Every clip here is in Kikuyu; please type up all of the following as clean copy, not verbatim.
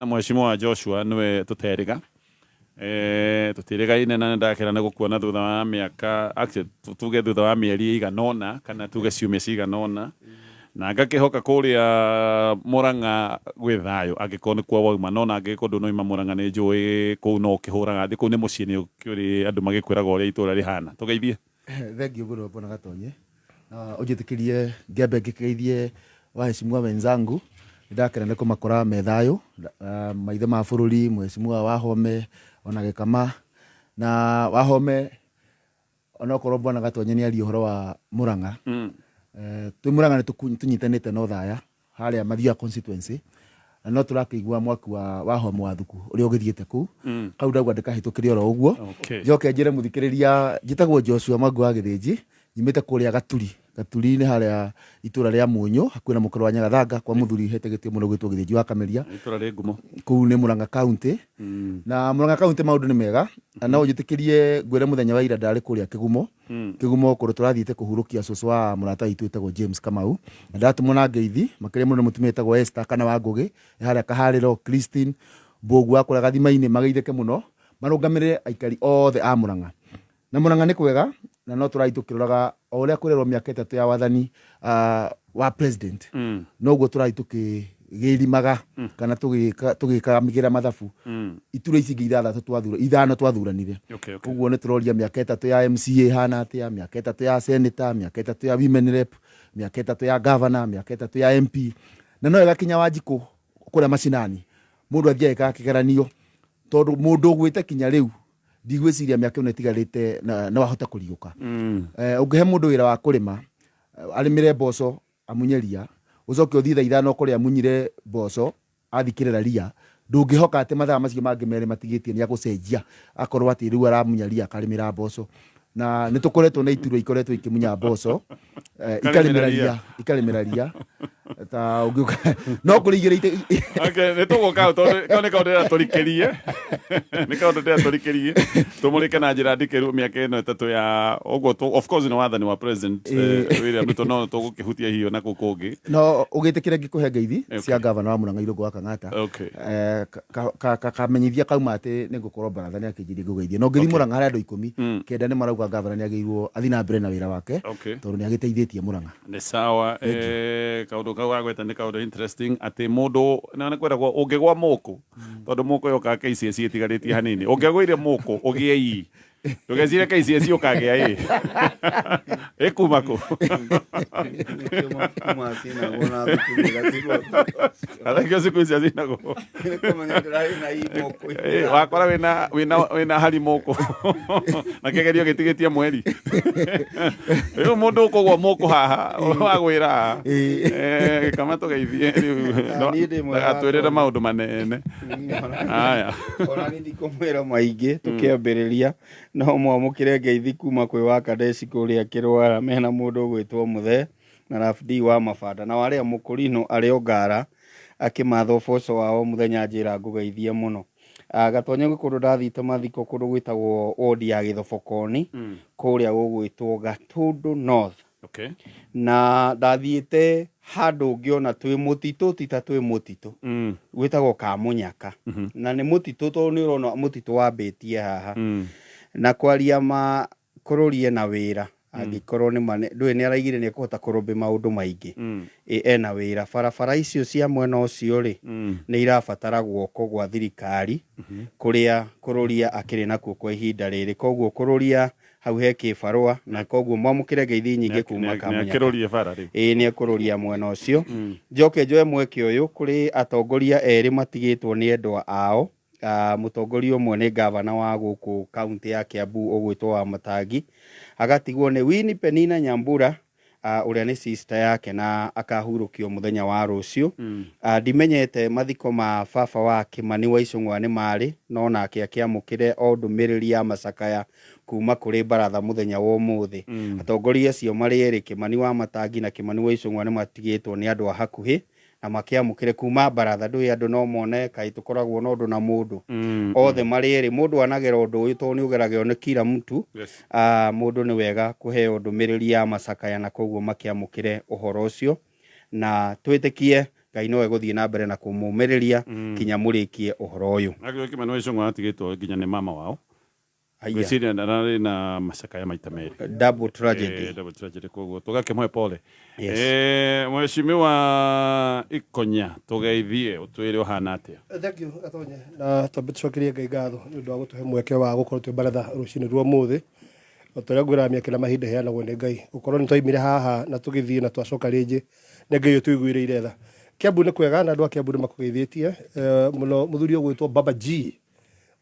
Mheshimiwa Joshua nĩwe tũterĩga. Tũtirĩgaine na nĩndakena nĩ gũkuona thutha wa mĩaka, actually tuge thutha wa mĩeri ĩigana ũna kana tuge ciumia cigana ũna, na ngakĩhoka kũrĩa Mũrang'a gwĩ thayũ angĩkorwo nĩkuo wauma, no ona angĩkorwo ndũnauma Mũrang'a nĩ njũĩ kũu no ũkĩhũraga thĩ, kũu nĩ mũciĩ nĩ ũkĩũrĩ andũ magĩkwĩraga ũrĩa itũra rĩhana. Tũgeithie. Thengiũ mũno Bwana Gatonye, na ũnjĩtĩkĩrie ngĩambe ngĩkĩgeithie waheshimiwa wenzangu. Nĩndakena nĩ kũmakora me thayũ, maithe ma bũrũri, mheshimiwa Wahome ona Gĩkama. Na Wahome, onokorwo Bwana Gatonye nĩ aria ũhoro wa Mũrang'a, twĩ Mũrang'a nĩ tũnyitanĩte na Othaya harĩa Mathioya constituency, na no tũrakĩigua mwaki wa Wahome wa Thuku ũrĩa ũgĩthiĩte kũu. Kau ndauga ndĩkahĩtũkĩre oro ũguo. Njoke njĩre mũthikĩrĩria, njĩtagwo Joshua Mwangi wa Gĩthĩnji, nyumĩte kũrĩa Gaturi. Gaturi nĩ harĩa itũra rĩa Mũnyũ, hakuhĩ na mũkĩra wa Nyagathanga, kwa mũthuri hete gĩtĩo mũno gwĩtwo Gĩthĩnji wa Kameria. Itũra rĩ ngumo. Kũu nĩ Murang'a County. Na Murang'a County maũndũ nĩ mega. Na no ũnjĩtĩkĩrie ngwĩre mũthenya wa ira ndarĩ kũrĩa Kĩgumo. Kĩgumo kũndũ tũrathiĩte kũhurũkia cũcũ wa mũrata witũ wĩtagwo James Kamau. Na ndatũmwo na ngeithi, makĩria mũno nĩ mũtumia wĩtagwo Esther kana wa Ngũgĩ, e harĩa Kaharĩro, Christine, Mbũgu wa kũrĩa Gathima-inĩ, mageithĩke mũno, marũngamĩrĩre aikari othe a Murang'a. Na Murang'a nĩ kwega, na no tũrathiĩ tũkĩroraga o ũrĩa kwĩrerwo mĩaka ĩtatũ ya wathani wa president, noguo tũrathiĩ tũkĩgĩrimaga kana tũgĩkamĩgĩra mathabu iturwa ici ingĩ ithathatũ twathura, ithano twathuranire. Ũguo nĩ tũroria mĩaka ĩtatũ ya MCA ĩhana atĩa, mĩaka ĩtatũ ya senator, mĩaka ĩtatũ ya women rep, mĩaka ĩtatũ ya governor, mĩaka ĩtatũ ya MP. Na no ĩgakinya Wanjikũ kũrĩa macinani, mũndũ athiĩ agĩkaga kĩgeranio, tondũ mũndũ ũgwĩte kinya rĩu ndigwĩciria mĩaka ĩno ĩtigarĩte no ahote kũriũka. Ũngĩhe mũndũ wĩra wa kũrĩma, arĩmĩre mboco amunye ria, ũcoke ũthiĩ thaa ithano ũkore amunyire mboco athikĩrĩra ria, ndũngĩhoka atĩ mathaa macio mangĩ merĩ matigĩtie nĩ agũcenjia akorwo atĩ rĩu aramunya ria akarĩmĩra mboco. Na nĩ tũkoretwo na iturwa ikoretwo ikĩmunya mboco, ikarĩmĩra ria, ikarĩmĩra ria. Ta ũngĩũka no kũrĩ igĩrĩ Okay, nĩ tũgũka hau tondũ kau nĩ kaũndũ ndĩrenda tũrikĩrie. Nĩ kaũndũ ndĩrenda tũrikĩrie. Tũmũrĩke na njĩra ndikĩru mĩaka ĩno ĩtatũ ya ũguo of course nĩ wathani wa President William Ruto, no tũgũkĩhutia hihi ona kũu kũngĩ. No ũgĩtĩkĩre ngĩkũhe ngeithi cia gavana wa Murang'a Irũngũ wa Kang'ata. Kamenyithia kauma atĩ nĩ ngũkorwo baratha nĩ akĩnjĩria ngũgeithie. No ngĩthiĩ Murang'a harĩ andũ ikũmi, kenda nĩ marauga gavana nĩ agĩrĩirwo athiĩ na mbere na wĩra wake tondũ nĩ agĩteithĩtie Murang'a. Nĩ sawa. Kaũndũ kau wagweta nĩ kaũndũ interesting atĩ mũndũ na nĩ kwĩragwo ũngĩgwa mũkũ, tondũ mũkũ yokaga KCSE ĩtigarĩtie hanini, ũngĩagũire mũkũ ũgĩe E, ndũgecire KCSE ũkagĩa A, ĩkuma kũ? Nĩkĩo mabuku macinagwo na thukuru ĩgatigwo. Athakio cukuru icio cinagwo. Nĩ kũmenya ndĩrarĩ na I mũkũ. Wakora wĩna hari mũkũ na kĩgerio gĩtigĩtie mweri, rĩu mũndũ ũkũgwa mũkũ haha wagwĩra haha. Gĩkama tũgeithie rĩu. Niĩ ndĩ mwega. Ndagatwĩrĩre maũndũ manene aya. Ona niĩ ndikũmwĩra maingĩ tũkĩambĩrĩria, no mwamũkĩre ngeithi kuma kwĩ wa Kadeshi kũrĩa Kĩrwara, mena mũndũ ũgwĩtwo Mũthee na Rafdi wa Mabanda na warĩa Mũkũrinũ arĩ o Ngara akĩmatha ũboco wao mũthenya, njĩra ngũgeithie mũno. Gatonye, gwĩ kũndũ ndathiĩte mathiko kũndũ gwĩtagwo wodi ya Gĩthobokoni kũrĩa gũgwĩtwo Gatũndũ North. Na ndathiĩte handũ ngĩona twĩ mũtitũ, ti ta twĩ mũtitũ, gwĩtagwo Kamũnyaka, na nĩ mũtitũ tondũ nĩ ũrona mũtitũ wambĩtie haha. Na kwaria ma kũrũrie na wĩra angĩkorwo nĩ ma ndũĩ nĩ araigire nĩ ekũhota kũrũmbĩ maũndũ maingĩ. Ĩ ena wĩra, barabara icio cia mwena ũcio rĩ, nĩ irabatara guoko gwa thirikari kũrĩa kũrũria akĩrĩ nakuo kwa ihinda rĩrĩ. Koguo kũrũria hau he kĩbarũa, na koguo mwamũkĩre ngeithi nyingĩ kuma Kamũnyaka. Nĩakĩrũrie bara rĩu. Ĩĩ, nĩ ekũrũria mwena ũcio. Njoke njoe mweke ũyũ kũrĩ atongoria erĩ matigĩtwo nĩ endwa ao. Mũtongoria ũmwe nĩ ngavana wa gũkũ kaũntĩ ya Kiambu ũgwĩtwo wa Matangi, agatigwo nĩ Winnie Penina Nyambura, ũrĩa nĩ sister yake, na akahurũkio mũthenya wa rũciũ. Ndimenyete mathiko ma baba wa Kĩmani wa Icũng'wa nĩ marĩ, no nake akĩamũkĩre o ndũmĩrĩri ya macakaya kuma kũrĩ baratha mũthenya wa ũmũthĩ. Atongoria acio marĩ erĩ, Kĩmani wa Matangi na Kĩmani wa Icũng'wa, nĩ matigĩtwo nĩ andũ a hakuhĩ na makĩamũkĩre kuma baratha. Ndũĩ andũ no mone kaĩ tũkoragwo na ũndũ na mũndũ. Othe marĩ erĩ, mũndũ anagera ũndũ ũyũ tondũ nĩ ũgeragĩrwo nĩ kila mtu. Mũndũ nĩ wega kũheo ndũmĩrĩri ya macakaya, na koguo makĩamũkĩre ũhoro ũcio na twĩtĩkie Ngai nowe gũthiĩ na mbere na kũmũmĩrĩria kinya mũrĩkie ũhoro ũyũ. Akĩo Kimani wa Ichung'wa atigĩtwo nginya nĩ mama wao. Haiya. Ngwĩciria ndararĩ na macakaya maita merĩ. Double tragedy. Double tragedy koguo tũgakĩmũhe pole. Yes. Mheshimiwa Ikonya tũgeithie ũtwĩre ũhana atĩa. Thank you Gatonye, na twambe tũcokerie Ngai ngatho nĩ ũndũ wa gũtũhe mweke wa gũkorwo twĩ baratha rũcinĩ rwa ũmũthĩ. O ta ũrĩa ngwĩraga mĩeke na mahinda ĩheanagwo nĩ Ngai. Gũkorwo nĩ twaimire haha na tũgĩthiĩ na twacoka rĩngĩ nĩ Ngai ũtũiguĩrĩire tha. Kiambu nĩ kwega na andũ a Kiambu nĩ makũgeithĩtie mũno. Mũthuri ũgwĩtwo Baba G.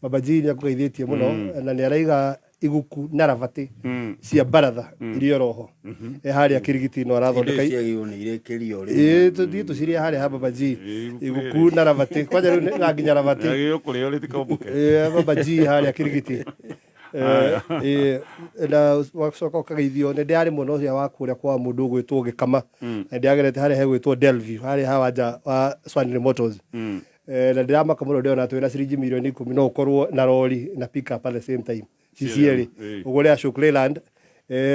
Baba G nĩ akũgeithĩtie mũno na nĩ araiga iguku na rabatĩ cia baratha iria oroho. Harĩa Kirigiti no arathondeka Indo icio nĩ irĩkĩrio rĩu. Ĩĩ tũthiĩ tũcirĩe harĩa ha Baba G. Iguku na rabatĩ. Kwanja rĩu nĩ na nginya rabatĩ. Yagĩrĩirwo kũrĩo rĩtikombũke. Ĩĩ Baba G harĩa Kirigiti. Na wacoka ũkageithio nĩ ndĩrarĩ mwena ũrĩa wa kũrĩa kwa mũndũ ũgwĩtwo Gĩkama. Na ndĩragerete harĩa hegwĩtwo Delview harĩa ha wanja wa Swanley Motors. Na ndĩramaka mũno ndĩrona twĩna ciringi mirioni 10 no ũkorwo na rori na pick up at the same time. Ci cierĩ. Ũgũre Ashok Leyland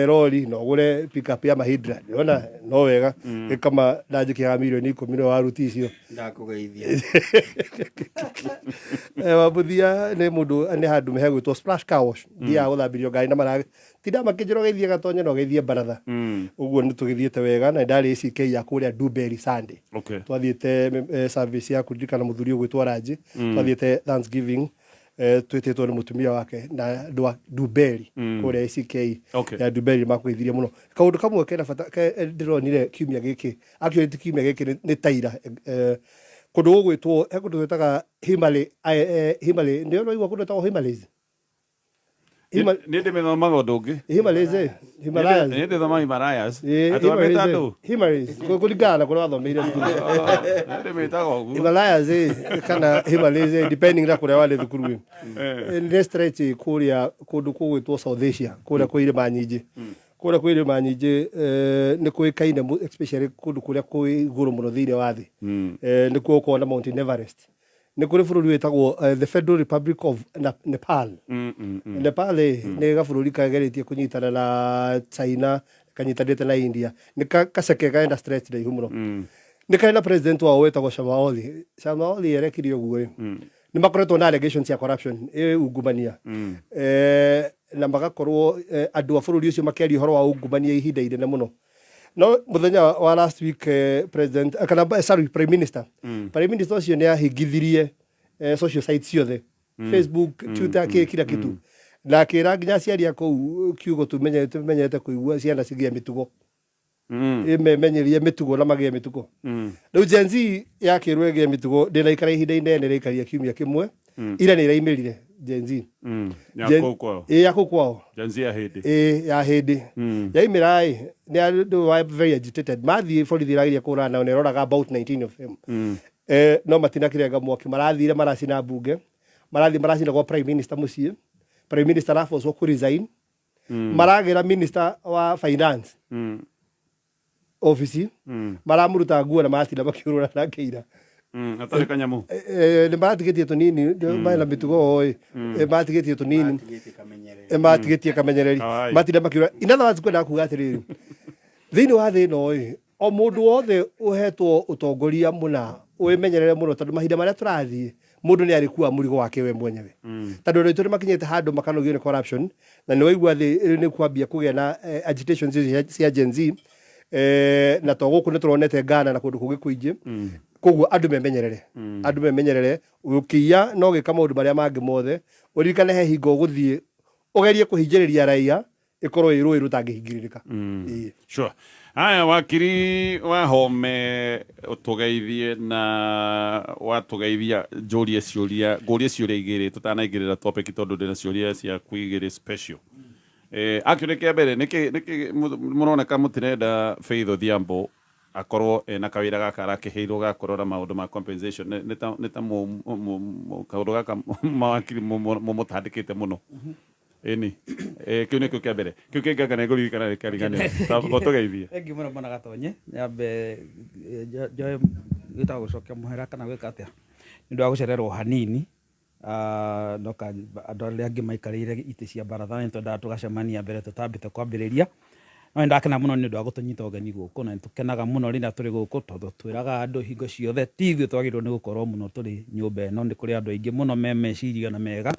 rori na ũgũre pick up ya Mahindra. Ndĩrona no wega. Gĩkama ndanjĩkĩraga mirioni 10 no waruti icio. Ndakũgeithia. Wambuthia nĩ mũndũ nĩ handũ hegwĩtwo Splash Car Wash. Thiaga gũthambĩrio ngari na mara tinda makĩnjĩra ũgeithie Gatonye na ũgeithie baratha. Ũguo nĩ tũgĩthiĩte wega na ndarĩ ACK ya kũrĩa Duberry Sunday. Twathiĩte service ya kũririkana mũthuri ũgwĩtwo Ranji. Twathiĩte Thanksgiving twĩtĩtwo nĩ mũtumia wake na andũ a Duberry kũrĩa ACK ya Duberry makũgeithirie mũno. Kaũndũ kamwe kena bata ndĩronire kiumia gĩkĩ, actually ti kiumia gĩkĩ nĩ taira kũndũ gũgwĩtwo he kũndũ gwĩtaga Himalaya, Himalaya nĩ ũraigua kũndũ gwĩtagwo Himalayas? Nĩ ndĩmĩthomaga ũndũ ũngĩ. Himalayas, Himalayas. Nĩ ndĩthomaga Himalayas. Atĩ wamĩta ndũ? Himalayas, kũringana na kũrĩa wathomeire thukuru. Nĩ ndĩmĩtaga ũguo. Himalayas kana Himalayas depending na kũrĩa warĩ thukuru. Nĩ stretch kũrĩa kũndũ kũgwĩtwo South Asia, kũrĩa kwĩ irĩma nyingĩ. Kũrĩa kwĩ irĩma nyingĩ nĩ kũĩkaine especially kũndũ kũrĩa kwĩ igũrũ mũno thĩinĩ wa thĩ. Nĩkuo gũkoragwo na Mount Everest. Nĩ kũrĩ bũrũri wĩtagwo the Federal Republic of Nepal. Nepal nĩ gabũrũri kageretie kũnyitana na China, kanyitanĩte na India. Nĩ kaceke kaenda stretch raihu mũno. Nĩ karĩ na president wao wĩtagwo Sharma Oli. Sharma Oli erekire ũguo ĩ. Nĩ makoretwo na allegations cia corruption, ĩ ungumania. Na magakorwo andũ a bũrũri ũcio makĩaria ũhoro wa ungumania ihinda inene mũno. No mũthenya wa last week president kana sorry prime minister. Prime minister ũcio nĩ ahingithirie social sites ciothe. Facebook, Twitter, kĩ kila kitu. Na akĩra nginya aciari a kũu kiugo tumenyete kũigua ciana cigĩe mĩtugo. Imemenyerie mĩtugo na magĩe mĩtugo. Rĩu Gen Z yakĩrwo ĩgĩe mĩtugo ndĩnaikara ihinda inene ĩraikaria kiumia kĩmwe. Ira nĩ ĩraimĩrire Gen Z. Ya kũu kwao. Ĩ ya kũu kwao. Gen Z ya hĩndĩ. Ĩ ya hĩndĩ. Yaimĩra ĩ nĩ andũ wa very agitated. Mathiĩ borithi ĩrageria kũhũrana nao na ĩroraga about 19 of them. No matinakirenga mwaki marathire maracina mbunge. Marathiĩ maracina gwa prime minister mũciĩ. Prime minister arabocwo kũ resign. Maragĩra minister wa finance. Ofici. Maramũruta nguo na maratinda makĩũrũra nake ira. Atarĩ kanyamũ. Nĩ maratigĩtie tũnini, mena mĩtugo ĩ, maratigĩtie tũnini. Maratigĩtie kamenyereri. Matinda makĩũra. In other words, kwenda kuga atĩrĩrĩ, thĩinĩ wa thĩ ĩno ĩ, o mũndũ wothe ũhetwo ũtongoria mũna, wĩmenyerere mũno tondũ mahinda marĩa tũrathiĩ, mũndũ nĩ arĩkuaga mũrigo wake we mwenyewe. Tondũ andũ aitũ nĩ makinyĩte handũ makanogio nĩ corruption, na nĩ waigua thĩ nĩ kwambia kũgĩa na agitations cia Gen Z, na to gũkũ nĩ tũronete Ghana na kũndũ kũngĩ kũingĩ. Koguo andũ memenyerere. Andũ memenyerere, ũkĩiya no gĩka maũndũ marĩa mangĩ mothe, ũririkane he hingo ũgũthiĩ ũgerie kũhingĩrĩria raia ĩkorwo ĩ rũĩ rũtangĩhingĩrĩrĩka. Sure. Haya wakiri wa Home ũtũgeithie na watũgeithia njũrie ciũria, ngũrie ciũria igĩrĩ tũtanaingĩrĩra topic tondũ ndĩna ciũria ciaku igĩrĩ special. Actually kĩa mbere nĩkĩ nĩkĩ mũroneka mũtirenda Faith Odhiambo akorwo ena kawĩra gaka arakĩheirwo ga kũrora maũndũ ma compensation nĩ ta kaũndũ gaka mawakiri mũmũtandĩkĩte mũno. Ĩni. Kĩu nĩkĩo kĩa mbere. Kĩu kĩngĩ anga nĩngũririkana nĩkĩariganĩrwo. Ũtũgeithie. Thengiũ mũno bwana Gatonye. Nyambe njoe gĩtagwo gũcokia mũhera kana gwĩka atĩa nĩ ũndũ wa gũcererwo hanini. Ndoka andũ arĩa angĩ maikarĩire itĩ cia baratha nĩ twendaga tũgacemania mbere tũtambĩte kwambĩrĩria. No nĩndakena mũno nĩ ũndũ wa gũtũnyita ũgeni gũkũ, na nĩtũkenaga mũno rĩrĩa tũrĩ gũkũ, tondũ twĩraga andũ hingo ciothe ti ithuĩ twagĩrĩirwo nĩ gũkorwo mũno tũrĩ nyũmba ĩno. Nĩ kũrĩ andũ aingĩ mũno me meciria na mega,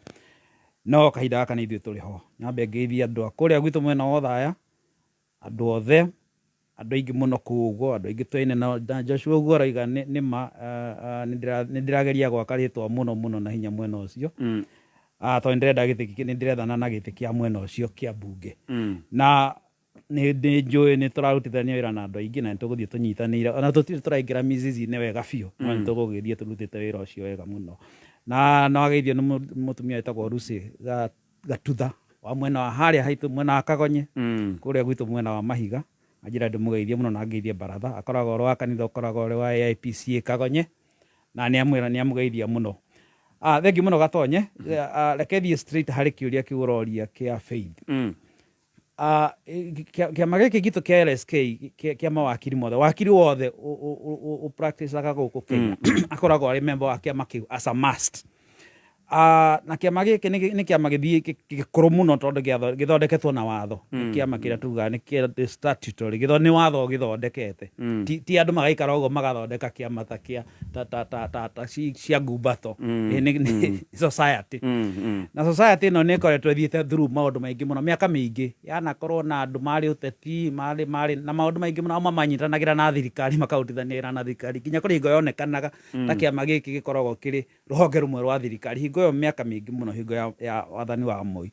no kahinda gaka nĩ ithuĩ tũrĩ ho. Nyambe ngeithie andũ a kũrĩa gwitũ mwena wa Othaya, andũ othe, andũ aingĩ mũno kũu ũguo, andũ aingĩ twaine na Joshua ũguo arauga nĩ ma, nĩ ndĩrageria gwaka rĩtwa mũno mũno na hinya mwena ũcio. Tondũ nĩndĩrenda gĩtĩ, nĩndĩrethana na gĩtĩ kĩa mwena ũcio kĩa mbunge. Na nĩ njũĩ nĩ tũrarutithania wĩra na andũ aingĩ, na nĩ tũgũthiĩ tũnyitanĩire, ona tũtirĩ tũraingĩra mizizi-inĩ wega biũ, no nĩ tũgũgĩthiĩ tũrutĩte wĩra ũcio wega mũno. Na no ageithio nĩ mũtumia wĩtagwo Lucy Gatutha wa mwena wa harĩa haitũ, mwena wa Kagonye, kũrĩa gwitũ mwena wa Mahiga. Anjĩra ndĩmũgeithie mũno na ngeithie baratha. Akoragwo ũrĩ wa kanitha ũkoragwo ũrĩ wa AIPCA Kagonye, na nĩ amwĩra nĩ amũgeithia mũno. Thengiũ mũno Gatonye. Reke thiĩ straight harĩ kĩũria kĩu ũroria kĩa Faith. Kĩama gĩkĩ gitũ kĩa LSK, kĩa mawakiri mothe, wakiri wothe ũpracticaga gũkũ Kenya akoragwo arĩ member wa kĩama kĩu as a must. Na kĩama gĩkĩ nĩ kĩama gĩthiĩ gĩkũrũ mũno, tondũ gĩthondeketwo na watho. Nĩ kĩama kĩrĩa tugaga nĩ kĩa statutory, nĩ watho ũgĩthondekete. Ti andũ magaikara ũguo magathondeka kĩama ta kĩa ta ta ta ta ta cia ngumbato. Nĩ society, na society ĩno nĩ ĩkoretwo ĩthiĩte through maũndũ maingĩ mũno mĩaka mĩingĩ. Yanakorwo na andũ marĩ ũteti, marĩ na maũndũ maingĩ mũno, amwe manyitanagĩra na thirikari, makarutithania wĩra na thirikari, nginya kũrĩ hingo yonekanaga ta kĩama gĩkĩ gĩkoragwo kĩrĩ rũhonge rũmwe rwa thirikari hingo ĩyo mĩaka mĩingĩ mũno, hingo ya wathani wa Moi.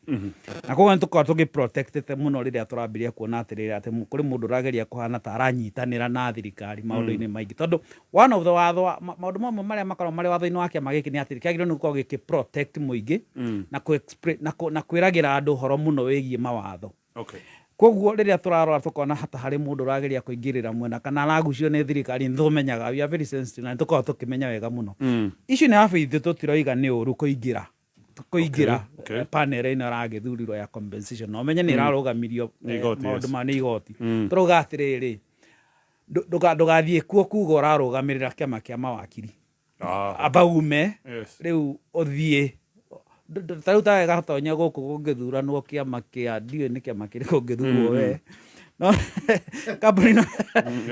Na koguo nĩ tũkoragwo tũgĩ-protectĩte mũno rĩrĩa tũrambĩrĩria kuona atĩrĩrĩ, atĩ kũrĩ mũndũ ũrageria kũhana ta aranyitanĩra na thirikari maũndũ-inĩ maingĩ, tondũ one of the watho maũndũ mamwe marĩa makoragwo marĩ watho-inĩ wa kĩama gĩkĩ nĩ atĩ kĩagĩrĩirwo nĩ gũkorwo gĩkĩ protect mũingĩ na kwĩragĩra andũ ũhoro mũno wĩgiĩ mawatho. Koguo rĩrĩa tũrarora tũkona hata harĩ mũndũ ũrageria kũingĩrĩra mwena kana aragucio nĩ thirikari, nĩ tũmenyaga. We are very sensitive na nĩ tũkoragwo tũkĩmenya wega mũno. Icio nĩ wabu itũ, tũtiroiga nĩ ũru kũingĩra panel ĩno ĩragĩthurirwo ya compensation, na ũmenye nĩ ĩrarũgamirio Nĩ igoti, maũndũ ma nĩ igoti. Tũrauga atĩrĩrĩ, ndũgathiĩ kuo kuga ũrarũgamĩrĩra kĩama kĩa mawakiri, amba ume. Rĩu ũthiĩ ta rĩu tawe Gatonya gũkũ kũngĩthuranwo kĩama kĩa, ndiũĩ nĩ kĩama kĩrĩkũ ũngĩthurwo we, no kambuni no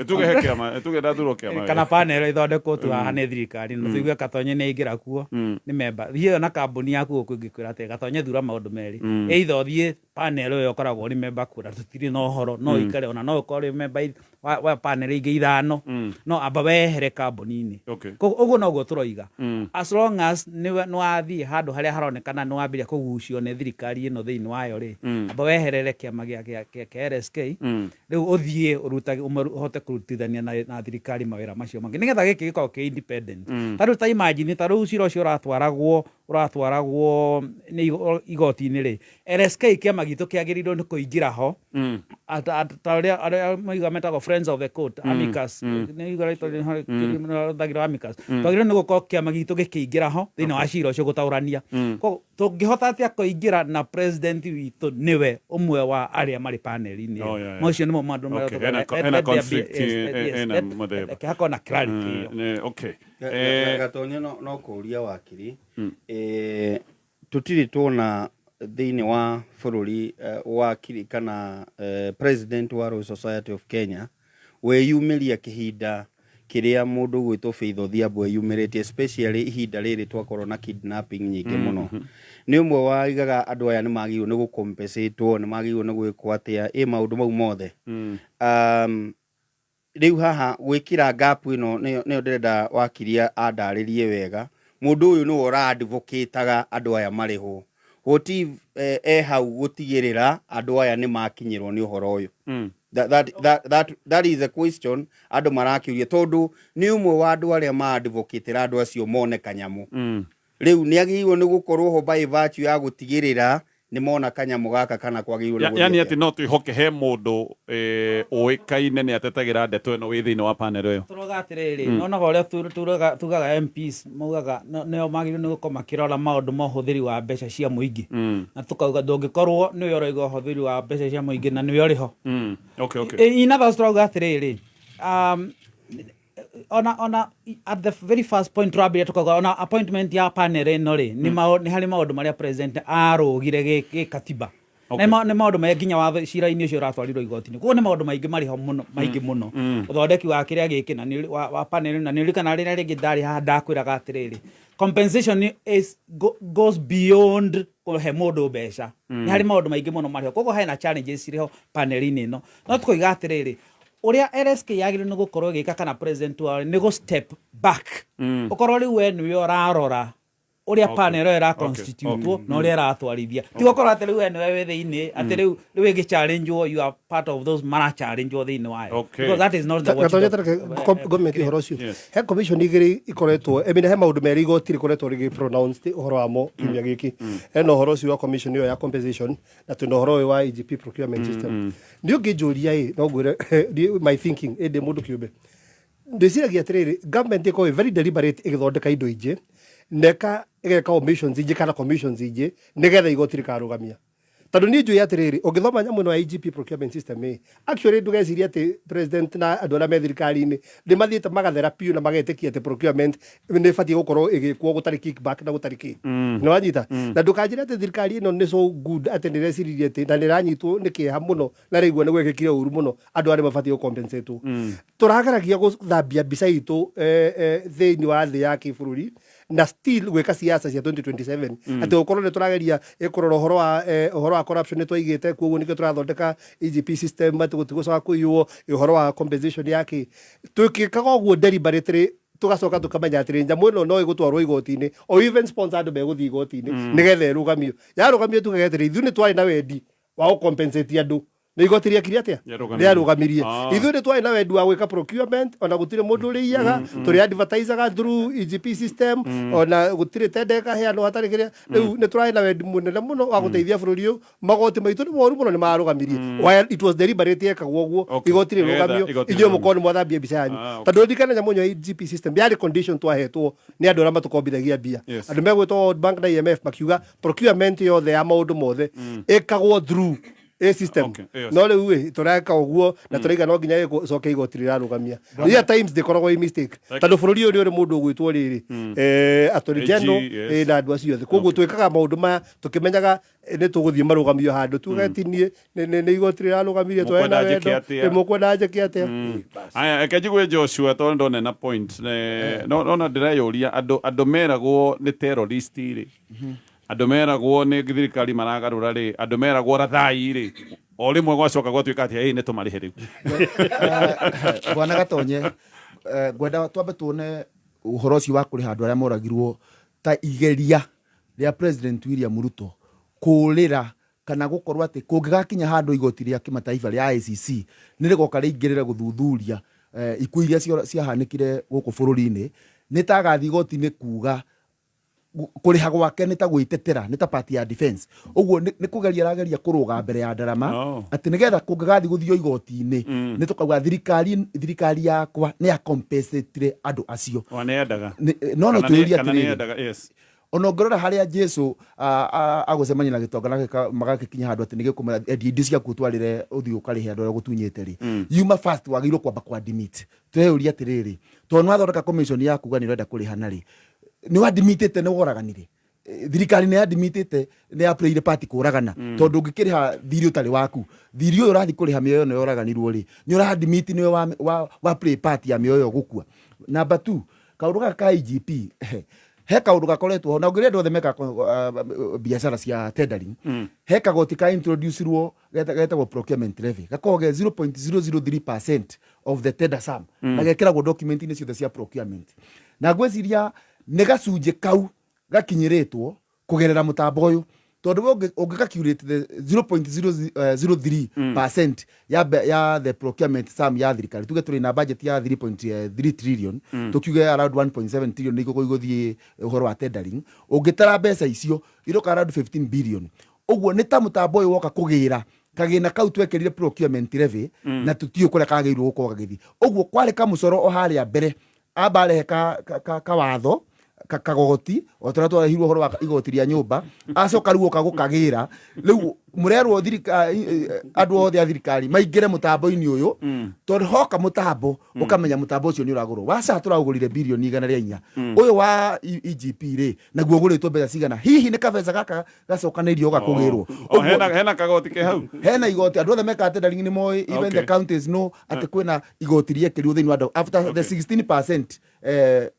Tuge he kĩama, tuge ndathurwo kĩama. Kana panel ĩthondekwo tu haha nĩ thirikari na tũigue Gatonye nĩ aingĩra kuo, nĩ memba thiĩ na kambuni yaku gũkũ ĩngĩkwĩra atĩ Gatonye thura maũndũ merĩ, either ũthiĩ panel ĩyo ũkoragwo ũrĩ member kuo na tũtirĩ na ũhoro, no ũikare ona no ũkorwo ũrĩ member wa panel ingĩ ithano, no amba wehere kambuni-inĩ. Koguo ũguo noguo tũroiga, as long as nĩ wathiĩ handũ harĩa haronekana nĩ wambĩrĩria kũgucio nĩ thirikari ĩno thĩinĩ wayo rĩ, amba weherere kĩama kĩa LSK, rĩu ũthiĩ ũrutage ũhote kũrutithania na thirikari mawĩra macio mangĩ, nĩgetha gĩkĩ gĩkorwo kĩ independent. Ta rĩu ta imagine ta rĩu cira ũcio ũratwaragwo nĩ igoti-inĩ rĩ, LSK kĩama gitũ kĩagĩrĩirwo nĩ kũingĩra ho ta ũrĩa arĩa moiga metagwo friends of the court, amicus, nĩ igora rĩthagĩrwo amicus. Twagĩrĩirwo nĩ gũkorwo kĩama gitũ gĩkĩingĩra ho thĩinĩ wa cira ũcio gũtaũrania. Koguo tũngĩhota atĩa kũingĩra na president witũ nĩwe ũmwe wa arĩa marĩ panel-inĩ ĩyo? Macio nĩmo maũndũ marĩa Hena let there be- conflict, yes, ena mũthemba. Reke hakorwo na clarity ĩyo. Okay. Gatonye, no kũria wakiri, tũtirĩ tuona thĩinĩ wa bũrũri wakiri kana president wa Law Society of Kenya weyumĩria kĩhinda kĩrĩa mũndũ ũgwĩtwo Faith Odhiambo eyumĩrĩtie, especially ihinda rĩrĩ twakorwo na kidnapping nyingĩ mũno. Nĩ ũmwe waigaga andũ aya nĩ magĩrĩirwo nĩ gũcompensatwo, nĩ magĩrĩirwo nĩ gwĩkwo atĩa, ĩ maũndũ mau mothe. Rĩu haha gwĩkĩra gap ĩno nĩyo ndĩrenda wakiri andarĩrie wega. Mũndũ ũyũ nĩwe ũra-advocate-aga andũ aya marĩhwo. What if hau gũtigĩrĩra andũ aya nĩ makinyĩrwo nĩ ũhoro ũyũ? That is a question andũ marakĩũria, tondũ nĩ ũmwe wa andũ arĩa ma-advocate-ra andũ acio mone kanyamũ. Rĩu nĩ agĩrĩirwo nĩ gũkorwo ho by virtue ya gũtigĩrĩra nĩ mona kanyamũ gaka, kana kwagĩrĩirwo nĩ gũthiĩ Yani atĩa? Atĩ no twĩhoke he mũndũ ũĩkaine nĩ atetagĩra ndeto ĩno wĩ thĩinĩ wa panel ĩyo? Tũroga atĩrĩrĩ, nonaga ũrĩa tugaga MPs maugaga nĩo magĩrĩirwo nĩ gũkorwo makĩrora maũndũ ma ũhũthĩri wa mbeca cia mũingĩ, na tũkauga ndũngĩkorwo nĩwe ũraiga ũhũthĩri wa mbeca cia mũingĩ na nĩwe ũrĩ ho. In other words, tũrauga atĩrĩrĩ, ona at the very first point tũrambĩrĩria tũkauga ona appointment ya panel ĩno rĩ, nĩ harĩ maũndũ marĩa president arũgire gĩ katiba. Na nĩ maũndũ marĩa nginya watho cira-inĩ ũcio ũratwarirwo igoti-inĩ. Koguo nĩ maũndũ maingĩ marĩ ho mũno, maingĩ mũno. Ũthondeki wa kĩrĩa gĩkĩ na nĩ wa panel, na nĩ ũririkanaga rĩrĩa rĩngĩ ndarĩ haha ndakwĩraga atĩrĩrĩ, compensation is goes beyond kũhe mũndũ mbeca. Nĩ harĩ maũndũ maingĩ mũno marĩ ho. Koguo hena challenges cirĩ ho panel-inĩ ĩno. No tũkoiga atĩrĩrĩ, ũrĩa LSK yagĩrĩirwo nĩ gũkorwo ĩgĩka kana president wao nĩ gũ step back. Ũkorwo rĩu we nĩwe ũrarora ũrĩa panel ĩyo ĩra constitute na ũrĩa ĩratwarithia. Ti gũkorwo atĩ rĩu we nĩwe wĩ thĩinĩ, atĩ rĩu rĩu ĩngĩ challenge you are part of those mara challenge thĩinĩ wayo. Because that is not the Gatonya watchdog. Tareke ngomenti ũhoro ũcio. He commission igĩrĩ ikoretwo, I mean, he maũndũ merĩ igoti rĩkoretwo rĩgĩ pronounced ũhoro wamo kiumia gĩkĩ. Hena ũhoro ũcio wa commission ĩyo ya compensation, na twĩna ũhoro ũyũ wa EGP procurement system. Nĩ ũngĩnjũria ĩ, no ngwĩre my thinking ĩ ndĩ mũndũ kĩũmbe. Ndĩciragia atĩrĩrĩ, government ĩkoragwo ĩ very deliberate ĩgĩthondeka indo ingĩ, na ĩgeka omissions ingĩ kana commissions ingĩ nĩgetha igoti rĩkarũgamia. Tondũ niĩ njũĩ atĩrĩrĩ, ũngĩthoma nyamũ ĩno ya EGP procurement system ĩ, actually ndũgecirie atĩ president na andũ arĩa me thirikari-inĩ nĩ mathiĩte magathera biũ na magetĩkia atĩ procurement nĩ ĩbatiĩ gũkorwo ĩgĩkwo gũtarĩ kickback na gũtarĩ kĩ. Nĩ wanyita? Na ndũkanjĩre atĩ thirikari ĩno nĩ so good atĩ nĩ ĩreciririe atĩ na nĩ ĩranyitwo nĩ kĩeha mũno na rĩigua nĩ gwekĩkire ũru mũno, andũ arĩa mabatiĩ gũ-compensate. Tũrageragia gũthambia mbica itũ thĩinĩ wa thĩ ya kĩbũrũri na still gwĩka siasa cia 2027, atĩ gũkorwo nĩ tũrageria kũrora ũhoro wa corruption nĩ twaigĩte, koguo nĩkĩo tũrathondeka EGP system atĩ gũtigũcoka kũiywo, ũhoro wa compensation ya kĩ. Tũkĩkaga ũguo deliberately, tũgacoka tũkamenya atĩrĩ, nyamũ ĩno no ĩgũtwarwo igoti-inĩ, o even sponsor andũ megũthiĩ igoti-inĩ nĩgetha ĩrũgamio. Yarũgamio tugage atĩrĩ, ithuĩ nĩ twarĩ na wendi wa gũ-compensate andũ, nĩ igoti rĩekire atĩa? Rĩarũgamirie. Rĩarũgamirie. Ithuĩ nĩ twarĩ na wendi wa gwĩka procurement, ona gũtirĩ mũndũ ũrĩiyaga, tũrĩ advertisaga through EGP system, ona gũtirĩ tender ĩkaheanwo hatarĩ kĩrĩa. Rĩu nĩ tũrarĩ na wendi mũnene mũno wa gũteithia bũrũri ũyũ, magoti maitũ nĩ moru mũno, nĩ marũgamirie. While it was deliberate yekagwo ũguo, igoti Nĩgetha rĩrũgamio, igoti inyuĩ rĩrũgamio. mũkorwo nĩ mwathambia mbica yanyu. Tondũ ririkana nyamũ ĩno ya EGP system yarĩ condition twahetwo nĩ andũ arĩa matũkombithagia mbia, andũ megwĩtwo World Bank na IMF, makiuga procurement yothe ya maũndũ mothe ĩkagwo through a system. No rĩu ĩ tũreka ũguo na tũraiga no nginya ĩcoke igoti rĩrarũgamia. Rĩrĩa times ndĩkoragwo ĩ mistake, tondũ bũrũri ũyũ nĩ ũrĩ mũndũ ũgwĩtwo rĩrĩ attorney AG, general na andũ acio othe. Koguo twĩkaga maũndũ maya tũkĩmenyaga nĩ tũgũthiĩ marũgamio handũ tuge ti niĩ nĩ igoti rĩrarũgamirie, twarĩ na Mũkwenda njĩke wendo. atĩa? Mũkwenda njĩke atĩa? Aya, reke njigue Joshua tondũ ndona na point. No no ndĩreyũria, andũ meragwo nĩ terrorist rĩ, andũ meragwo nĩ thirikari maragarũra rĩ, andũ meragwo rathai rĩ, o rĩmwe gwacoka gwatuĩka atĩ ĩ nĩ tũmarĩhe rĩu. Bwana Gatonye, ngwenda twambe tuone ũhoro ũcio wa kũrĩha andũ arĩa moragirwo ta igeria rĩa President William Ruto kũrĩra kana gũkorwo atĩ kũngĩgakinya handũ igoti rĩa kĩmataifa rĩa ICC nĩ rĩgoka rĩingĩrĩre gũthuthuria ikuũ iria ciahanĩkire gũkũ bũrũri-inĩ, nĩ ta agathiĩ igoti-inĩ kuga kũrĩha gwake nĩ ta gwĩtetera, nĩ ta part ya defense. Ũguo nĩ kũgeria arageria kũrũga mbere ya ndarama atĩ nĩgetha kũngĩgathiĩ gũthio igoti-inĩ nĩ tũkauga thirikari yakwa nĩ ya compensate andũ acio. Wa nĩ endaga. No no Kana nĩ- twĩũrie kana nĩ atĩrĩrĩ, endaga, yes. Ona ũngĩrora harĩa Jesu agũcemania na gĩtonga na magagĩkinya handũ atĩ nĩgĩkũmwĩra endia indo ciaku ũtwarĩre ũthiĩ ũkarĩhe andũ arĩa ũgũtunyĩte rĩ, yuma first wagĩrĩirwo kwamba kwa admit. Tweyũria atĩrĩrĩ, tondũ nĩ wathondeka commission ya kuga nĩ ũrenda kũrĩhana rĩ, nĩ wadmitĩte nĩ woraganire? Thirikari nĩ yadmitĩte nĩ yaplayire part kũragana, tondũ ũngĩkĩrĩha thirĩ ũtarĩ waku, thirĩ ũyũ ũrathiĩ kũrĩha mĩoyo ĩno yoraganirwo rĩ, nĩ ũradmit nĩwe wa play part ya mĩoyo ĩyo gũkua. Number 2, kaũndũ gaka ka IGP, he kaũndũ gakoretwo ho na ũngĩrĩa andũ othe mekaga biacara cia tendering, he kagoti ka introduce-irwo getagwo procurement levy, gakoragwo ge 0.003% of the tender sum, na gekĩragwo document-inĩ ciothe cia procurement, na ngwĩciria nĩ gacunjĩ kau gakinyĩrĩtwo kũgerera mũtambo ũyũ, tondũ we ũngĩ calculate the 0.003% ya the procurement sum ya thirikari, tuge tũrĩ na budget ya 3.3 trillion, tukiuge around 1.7 trillion nĩ igũthiĩ ũhoro wa tendering, ũngĩtara mbeca icio iroka around 15 billion. Ũguo nĩ ta mũtambo ũyũ woka kũgĩra kagĩna kau twekĩrire procurement levy, na tũtiũĩ kũrĩa kagĩrĩirwo gũkorwo gagĩthiĩ. Ũguo kwarĩ kamũcoro o harĩa mbere amba arehe ka watho Kagoti o tũrĩa twarehirwo ũhoro wa igoti rĩa nyũmba, acoka rĩu oka gũkagĩra. Rĩu mũrerwo andũ othe a thirikari maingĩre mũtambo-inĩ ũyũ, tondũ hoka mũtambo ũkamenya mũtambo ũcio nĩ ũragũrwo wa SHA tũraũgũrire birioni 104. Ũyũ wa EGP rĩ, naguo ũgũrĩtwo mbeca cigana? Hihi nĩ kabeca gaka gacokanĩirio gakũgĩrwo? O, hena kagoti ke hau. Hena igoti, andũ othe mekaga tendering nĩ moĩ, even the counties know atĩ kwĩna igoti rĩekĩrirwo thĩinĩ wa after the 16%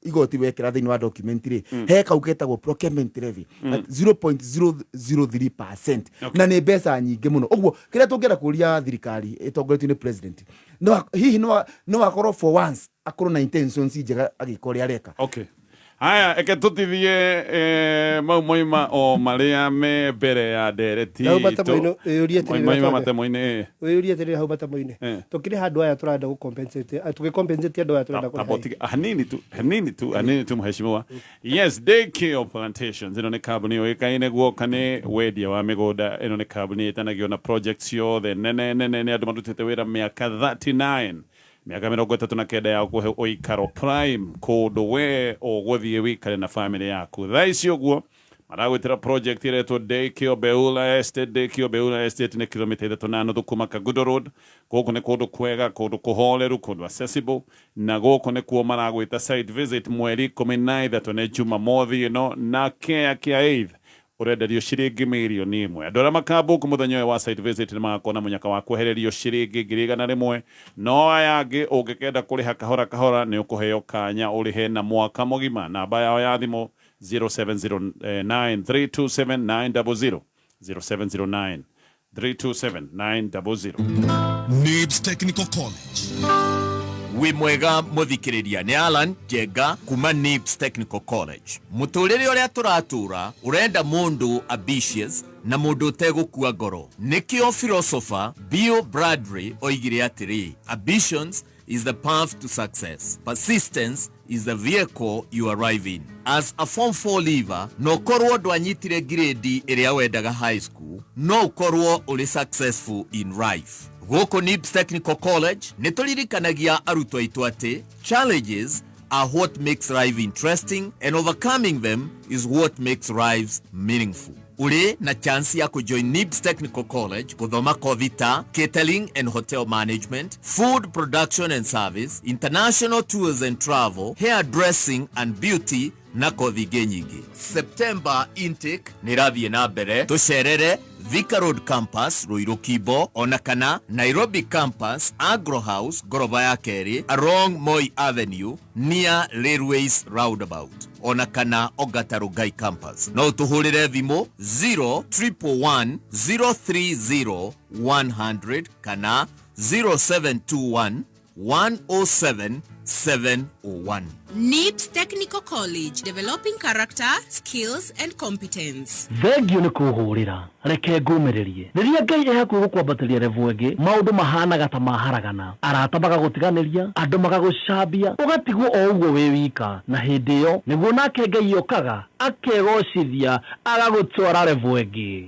igoti wekĩra thĩinĩ wa document rĩ, he kau ketagwo procurement levy at 0.003%, na nĩ mbeca nyingĩ mũno. Ũguo kĩrĩa tũngĩenda kũria thirikari ĩtongoretio nĩ president, no hihi no akorwo for once akorwo na intentions njega agĩka ũrĩa areka. Okay, haya, eke tutithie mau moima o maria me mbere ya ndereti Hau matemo-inĩ, ĩũrie atĩrĩrĩ, moima Gatonye. matemo-inĩ. Wĩyũrie atĩrĩrĩ, hau matemo-inĩ tũkĩrĩ handũ aya tũrenda gũ compensate, tũgĩ compensate andũ aya tũrenda kũrĩha. Hanini tu, hanini tu, hanini tu, mheshimiwa. Yes, Daycare Plantations ĩno nĩ kambuni yũĩkaine guoka nĩ wendia wa mĩgũnda. Ĩno nĩ kambuni ĩtanagio na project ciothe nene nene. Nĩ andũ marutĩte wĩra mĩaka 39, mĩaka 39 ya kũhe ũikaro prime, kũndũ we ũgũthiĩ wĩikare na family yaku. Thaa ici ũguo maragwĩtĩra project ĩretwo Daykio Beula Estate. Daykio Beula Estate nĩ kilomita 3.5 kuma Kagudo Road. Gũkũ nĩ kũndũ kwega, kũndũ kũhoreru, kũndũ accessible, na gũkũ nĩkuo maragwĩta site visit mweri 13, nĩ Jumamothi ĩno, na kĩa kĩa eighth ũrenderio ciringi 1 mirioni. Andũ arĩa makambuku mũthenya ũyũ wa site visit nĩ magakorwo na mũnyaka wa kwehererio ciringi 100,000, no aya angĩ ũngĩkenda kũrĩha kahora kahora nĩ ũkũheo kanya ũrĩhe na mwaka mũgima. Namba yao ya thimũ 0709 327 900, 0709 327 900. NIBS Technical College. Wĩ mwega mũthikĩrĩria, nĩ Alan Njenga kuma NIBS Technical College. Mũtũrĩre ũrĩa tũratũra ũrenda mũndũ ambitious na mũndũ ũtegũkua ngoro. Nĩkĩo philosopher Bill Bradley oigire atĩrĩ, "Ambitions is the path to success. Persistence is the vehicle you arrive in." As a Form 4 leaver, no ũkorwo ndwanyitire grade ĩrĩa wendaga high school, no ũkorwo ũrĩ successful in life. Gũkũ NIBS Technical College nĩ tũririkanagia arutwo aitũ atĩ challenges are what makes life interesting and overcoming them is what makes lives meaningful. Ũrĩ na chance ya kũjoin NIBS Technical College gũthoma kothi ta catering and hotel management, food production and service, international tours and travel, hair dressing and beauty na kothi ingĩ nyingĩ. September intake nĩ ĩrathiĩ na mbere. Tũcerere Thika Road Campus, Ruiru Kimbo, ona kana Nairobi Campus, Agro House, ngoroba ya kerĩ, along Moi Avenue near Railways Roundabout, ona kana Ongata Rongai Campus. No ũtũhũrĩre thimũ 0111 030 100 kana 0721 107 701. NIBS Technical College, developing character, skills, and competence. Thengio nĩ kũhũrĩra, reke ngũmĩrĩrie. Rĩrĩa Ngai e hakuhĩ gũkwambatĩria level ĩngĩ, maũndũ mahanaga ta maharagana, arata magagũtiganĩria, andũ magagũcambia, ũgatigwo o ũguo wĩ wika, na hĩndĩ ĩyo nĩguo nake Ngai okaga akegocithia agagũtwara level ĩngĩ.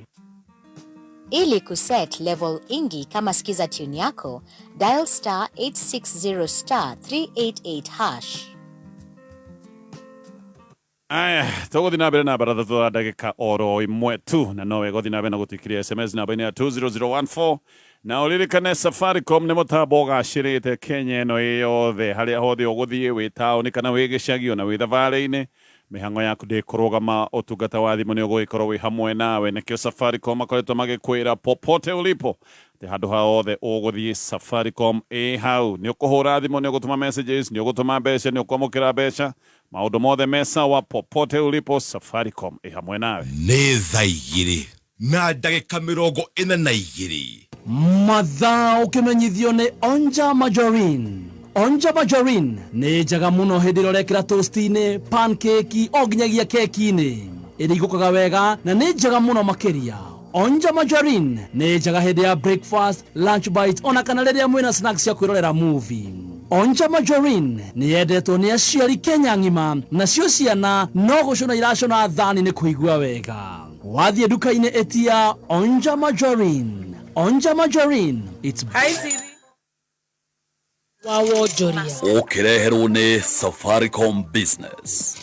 Ili kuset level ingi kama skiza tune yako, dial *860*388#. Aya, tũgũthiĩ na mbere na baratha thutha wa ndagĩka oro ĩmwe tu, na no wega ũthiĩ na mbere na gũtwĩkĩria SMS namba-inĩ ya 20014, na ũririkane Safaricom nĩ mũtambo ũgacĩrĩte Kenya ĩno ĩ yothe. Harĩa hothe ũgũthiĩ, wĩ taũni kana wĩ gĩcagi, ona wĩ thabarĩ-inĩ, mĩhang'o yaku ndĩkũrũgama. Ũtungata wa thimũ nĩ ũgũgĩkorwo wĩ hamwe nawe. Nĩkĩo Safaricom makoretwo magĩkwĩra popote ulipo, atĩ handũ ha hothe ũgũthiĩ, Safaricom ĩ hau. Nĩ ũkũhũra thimũ, nĩ ũgũtũma messages, nĩ ũgũtũma mbeca, nĩ ũkwamũkĩra mbeca, maũndũ mothe me sawa. Popote ulipo, Safaricom ĩ hamwe nawe. Nĩ thaa 2:42. Mathaa ũkĩmenyithio nĩ Onja Margarine. Onja Margarine nĩ njega mũno hĩndĩ ĩrĩa ũrekĩra toast-inĩ, pancake, o nginyagia keki-inĩ. Ĩringũkaga wega na nĩ njega mũno makĩria. Onja Margarine nĩ njega hĩndĩ ya breakfast, lunch bite, ona kana rĩrĩa mwĩna snacks cia kwĩrorera movie. Onja Margarine nĩ yendetwo nĩ aciari Kenya ng'ima, nacio ciana no gũcũna iracũna thani nĩ kũigua wega. Wathiĩ nduka-inĩ ĩtia Onja Margarine. Onja Margarine, it's Hi Siri. Wa wonjoria. Ũkĩreherwo nĩ Safaricom Business.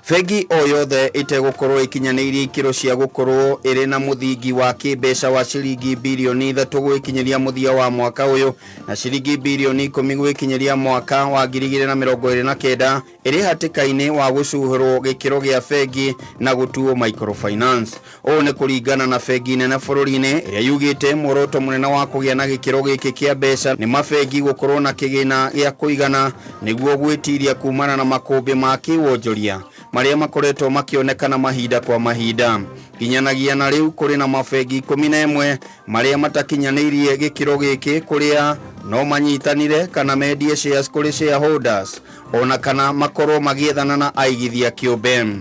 Bengi o yothe ĩtegũkorwo ĩkinyanĩirie ikĩro cia gũkorwo ĩrĩ na mũthingi wa kĩmbeca wa ciringi birioni 3 gwĩkinyĩria mũthia wa mwaka ũyũ na ciringi birioni 10 gwĩkinyĩria mwaka wa 2029 ĩrĩ hatĩka-inĩ wa gũcuhĩrwo gĩkĩro gĩa bengi na gũtuo microfinance. Ũũ nĩ kũringana na bengi nene bũrũri-inĩ ĩrĩa yugĩte muoroto mũnene wa kũgĩa na gĩkĩro gĩkĩ kĩa mbeca nĩ mabengi gũkorwo na kĩgĩna gĩa kũigana nĩguo gwĩtiria kumana na makũmbĩ ma kĩwonjoria marĩa makoretwo makĩonekana mahinda kwa mahinda. Nginyanagia na rĩu kũrĩ na mabengi 11 marĩa matakinyanĩirie gĩkĩro gĩkĩ kũrĩa no manyitanire kana mendie shares kũrĩ shareholders ona kana makorwo magĩethana na aigithia kĩũmbe.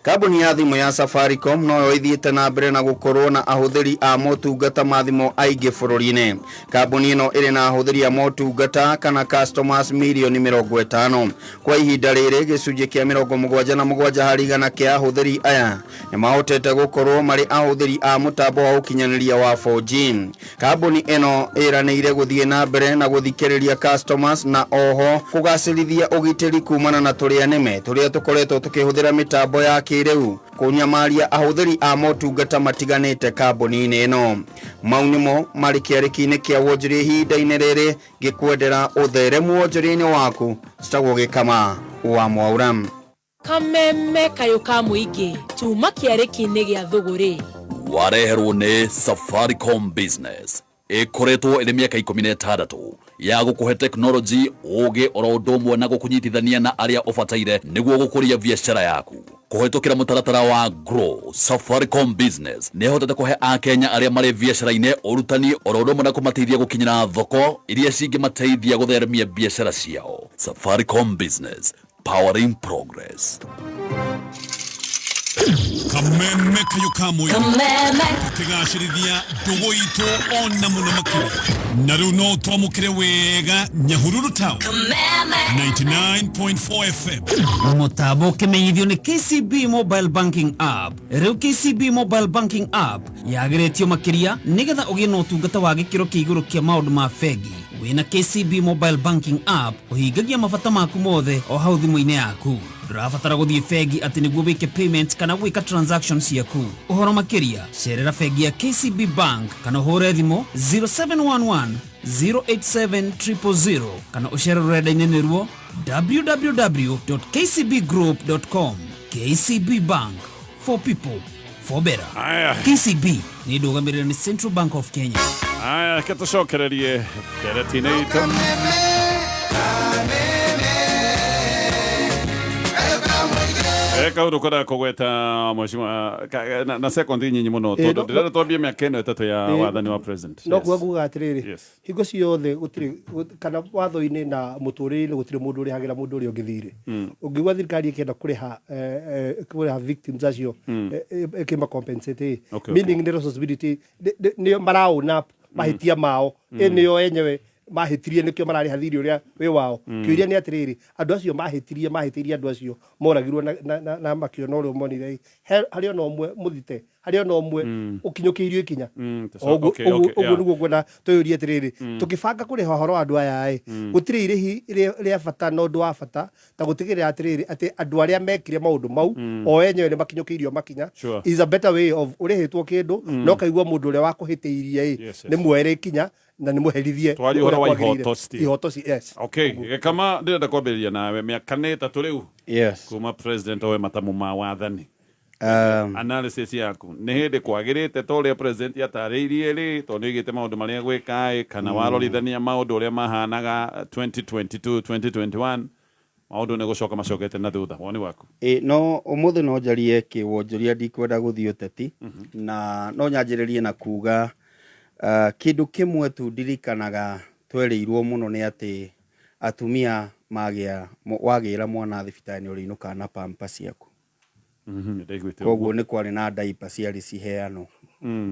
Kambuni ya thimũ ya Safaricom noyo ĩthiĩte na mbere na gũkorwo na ahũthĩri a motungata ma thimũ aingĩ bũrũri-inĩ. Kambuni ĩno ĩrĩ na ahũthĩri a motungata kana customers mirioni 50. Kwa ihinda rĩrĩ gĩcunjĩ kĩa 77 harĩ igana kĩa ahũthĩri aya nĩ mahotete gũkorwo marĩ ahũthĩri a mũtambo wa ũkinyanĩria wa 4G. Kambuni ĩno ĩranĩire gũthiĩ na mbere na gũthikĩrĩria customers na oho kũgacĩrithia ũgitĩri kumana na tũrĩa nĩme tũrĩa tũkoretwo tũkĩhũthĩra mĩtambo ya kĩrĩu kũnyamaria ahũthĩri a motungata matiganĩte kambuni-inĩ ĩno. Mau nĩmo marĩ kĩarĩki-inĩ kĩa wonjoria ihinda-inĩ rĩrĩ ngĩkwendera ũtheremu wonjoria-inĩ waku. Citagwo Gĩkama wa Mwaura. Kameme kayũ ka mũingĩ tuma kĩarĩki-inĩ gĩa thũgũrĩ. Wareherwo nĩ Safaricom Business ĩkoretwo ĩrĩ mĩaka 16 ya gũkũhe tekinoronjĩ ũgĩ oro ũndũ ũmwe na gũkũnyitithania na arĩa ũbataire nĩguo gũkũria biacara yaku kũhĩtũkĩra mũtaratara wa Grow. Safaricom Business nĩ ĩhotete kũhe akenya arĩa marĩ biacara-inĩ ũrutani oro ũndũ ũmwe na kũmateithia gũkinyĩra thoko iria cingĩmateithia gũtheremia biacara ciao. Safaricom Business, powering progress. Kameme kayo ka mũingĩ tũkĩgacĩrithia ndũgũ itũ ona mũno makĩria na rĩu no twamũkĩre wega Nyahururu Town 99.4 FM. Mũtambo ũkĩmenyithio nĩ KCB Mobile Banking App. Rĩu KCB Mobile Banking App yagĩrĩtio makĩria nĩgetha ũgĩe na ũtungata wa gĩkĩro kĩa igũrũ kĩa maũndũ ma bengi. Wĩna KCB Mobile Banking App ũhingagia mabata maku mothe o hau thimũ-inĩ yaku. Ndũrabatara gũthiĩ bengi atĩ nĩguo wĩke payment kana gwĩka transaction ciaku. Ũhoro makĩria cerera bengi ya KCB Bank kana ũhũre thimũ 0711 087 000 kana ũcere rũrenda-inĩ nĩruo www.kcbgroup.com. KCB Bank, for people, for better. Aya. KCB nĩ ndũgamĩrĩre nĩ Central Bank of Kenya. Aya, reke tũcokererie ndereti-inĩ itũ. Kaũndũ kwendaga kũgweta mheshimiwa na sekondi nyinyi mũno tondũ ndĩrenda twambie mĩaka ĩno 3 ya wathani wa president. No kuga nguga atĩrĩrĩ, Yes. hingo ciothe gũtirĩ kana watho-inĩ na mũtũrĩre-inĩ gũtirĩ mũndũ ũrĩhagĩra mũndũ ũrĩa ũngĩ thirĩ. Ũngĩigua thirikari ĩkĩenda kũrĩha kũrĩha victims acio, ĩkĩma compensate, meaning nĩ responsibility nĩo mara own up mahĩtia mao, ĩ nĩo enyewe mahĩtirie nĩkĩo mararĩha thirĩ ũrĩa wĩ wao. Kĩũria nĩ atĩrĩrĩ, andũ acio mahĩtirie mahĩtĩirie andũ acio moragirwo na makĩona ũrĩa monire, harĩ ona ũmwe mũthite, harĩ ona ũmwe ũkinyũkĩirio ikinya? Ũguo ũguo nĩguo ngwenda twĩyũrie atĩrĩrĩ, tũkĩbanga kũrĩha ũhoro wa andũ aya ĩ, gũtirĩ irĩhi rĩa bata na ũndũ wa bata ta gũtigĩrĩra atĩrĩrĩ atĩ andũ arĩa mekire maũndũ mau o enyewe nĩ makinyũkĩirio makinya. Is a better way of ũrĩhĩtwo kĩndũ no kaigua mũndũ ũrĩa wakũhĩtĩirie ĩ nĩ muoere ikinya na nĩ mũherithie Twarie ũhoro wa ũrĩa kwagĩrĩire. ihoto, Steve. Ihoto yes. Okay, Gĩkama, ndĩrenda kwambĩrĩria nawe. Mĩaka nĩ 3 rĩu Yes. kuma president oe matamu ma wathani. Analysis yaku nĩ hĩndĩ kwagĩrĩte ta ũrĩa president atarĩirie rĩ, tondũ nĩ oigĩte maũndũ marĩa gwĩka ĩ, kana warorithania maũndũ ũrĩa mahanaga 2022 2021, maũndũ nĩ gũcoka macokete na thutha? Woni waku? Ĩ, no ũmũthĩ no njarie kĩwonjoria, ndikwenda gũthiĩ ũteti, na no nyanjĩrĩrie na kuga kĩndũ kĩmwe tu ndirikanaga twerĩirwo mũno nĩ atĩ atumia magĩa wagĩra mwana thibitarĩ nĩ ũrĩinũkaga na pamper ciaku. Ndaiguĩte Koguo ũguo. nĩ kwarĩ na diaper ciarĩ ciheanwo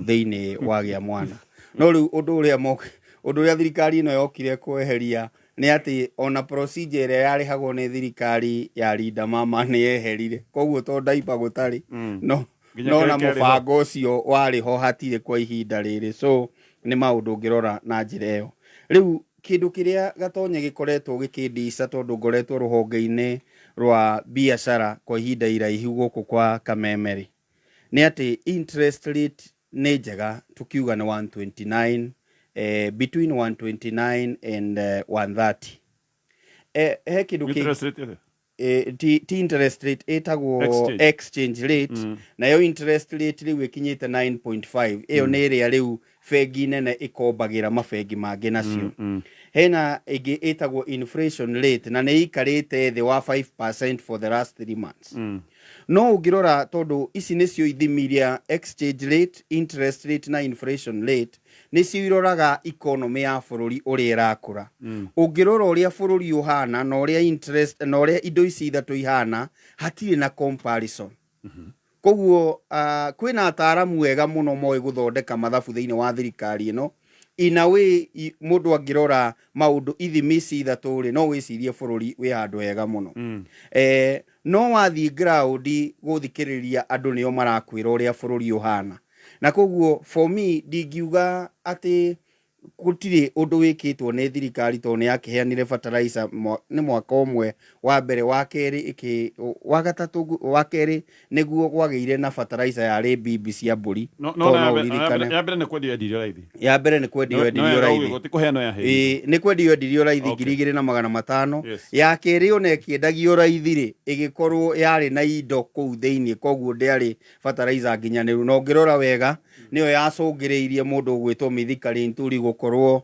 thĩinĩ wagĩa mwana. No rĩu ũndũ ũrĩa thirikari ĩno yokire kweheria nĩ atĩ ona procedure ĩrĩa yarĩhagwo nĩ thirikari ya Linda Mama nĩ yeherire. Koguo to diaper gũtarĩ, no Nginya no na kĩrĩa kĩarĩ ho. mũbango ũcio warĩ ho hatirĩ kwa ihinda rĩrĩ. So nĩ maũndũ ũngĩrora na njĩra ĩyo. Rĩu kĩndũ kĩrĩa Gatonye gĩkoretwo gĩkĩndica, tondũ ngoretwo rũhonge-inĩ Rwa biacara kwa ihinda iraihu gũkũ kwa Kameme rĩ, nĩ atĩ interest rate nĩ njega, tukiuga nĩ 129, between 129 and 130. He kĩndũ Interest rate ĩrĩa? Ti interest rate, ĩtagwo Exchange. Exchange rate. Nayo interest rate rĩu ĩkinyĩte 9.5. Ĩyo nĩ ĩrĩa rĩu bengi nene ĩkombagĩra mabengi mangĩ nacio. Hena ĩngĩ ĩtagwo inflation rate, na nĩ ĩikarĩte thĩ wa 5% for the last 3 months. No ũngĩrora, tondũ ici nĩcio ithimi iria, exchange rate, interest rate na inflation rate, nĩcio iroraga economy ya bũrũri ũrĩa ĩrakũra. Ũngĩrora ũrĩa bũrũri ũhana na ũrĩa interest na ũrĩa indo ici ithatũ ihana, hatirĩ na comparison. Koguo kwĩna ataaramu ega mũno moĩ gũthondeka mathabu thĩinĩ wa thirikari ĩno. In a way, mũndũ angĩrora maũndũ ithimi ici ithatũ rĩ, no wĩcirie bũrũri wĩ handũ hega mũno. No wathiĩ ground gũthikĩrĩria andũ, nĩo marakwĩra ũrĩa bũrũri ũhana. Na koguo for me ndingiuga atĩ gũtirĩ ũndũ wĩkĩtwo nĩ thirikari, tondũ nĩ yakĩheanire fertilizer nĩ mwaka ũmwe wa mbere, wa kerĩ ĩkĩ wa gatatũ wa kerĩ nĩguo gwagĩire na fertilizer yarĩ mbimbi cia mbũri. No Tondũ no no ya mbere- ũririkane. Ya mbere nĩ kwendio yendirio raithi. Ya mbere nĩ kwendio yendirio raithi. Ti kũheanwo yaheirwo. Ĩĩ, nĩ kwendio yendirio raithi 2500. Ya kerĩ ona ĩkĩendagio raithi rĩ, ĩgĩkorwo yarĩ na indo kũu thĩinĩ, koguo ndĩarĩ fertilizer nginyanĩru. Na ũngĩrora wega, nĩyo yacũngĩrĩirie mũndũ ũgwĩtwo Mithika Linturi gũkorwo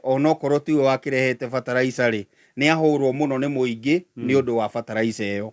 onokorwo tiwe wakĩrehete fertilizer rĩ, nĩ ahũrwo mũno nĩ mũingĩ nĩ ũndũ wa fertilizer ĩyo.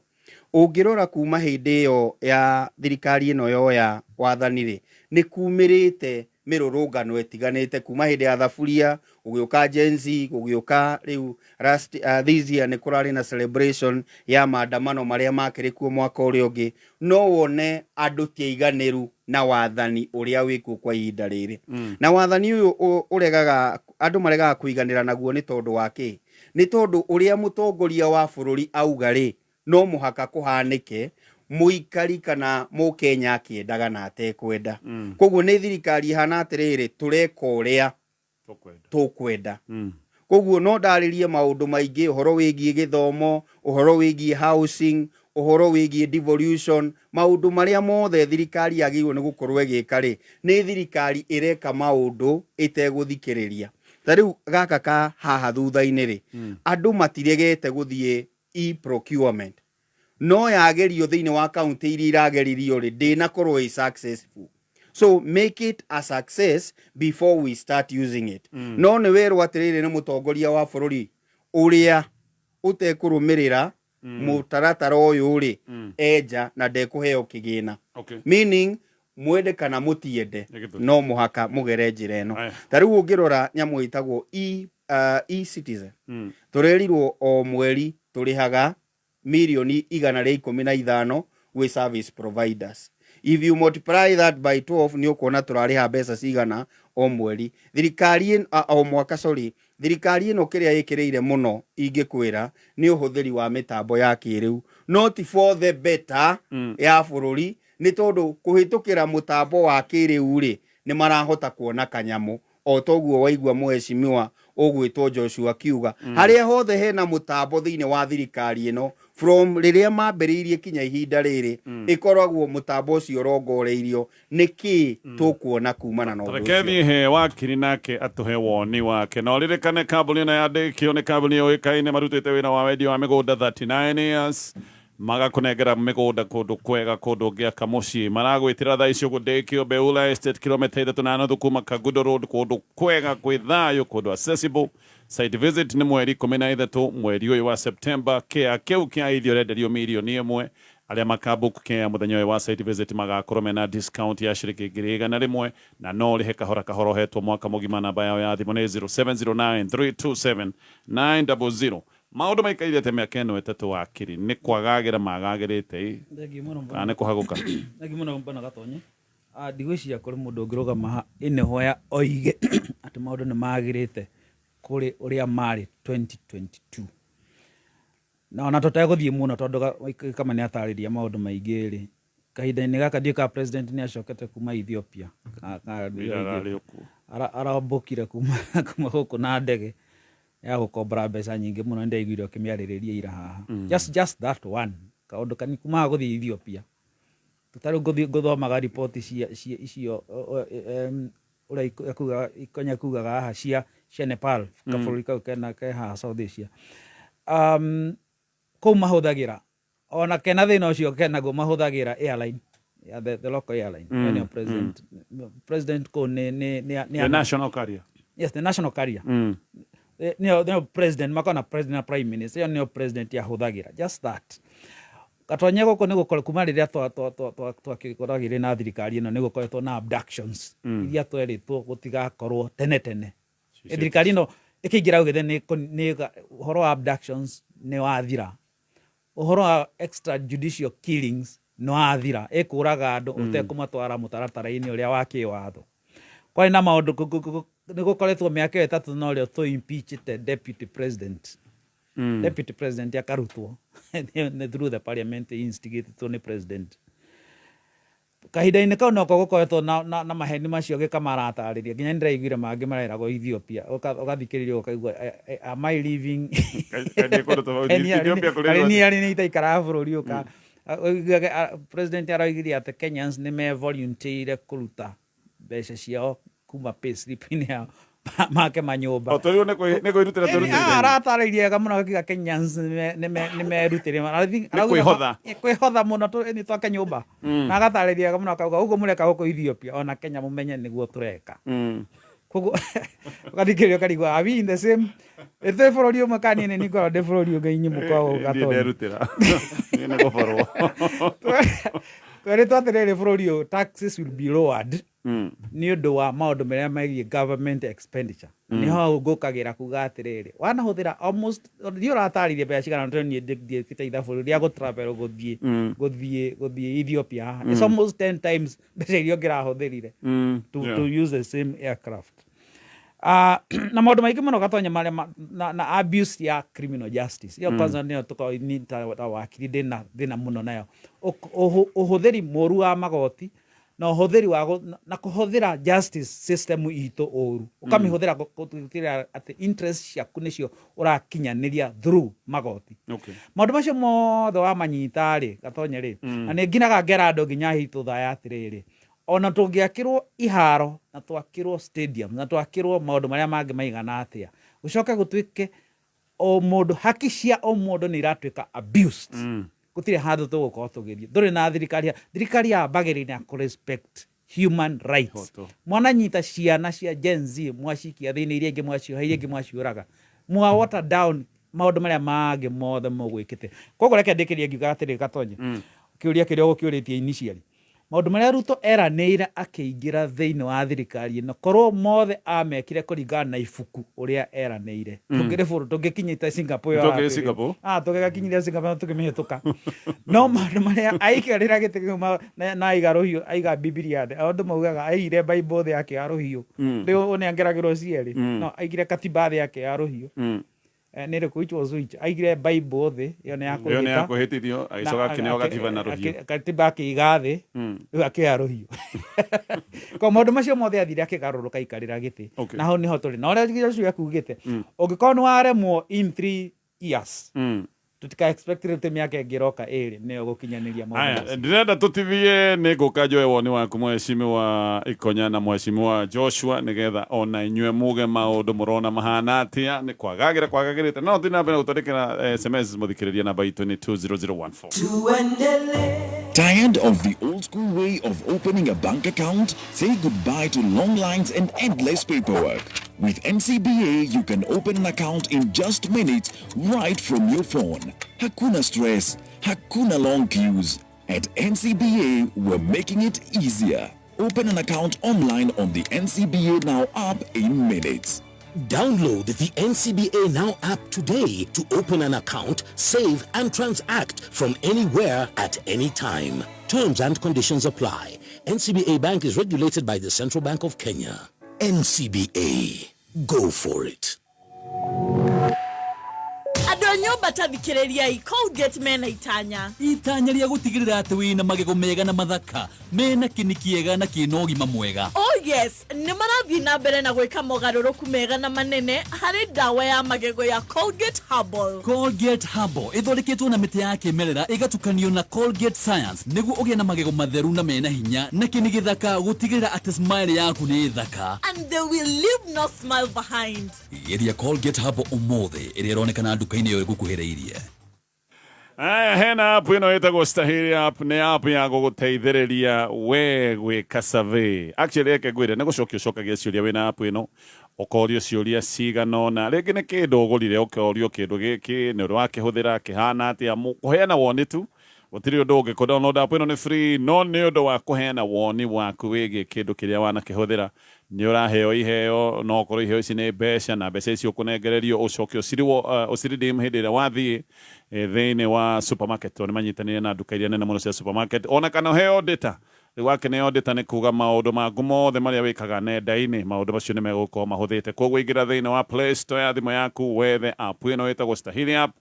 Ũngĩrora kuma hĩndĩ ĩyo ya thirikari ĩno yoya wathani rĩ, nĩ kumĩrĩte mĩrũrũngano ĩtiganĩte, kuma hĩndĩ ya thaburia, gũgĩũka Gen Z, gũgĩũka rĩu last this year nĩ kũrarĩ na celebration ya maandamano marĩa makĩrĩ kuo mwaka ũrĩa ũngĩ. No wone andũ ti aiganĩru na wathani ũrĩa wĩkuo kwa ihinda rĩrĩ. Na wathani ũyũ ũregaga andũ, maregaga kũiganĩra naguo nĩ tondũ wa kĩ? Nĩ tondũ ũrĩa mũtongoria wa bũrũri auga rĩ, no mũhaka kũhanĩke, mũikari kana mũkenya akĩendaga na atekwenda. Koguo nĩ thirikari ĩhana atĩrĩrĩ, tũreka ũrĩa tũkwenda. Koguo no ndarĩrie maũndũ maingĩ, ũhoro wĩgiĩ gĩthomo, ũhoro wĩgiĩ housing, ũhoro wĩgiĩ devolution, maũndũ marĩa mothe thirikari yagĩrĩirwo nĩ gũkorwo ĩgĩka rĩ, nĩ thirikari ĩreka maũndũ ĩtegũthikĩrĩria. Ta rĩu gaka ka haha thutha-inĩ rĩ, andũ matiregete gũthiĩ e-procurement, no yagerio thĩinĩ wa kaunti iria irageririo rĩ, ndĩnakorwo ĩ successful. So make it a success before we start using it. No nĩ werwo atĩrĩrĩ nĩ mũtongoria wa bũrũri, ũrĩa ũtekũrũmĩrĩra mũtaratara ũyũ rĩ, enja na ndekũheo kĩgĩna. Meaning, mwende kana mũtiende, Nĩ gĩtũmi. no mũhaka mũgere njĩra ĩno. Aya. Ta rĩu ũngĩrora nyamũ ĩtagwo e-citizen, tũrerirwo o mweri tũrĩhaga mirioni 115 gwĩ service providers. If you multiply that by 12, nĩ ũkuona tũrarĩha mbeca cigana o mweri. Thirikari o mwaka, sorry. Thirikari ĩno kĩrĩa ĩkĩrĩire mũno ingĩkwĩra nĩ ũhũthĩri wa mĩtambo ya kĩrĩu, no ti for the better ya bũrũri, nĩ tondũ kũhĩtũkĩra mũtambo wa kĩrĩu rĩ, nĩ marahota kuona kanyamũ. O toguo waigua mũheshimiwa ũgwĩtwo Joshua akiuga, harĩa hothe hena mũtambo thĩinĩ wa thirikari ĩno, from rĩrĩa mambĩrĩirie kinya ihinda rĩrĩ, ĩkoragwo mũtambo ũcio ũrongoreirio nĩ kĩ tũkuona kumana na ũndũ Reke ũcio. Thiĩ he wakiri nake atũhe woni wake. Na ũririkane kambuni ĩno ya Ndĩkio nĩ kambuni yũĩkaine, marutĩte wĩra wa wendia wa mĩgũnda 39 years, magakũnengera mĩgũnda kũndũ kwega, kũndũ ũngĩaka mũciĩ. Maragwĩtĩra thaa icio Ndĩkio, Beula Estate, kilomita 3.5 kuma Kagudo Road, kũndũ kwega, kwĩ thayũ, kũndũ accessible. Site visit nĩ mweri 13 mweri ũyũ wa September. Kĩa kĩu kĩa ithio ũrenderio mirioni 1. Arĩa makabook kĩa mũthenya ũyũ wa site visit magakorwo mena discount ya ciringi 100,000, na no ũrĩhe kahora kahora ũhetwo mwaka mũgima. Namba yao ya thimũ nĩ 0709 327 900. Maũndũ maikaire atĩa mĩaka ĩno 3, wakiri? Nĩ kwagagĩra magagĩrĩte ĩ, Thengiũ mũno. Kana nĩ kũhagũka? Thengiũ mũno, bwana Gatonye. Ndigwĩciria kũrĩ mũndũ ũngĩrũgama haha anywhere oige atĩ maũndũ nĩ magĩrĩte kũrĩ ũrĩa marĩ 2022. Na ona tũtegũthiĩ mũno, tondũ kama nĩ atarĩria maũndũ maingĩ rĩ, kahinda-inĩ gaka ndiũĩ kana president nĩ acokete kuma Ethiopia. Wĩra ararĩ o kuo. Arambũkire kuma gũkũ na ndege. Ya gũkombora mbeca nyingĩ mũno, nĩndaiguire ũkĩmĩarĩrĩria ira haha. Just that one kaũndũ kani kumaga gũthiĩ Ethiopia, tarĩu ngũthiĩ ngũthomaga riboti cia icio ũrĩa Ikonya kugaga haha cia Nepal, kabũrũri kau kena ke haha South Asia, kũu mahũthagĩra ona kena thĩna ũcio kenaguo, mahũthagĩra airline ya the local airline. Nĩyo president kũu nĩ The national carrier. Yes, the national carrier. Nĩyo president makona president na prime minister, ĩyo nĩyo president yahũthagĩra. Just that gatonye gũkũ nĩ gũkorwo kuma rĩrĩa twakĩkoragĩrĩ na thirikari ĩno, nĩ gũkoretwo na abductions iria twerĩtwo gũtigakorwo tene tene. Thirikari ĩno ĩkĩingĩra ugĩte nĩ ũhoro wa abductions nĩ wathira, ũhoro wa extrajudicial killings nĩ wathira, ĩkũraga andũ ũtekũmatwara mũtaratara-inĩ ũrĩa wa kĩwatho. Kwarĩ na maũndũ nĩ gũkoretwo mĩaka ĩyo 3 no rĩo tũ impeachite deputy president. Deputy president akarutwo nĩ through the parliament, instigated nĩ president. Kahinda-inĩ kau noko gũkoretwo na maheni macio gĩkamaratarĩria, nginya nĩndĩraiguire mangĩ mareragwo Ethiopia, ũgathikĩrĩria ũkaigua, am I living Kaĩ kũndũ tofauti. Ethiopia kũrĩ karĩ niĩ arĩ nĩ itaikaraga bũrũri ũyũ ka ũiguage, president aroigire atĩ Kenyans nĩ me volunteer kũruta mbeca ciao kuma pay slip-inĩ yao make manyũmba. O tũrĩo nĩ kwĩrutĩra twĩrutĩire. Aratarĩirie wega mũno, akiuga Kenyans nĩ merutĩire. I think Nĩ kwĩhotha. Kwĩhotha mũno nĩ twake nyũmba, na agatarĩria wega mũno akauga ũguo mũreka gũkũ Ethiopia ona Kenya mũmenye nĩguo tũreka. Koguo ũgathikĩrĩria ũkarigwo, are we in the same, twĩ bũrũri ũmwe kana niĩ nĩ ngoragwo ndĩ bũrũri ũngĩ inyuĩ mũkoragwo Niĩ gatonya. nderutĩra. Niĩ nĩ gũborwo. Twerĩtwo atĩrĩrĩ, bũrũri ũyũ taxes will be lowered nĩ ũndũ wa maũndũ marĩa megiĩ government expenditure. Nĩ hau ngũkagĩra kuga atĩrĩrĩ, wanahũthĩra almost, ndiũ ũratarĩria mbeca cigana, tondũ niĩ ndiĩkĩte ithabu rĩrĩa gũ travel gũthiĩ Ethiopia haha. It's almost 10 times mbeca iria ũngĩrahũthĩrire to use the same aircraft. Na maũndũ maingĩ mũno gatonya marĩa na abuse ya criminal justice ĩyo kwanza nĩyo tũkoragwo ni ta wakiri ndĩna thĩna mũno nayo. Ũhũthĩri mũru wa magoti na ũhũthĩri wa na kũhũthĩra justice system itũ ũru, ũkamĩhũthĩra gũtigĩrĩra atĩ interest ciaku nĩcio ũrakinyanĩria through magoti. Maũndũ macio mothe wamanyita rĩ, gatonye rĩ, na nĩ nginaga ngera andũ nginya hitũ thaya atĩrĩrĩ, ona tũngĩakĩrwo iharo na twakĩrwo stadium na twakĩrwo maũndũ marĩa mangĩ maigana atĩa, gũcoke gũtuĩke o mũndũ haki cia o mũndũ nĩ iratuĩka abused, gũtirĩ handũ tũgũkorwo tũgĩthiĩ. Ndũrĩ na thirikari, thirikari yambagĩrĩria na kũ respect human rights. Mwananyita ciana cia Gen Z, mwacikia thĩinĩ, iria ingĩ mwacioha, iria ingĩ mwaciũraga, mwa water down maũndũ marĩa mangĩ mothe mũgwĩkĩte. Koguo reke ndĩkĩrie ngiuga atĩrĩ, gatonye kĩũria kĩrĩa ũgũkĩũrĩtie initially, maũndũ marĩa Ruto eranĩire akĩingĩra thĩinĩ wa thirikari ĩno, korwo mothe amekire kũringana na ibuku ũrĩa eranĩire, tũngĩrĩ bũrũ tũngĩkinyĩte Singapore ĩyo Tũngĩrĩ aratwĩrire. Singapore. Ah, tũngĩgakinyire Singapore tũkĩmĩhĩtũka, no maũndũ marĩa aikarĩra gĩtĩ kĩu na aiga rũhiũ, aiga Bibilia thĩ, andũ maugaga aigire Bible thĩ akĩoya rũhiũ. Rĩu ũnengeragĩrwo cierĩ, no aigire katiba thĩ akĩoya rũhiũ. Nĩ rĩkũ, which was which? Aigire Bible thĩ, ĩyo nĩ ya Ĩyo nĩ ya kwĩhĩta. kwĩhĩtithio, agĩcoka akĩneo gatiba na rũhiũ. Katiba akĩiga thĩ, rĩu akĩoya rũhiũ. Ko maũndũ macio mothe athire akĩgarũrũka aikarĩra gĩtĩ. Na hau nĩho tũrĩ na ũrĩa Joshua akugĩte, ũngĩkorwo nĩ waremwo in 3 years, tũtika expect rĩu tĩ mĩaka ĩngĩ ĩroka ĩrĩ nĩyo gũkinyanĩria maũndũ Aya, macio. Ndĩrenda tũtithie, nĩ ngũka njoe woni waku mheshimiwa Ikonya na mheshimiwa Joshua, nĩgetha ona inyuĩ muge maũndũ mũrona mahana atĩa, nĩ kwagagĩra kwagagĩrĩte. No thiĩ na mbere gũtwandĩkĩra SMS, mũthikĩrĩria, namba itũ nĩ 20014. Tired of the old school way of opening a bank account? Say goodbye to long lines and endless paperwork. With NCBA, you can open an account in just minutes right from your phone. Hakuna stress, hakuna long queues. At NCBA, we're making it easier. Open an account online on the NCBA Now app in minutes. Download the NCBA Now app today to open an account, save and transact from anywhere at any time. Terms and conditions apply. NCBA Bank is regulated by the Central Bank of Kenya. NCBA. Go for it. Andũ a nyũmba, ta thikĩrĩriai, Colgate mena itanya. Itanya rĩa gũtigĩrĩra atĩ wĩna magego mega na mathaka mena kĩni kĩega na kĩna ũgima mwega. O Yes, nĩ marathiĩ na mbere na gwĩka mogarũrũku mega na manene harĩ ndawa ya magego ya Colgate Herbal. Colgate Herbal ĩthondeketwo na mĩtĩ ya kĩmerera ĩgatukanio na Colgate Science nĩguo ũgĩe na magego matheru na mena hinya na kĩni gĩthaka gũtigĩrĩra atĩ smile yaku nĩ thaka. And they will leave no smile behind. Geria Colgate Herbal ũmũthĩ ĩrĩa ĩronekana nduka-inĩ ĩyo ĩgũkuhĩrĩirie. Aya, hena app ĩno ĩtagwo Stahili app, nĩ app ya gũgũteithĩrĩria we gwĩka survey. Actually reke ngwĩre, nĩ gũcokia ũcokagia ciũria wĩna app ĩno, ũkorio ciũria cigana ũna, rĩngĩ nĩ kĩndũ ũgũrire, ũkorio kĩndũ gĩkĩ nĩ ũrĩ wakĩhũthĩra, kĩhana atĩa, kũheana woni tu, gũtirĩ ũndũ ũngĩ. Kũ download app ĩno nĩ free, no nĩ ũndũ wa kũheana woni waku wĩgiĩ kĩndũ kĩrĩa wanakĩhũthĩra, nĩ ũraheo iheo, no okorwo iheo ici nĩ mbeca, na mbeca ici ũkũnengererio ũcoke ũciredeem hĩndĩ ĩrĩa wathiĩ thĩinĩ wa supermarket, tondũ nĩ manyitanĩire na nduka iria nene mũno cia supermarket, ona kana ũheo data. Rĩu wakĩneo data nĩ kuga maũndũ maku mothe marĩa wĩkaga nenda-inĩ, maũndũ macio nĩ megũkorwo mahũthĩte. Koguo ingĩra thĩinĩ wa Play Store ya thimũ yaku, wethe app ĩno ĩtagwo Stahili app,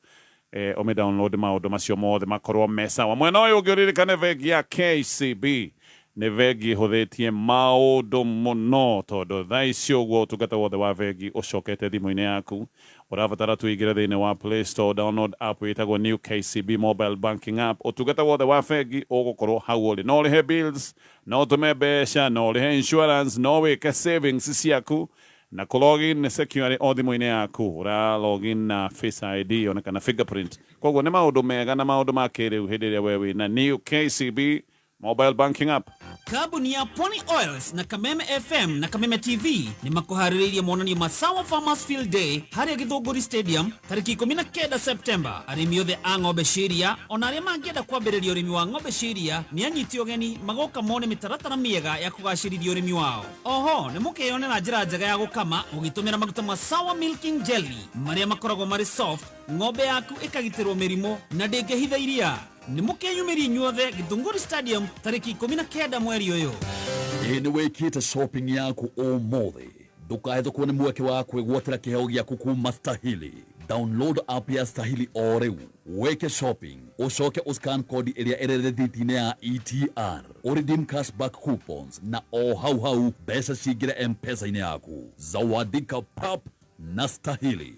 ũmĩ download, maũndũ macio mothe makorwo me sawa. Mwena ũyũ ũngĩ, ũririkane bengi ya KCB nĩ bengi ĩhũthĩtie maũndũ mũno, tondũ thaa ici ũguo ũtungata wothe wa bengi ũcokete thimũ-inĩ yaku. Ũrabatara tu ingĩre thĩinĩ wa Play Store, download app ĩtagwo New KCB Mobile Banking app. Ũtungata wothe wa bengi ũgũkorwo hau ũrĩ. No ũrĩhe bills, no ũtũme mbeca, no ũrĩhe insurance, no wĩke savings ciaku, na kũ login nĩ secure o thimũ-inĩ yaku, ũra login na Face ID ona kana fingerprint. Koguo nĩ maũndũ mega na maũndũ ma kĩrĩu hĩndĩ ĩrĩa we wĩna New KCB Mobile Banking app. Kambuni ya Pwani Oils na Kameme FM na Kameme TV nĩ makũharĩrĩirie monanio ma Sawa Farmers Field Day harĩa Gĩthũngũri Stadium tarĩki 19 Septemba. Arĩmi othe a ng'ombe cia iria ona arĩa mangĩenda kwambĩrĩria ũrĩmi wa ng'ombe cia iria nĩ anyiti ũgeni magoka mone mĩtaratara mĩega ya kũgacĩrithia ũrĩmi wao. Oho nĩ mũkeyonera njĩra njega ya gũkama ũgĩtũmĩra maguta ma Sawa Milking Jelly marĩa makoragwo marĩ soft, ng'ombe yaku ĩkagitĩrwo mĩrimũ na ndĩngĩhitha iria. Nĩ mũkeyumĩria inyuothe Gĩthũngũri Stadium tarĩki 19 mweri ũyũ. Ĩ nĩ wĩkĩte shopping yaku ũmũthĩ? Ndũkahĩtũkwo nĩ mweke wa kwĩgwatĩra kĩheo gĩaku kuma Stahili. Download app ya Stahili o rĩu, wĩke shopping, ũcoke ũscan kodi ĩrĩa ĩrĩ rĩthiti-inĩ ya ETR, ũredeem cashback coupons, na o hau hau mbeca cingĩre M-Pesa-inĩ yaku. Zawadika pap na Stahili.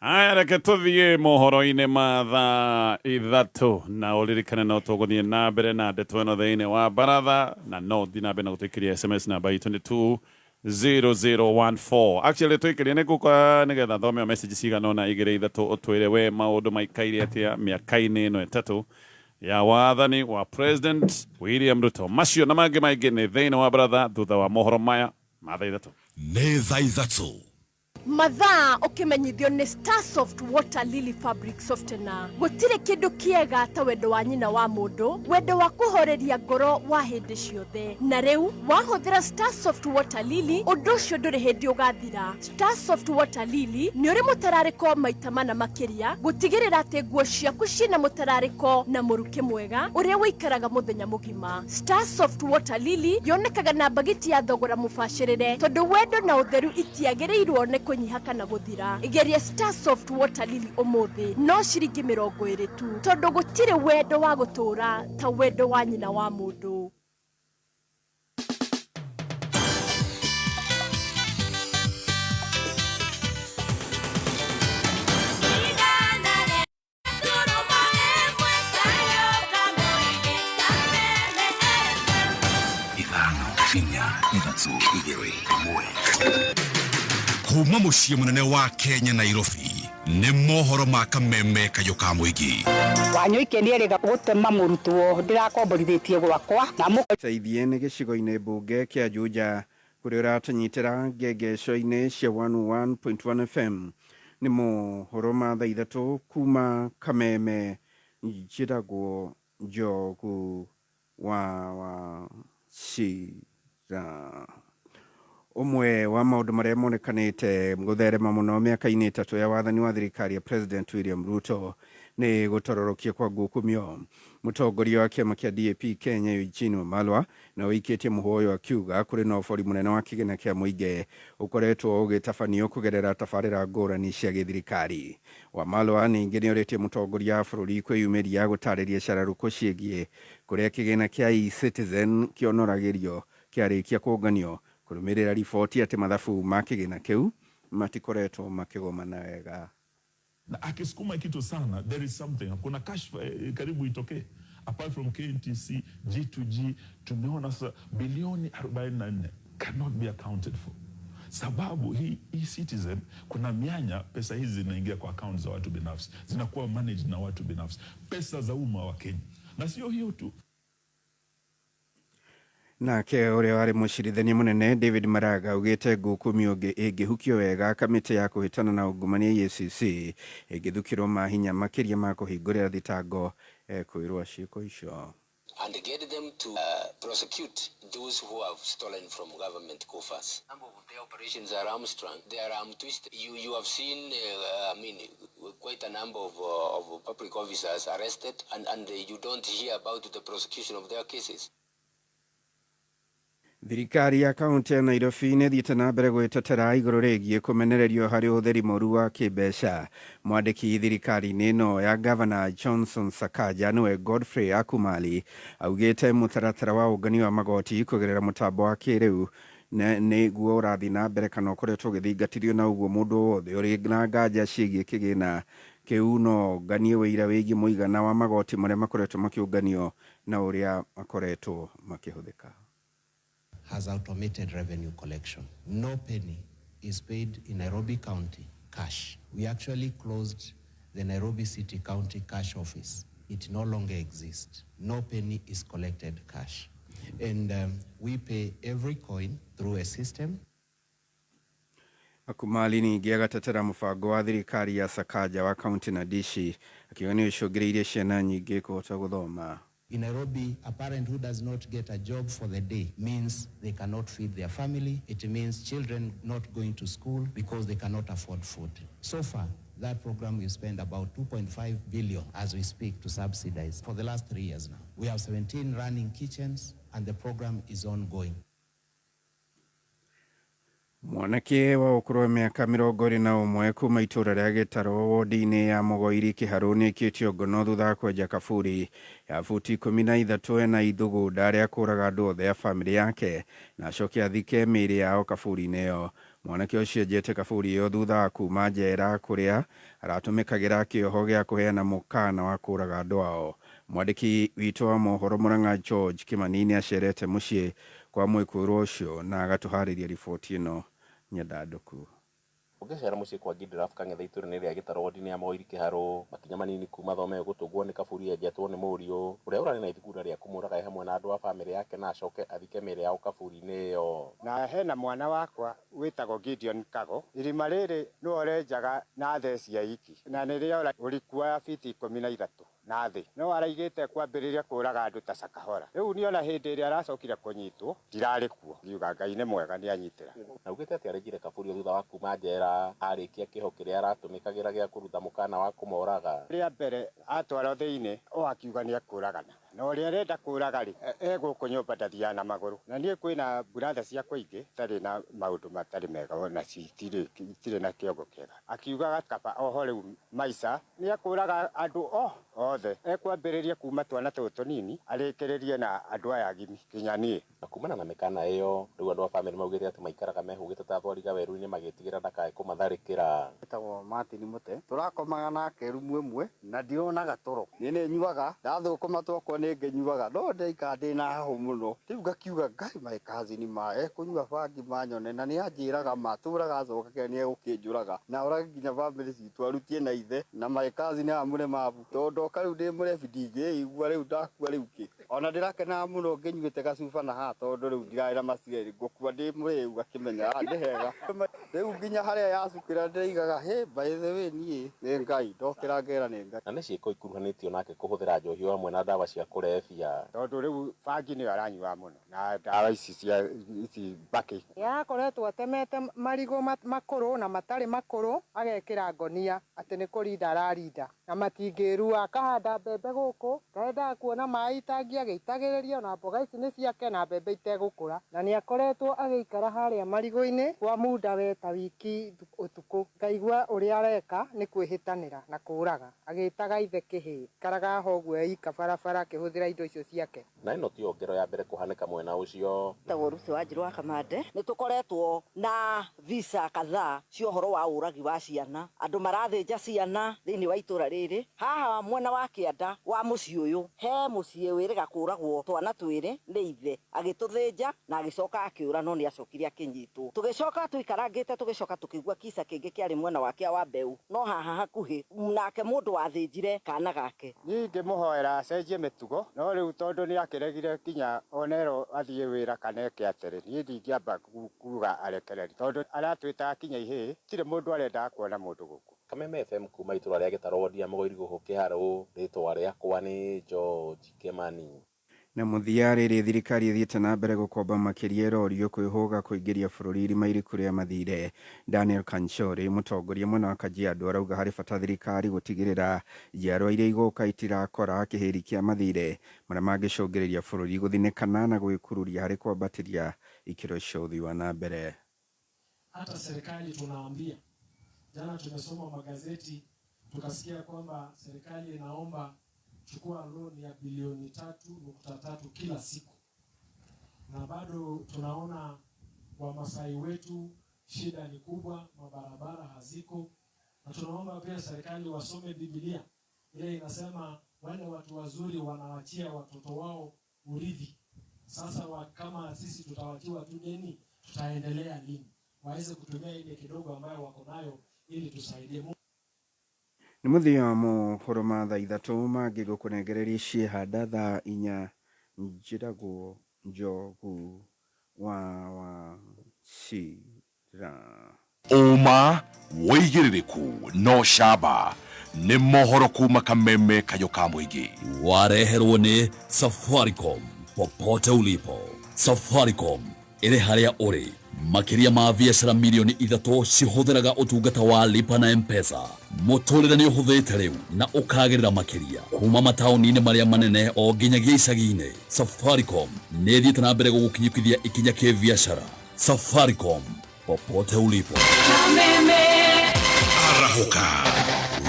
Aya, reke tũthiĩ mohoro-inĩ ma thaa 3, na ũririkane no tũgũthiĩ na mbere na ndeto ĩno thĩinĩ wa baratha, na no thiĩ na mbere na gũtũikĩria SMS namba itũ 20014. Actually tũikĩrie nĩ ngũka nĩgetha thome o message cigana ũna, igĩrĩ ithatũ, ũtwĩre we maũndũ maikaire atĩa mĩaka-inĩ ĩno 3 ya wathani wa President William Ruto. Macio na mangĩ maingĩ nĩ thĩinĩ wa baratha thutha wa mohoro maya ma thaa 3. Nĩ thaa 3. Mathaa ũkĩmenyithio nĩ Starsoft Water Lily Fabric Softener. Gũtirĩ kĩndũ kĩega ta wendo wa nyina wa mũndũ, wendo wa kũhoreria ngoro wa hĩndĩ ciothe, na rĩu wahũthĩra Starsoft Water Lily, ũndũ ũcio ndũrĩ hĩndĩ ũgathira. Starsoft Water Lily nĩ ũrĩ mũtararĩko maita mana makĩria, gũtigĩrĩra atĩ nguo ciaku ciĩna mũtararĩko na mũrukĩ mwega ũrĩa ũikaraga mũthenya mũgima. Starsoft Water Lily yonekaga na mbagiti ya thogora mũbacĩrĩre, tondũ wendo na ũtheru itiagĩrĩirwo nĩ kũnyiha kana gũthira. Geria Starsoft Water Lily ũmũthĩ, no ciringi 20 tu, tondũ gũtirĩ wendo wa gũtũũra ta wendo wa nyina wa mũndũ. 5, 4, 3, 2, 1. Kuma mũciĩ mũnene wa Kenya, Nairobi, nĩ mohoro ma Kameme kayũ ka mũingĩ. Wanyoike nĩ erĩga gũtema mũrutwo ndĩrakomborithĩtie gwakwa na mũ Teithie nĩ gĩcigo-inĩ mbunge kĩa Juja, kũrĩa ũratũnyitĩra ngengeco-inĩ cia 101.1 FM. Nĩ mohoro ma thaa 3 kuma Kameme. Njĩtagwo Njogu wa Wachira. Ũmwe wa maũndũ marĩa monekanĩte gũtherema mũno mĩaka-inĩ 3 ya wathani wa thirikari ya President William Ruto nĩ gũtororokia kwa ngukumio. Mũtongoria wa kĩama kĩa DAP Kenya Eugene Wamalwa na ũikĩtie mũhũyũ akiuga kũrĩ na ũbori mũnene wa kĩgĩna kĩa mũingĩ ũkoretwo ũgĩtabanio kũgerera tabarĩra ngũrani cia gĩthirikari. Wamalwa ningĩ nĩ orĩtie mũtongoria wa bũrũri kwĩyumĩria gũtarĩria cararũkũ ciĩgiĩ kũrĩa kĩgĩna kĩa eCitizen kĩonoragĩrio. Kĩarĩkia kũnganio kũrũmĩrĩra riboti atĩ mathabu ma kĩgĩna kĩu matikoretwo makĩgomana wega. Na akisukuma kitu sana, there is something, kuna kashfa karibu itokee. Apart from KMTC, G2G, tumeona sasa bilioni 44 cannot be accounted for, sababu hii e-citizen kuna mianya, pesa hizi zinaingia kwa account za watu binafsi, zinakuwa managed na watu binafsi, pesa za umma wa Kenya. Na sio hiyo tu. Nake ũrĩa warĩ mũcirithania mũnene David Maraga augĩte ngũkũmi ũngĩ ĩngĩhukio wega, kamĩtĩ ya kũhĩtana na ungumania EACC ĩngĩthukĩrwo mahinya makĩria ma kũhingũrĩra thitango ekwĩrwo ciĩko icio. And get them to prosecute those who have stolen from government coffers. Some of their operations are hamstrung. They are twisted. You have seen, I mean, quite a number of public officers arrested, and you don't hear about the prosecution of their cases. Thirikari ya kaunti ya Nairobi nĩ ĩthiĩte na mbere gwĩtetera igũrũ rĩgiĩ kũmenererio harĩ ũhũthĩri mũru wa kĩmbeca. Mwandĩki thirikari-inĩ ĩno ya Gavana Johnson Sakaja, nĩwe Godfrey Akumali, augĩte mũtaratara wa ũngania wa magoti kũgerera mũtambo wa kĩrĩu nĩguo ũrathiĩ na mbere kana ũkoretwo ũgĩthingatithio, na ũguo mũndũ wothe ũrĩ na nganja ciĩgiĩ kĩgĩna kĩu no nganie ũira wĩgiĩ mũigana wa magoti marĩa makoretwo makĩũnganio na ũrĩa makoretwo makĩhũthĩka. Has automated revenue collection. No penny is paid in Nairobi County cash. We actually closed the Nairobi City County cash office. It no longer exists. No penny is collected cash. And we pay every coin through a system. Akumali ningĩ agatetera mũbango wa thirikari ya Sakaja wa kaunti na Dishi, akiuga nĩ ũcũngĩrĩirie ciana nyingĩ kũhota gũthoma. In Nairobi, a parent who does not get a job for the day means they cannot feed their family. It means children not going to school because they cannot afford food. So far, that program, we spend about 2.5 billion as we speak to subsidize for the last 3 years now. We have 17 running kitchens and the program is ongoing. Mwanake wa ũkũrũ wa mĩaka 21 kuma itũra rĩa Gĩtarũ, wodi-inĩ ya Mũgoiri, Kĩharũ, nĩaikĩtio ngono thutha wa kwenja kaburi ya buti 13 ena ithugunda rĩa kũraga andũ othe a bamĩrĩ yake na acoke athike mĩĩrĩ yao kaburi-inĩ ĩyo. Mwanake ũcio enjete kaburi ĩyo thutha wa kuma njera kũrĩa aratũmĩkagĩra kĩoho gĩa kũheana mũkana wa kũraga andũ ao. Mwandĩki witũ wa mohoro Mũrang'a George Kimani nĩ acerete mũciĩ kwa mwĩkũĩrwo ũcio na agatũharĩria riboti ĩno nyandandũku. Ũngĩcera mũciĩ kwa Gidraf Kang'ethe, itũũra-inĩ rĩa Gĩtarũ, wodi-inĩ ya Mũgoiri, Kĩharũ, makinya manini kuma thome gũtũngwo nĩ kaburi enjetwo nĩ mũriũ ũrĩa ũrarĩ na ithugunda rĩa kũmũraga e hamwe na andũ a bamĩrĩ yake na acoke athike mĩĩrĩ yao kaburi-inĩ ĩyo. Na hena mwana wakwa wĩtagwo Gideon Kago. Irima rĩrĩ nĩwe ũrenjaga na theci ya iki, na nĩrĩo ũriku wa fiti 13 na thĩ, no araigĩte kwambĩrĩria kũraga andũ ta Sakahora. Rĩu niona hĩndĩ ĩrĩa aracokire kũnyitwo ndirarĩ kuo, ngiuga Ngai nĩ mwega, nĩ anyitĩra. Na augĩte atĩ arenjire kaburi thutha wa kuma njera arĩkia kĩoho kĩrĩa aratũmĩkagĩra gĩa kũruta mũkana wa kũmoraga. Rĩa mbere atwarwo thĩinĩ o akiuga nĩ ekũragana, na ũrĩa arenda kũraga rĩ, e gũkũ nyũmba, ndathiaga na magũrũ. Na niĩ kwĩna buratha ciakwa ingĩ itarĩ na maũndũ matarĩ mega na citirĩ itirĩ na kĩongo kĩega. Akiugaga kaba oho rĩu maica nĩ ekũraga andũ o othe, ekwambĩrĩria kuma twana tũtũ tũnini arĩkĩrĩrie na andũ aya agimi nginya niĩ. Na kumana na mĩkana ĩyo, rĩu andũ a bamĩrĩ maugĩte atĩ maikaraga mehũgĩte ta thwariga werũ-inĩ magĩtigĩra ndakae kũmatharĩkĩra. Etagwo Martin Mũte, tũrakomaga nake rumu ĩmwe na ndionaga toro. Niĩ nĩ nyuaga, ndathũkũma twakwa nĩ ngĩnyuaga, no ndaikara ndĩna hahũ mũno. Rĩu ngakiuga Ngai, my cousin ma ekũnyua bangi manyone, na nĩ anjĩraga ma tũraga acokagĩra nĩ egũkĩnjũraga na orage nginya bamĩrĩ citũ, arutie na ithe na my cousin aya mũremabu, tondũ ndoka rĩu ndĩ mũrebi, ndingĩigua rĩu ndakua rĩu kĩ. Ona ndĩrakenaga mũno ngĩnyuĩte gacuba na haha, tondũ rĩu ndirarĩ na macireri, ngũkua ndĩ mũrĩu, ngakĩmenya nĩ hega rĩu nginya harĩa yacukĩra ndĩraigaga hĩ. By the way, niĩ nĩ Ngai ndokĩra ngera nĩ Ngai. Na nĩ ciĩko ikuruhanĩtio nake kũhũthĩra njohi o hamwe na ndawa cia kũrebia. Tondũ rĩu bangi nĩyo aranyua mũno na ndawa ici cia ici mbakĩ. Yakoretwo atemete marigũ makũrũ na matarĩ makũrũ, agekĩra ngonia atĩ nĩ kũrinda ararinda na matingĩrua. Ahanda mbembe gũkũ, ndaendaga kuona maĩ itangi agĩitagĩrĩria, na mboga ici nĩ ciake na mbembe itegũkũra. Na nĩ akoretwo agĩikara harĩa marigũ-inĩ kwa muda we ta wiki ũtukũ. Ngaigua ũrĩa areka nĩ kwĩhĩtanĩra na kũraga, agĩtaga ithe kĩhĩĩ. Aikaraga ho ũguo e ika barabara akĩhũthĩra indo icio ciake. Na ĩno tiyo ngero ya mbere kũhanĩka mwena ũcio. Njĩtagwo Lucy Wanjirũ wa Kamande. Nĩ tũkoretwo na visa kadhaa cia ũhoro wa ũragi wa ciana. Andũ marathĩnja ciana thĩinĩ wa itũra rĩrĩ. Haha mwena wa kĩanda wa mũciĩ ũyũ he mũciĩ wĩrĩga kũragwo twana twĩrĩ nĩ ithe. Agĩtũthĩnja na agĩcoka akĩũra no nĩ acokire akĩnyitwo. Tũgĩcoka tũikarangĩte tũgĩcoka tũkĩigua kisa kĩngĩ kĩarĩ mwena wa kĩa wa Mbeũ no haha hakuhĩ nake mũndũ wathĩnjire kana gake. Niĩ ingĩmũhoera acenjie mĩtugo, no rĩu tondũ nĩ akĩregire kinya ona erwo athiĩ wĩra kana eke atĩrĩ, niĩ ndingĩamba kuga arekererio tondũ aratwĩtaga kinya ihĩĩ, gũtirĩ mũndũ arendaga kuona mũndũ gũkũ. Kameme FM kuma itũra rĩa Gĩtarũ wodi ya Mũgoiri gũkũ Kĩharũ, rĩtwa rĩakwa nĩ George Kĩmani. Na mũthia rĩrĩ thirikari ĩthiĩte na mbere gũkomba makĩria ĩrorio kwĩhũga kũingĩria bũrũri irima iriku rĩa mathirĩ. Daniel Kanchori, mũtongoria mwena wa Kajiado arauga harĩ bata thirikari gũtigĩrĩra njiarwa iria igũka itirakora kĩhĩri kĩa mathirĩ marĩa mangĩcũngĩrĩria bũrũri gũthinĩkana na gwĩkururia harĩ kwambatĩria ikĩro cia ũthii wa na mbere. Hata serikali tunaambia, jana tumesoma magazeti tukasikia kwamba serikali inaomba chukua loan ya bilioni 3.3 kila siku, na bado tunaona Wamasai wetu shida ni kubwa, mabarabara haziko, na tunaomba pia serikali wasome Biblia ile inasema wale watu wazuri wanawachia watoto wao urithi. Sasa kama sisi tutawachiwa tu deni, tutaendelea lini? Waweze kutumia ile kidogo ambayo wako nayo ili tusaidie. Nĩ mũthia wa mohoro ma thaa ithatũ mangĩ ngũkũnengereria ciĩhanda thaa inya njĩragwo Njogu wa Wachira. Ũma wĩigĩrĩrĩku no camba nĩ mohoro kuma Kameme kayũ ka mũingĩ. Wareherwo nĩ Safaricom popote ulipo. Safaricom ĩrĩ harĩa ũrĩ. Makĩria ma biacara milioni 3 cihũthĩraga ũtungata wa lipa na M-Pesa. Mũtũrĩre nĩ ũhũthĩte rĩu na ũkagĩrĩra makĩria kuma mataũni-inĩ marĩa manene o nginyagia icagi-inĩ. Safaricom nĩ ĩthiĩte na mbere gũgũkinyũkithia ikinya kĩbiacara. Safaricom popote ulipo. Arahũka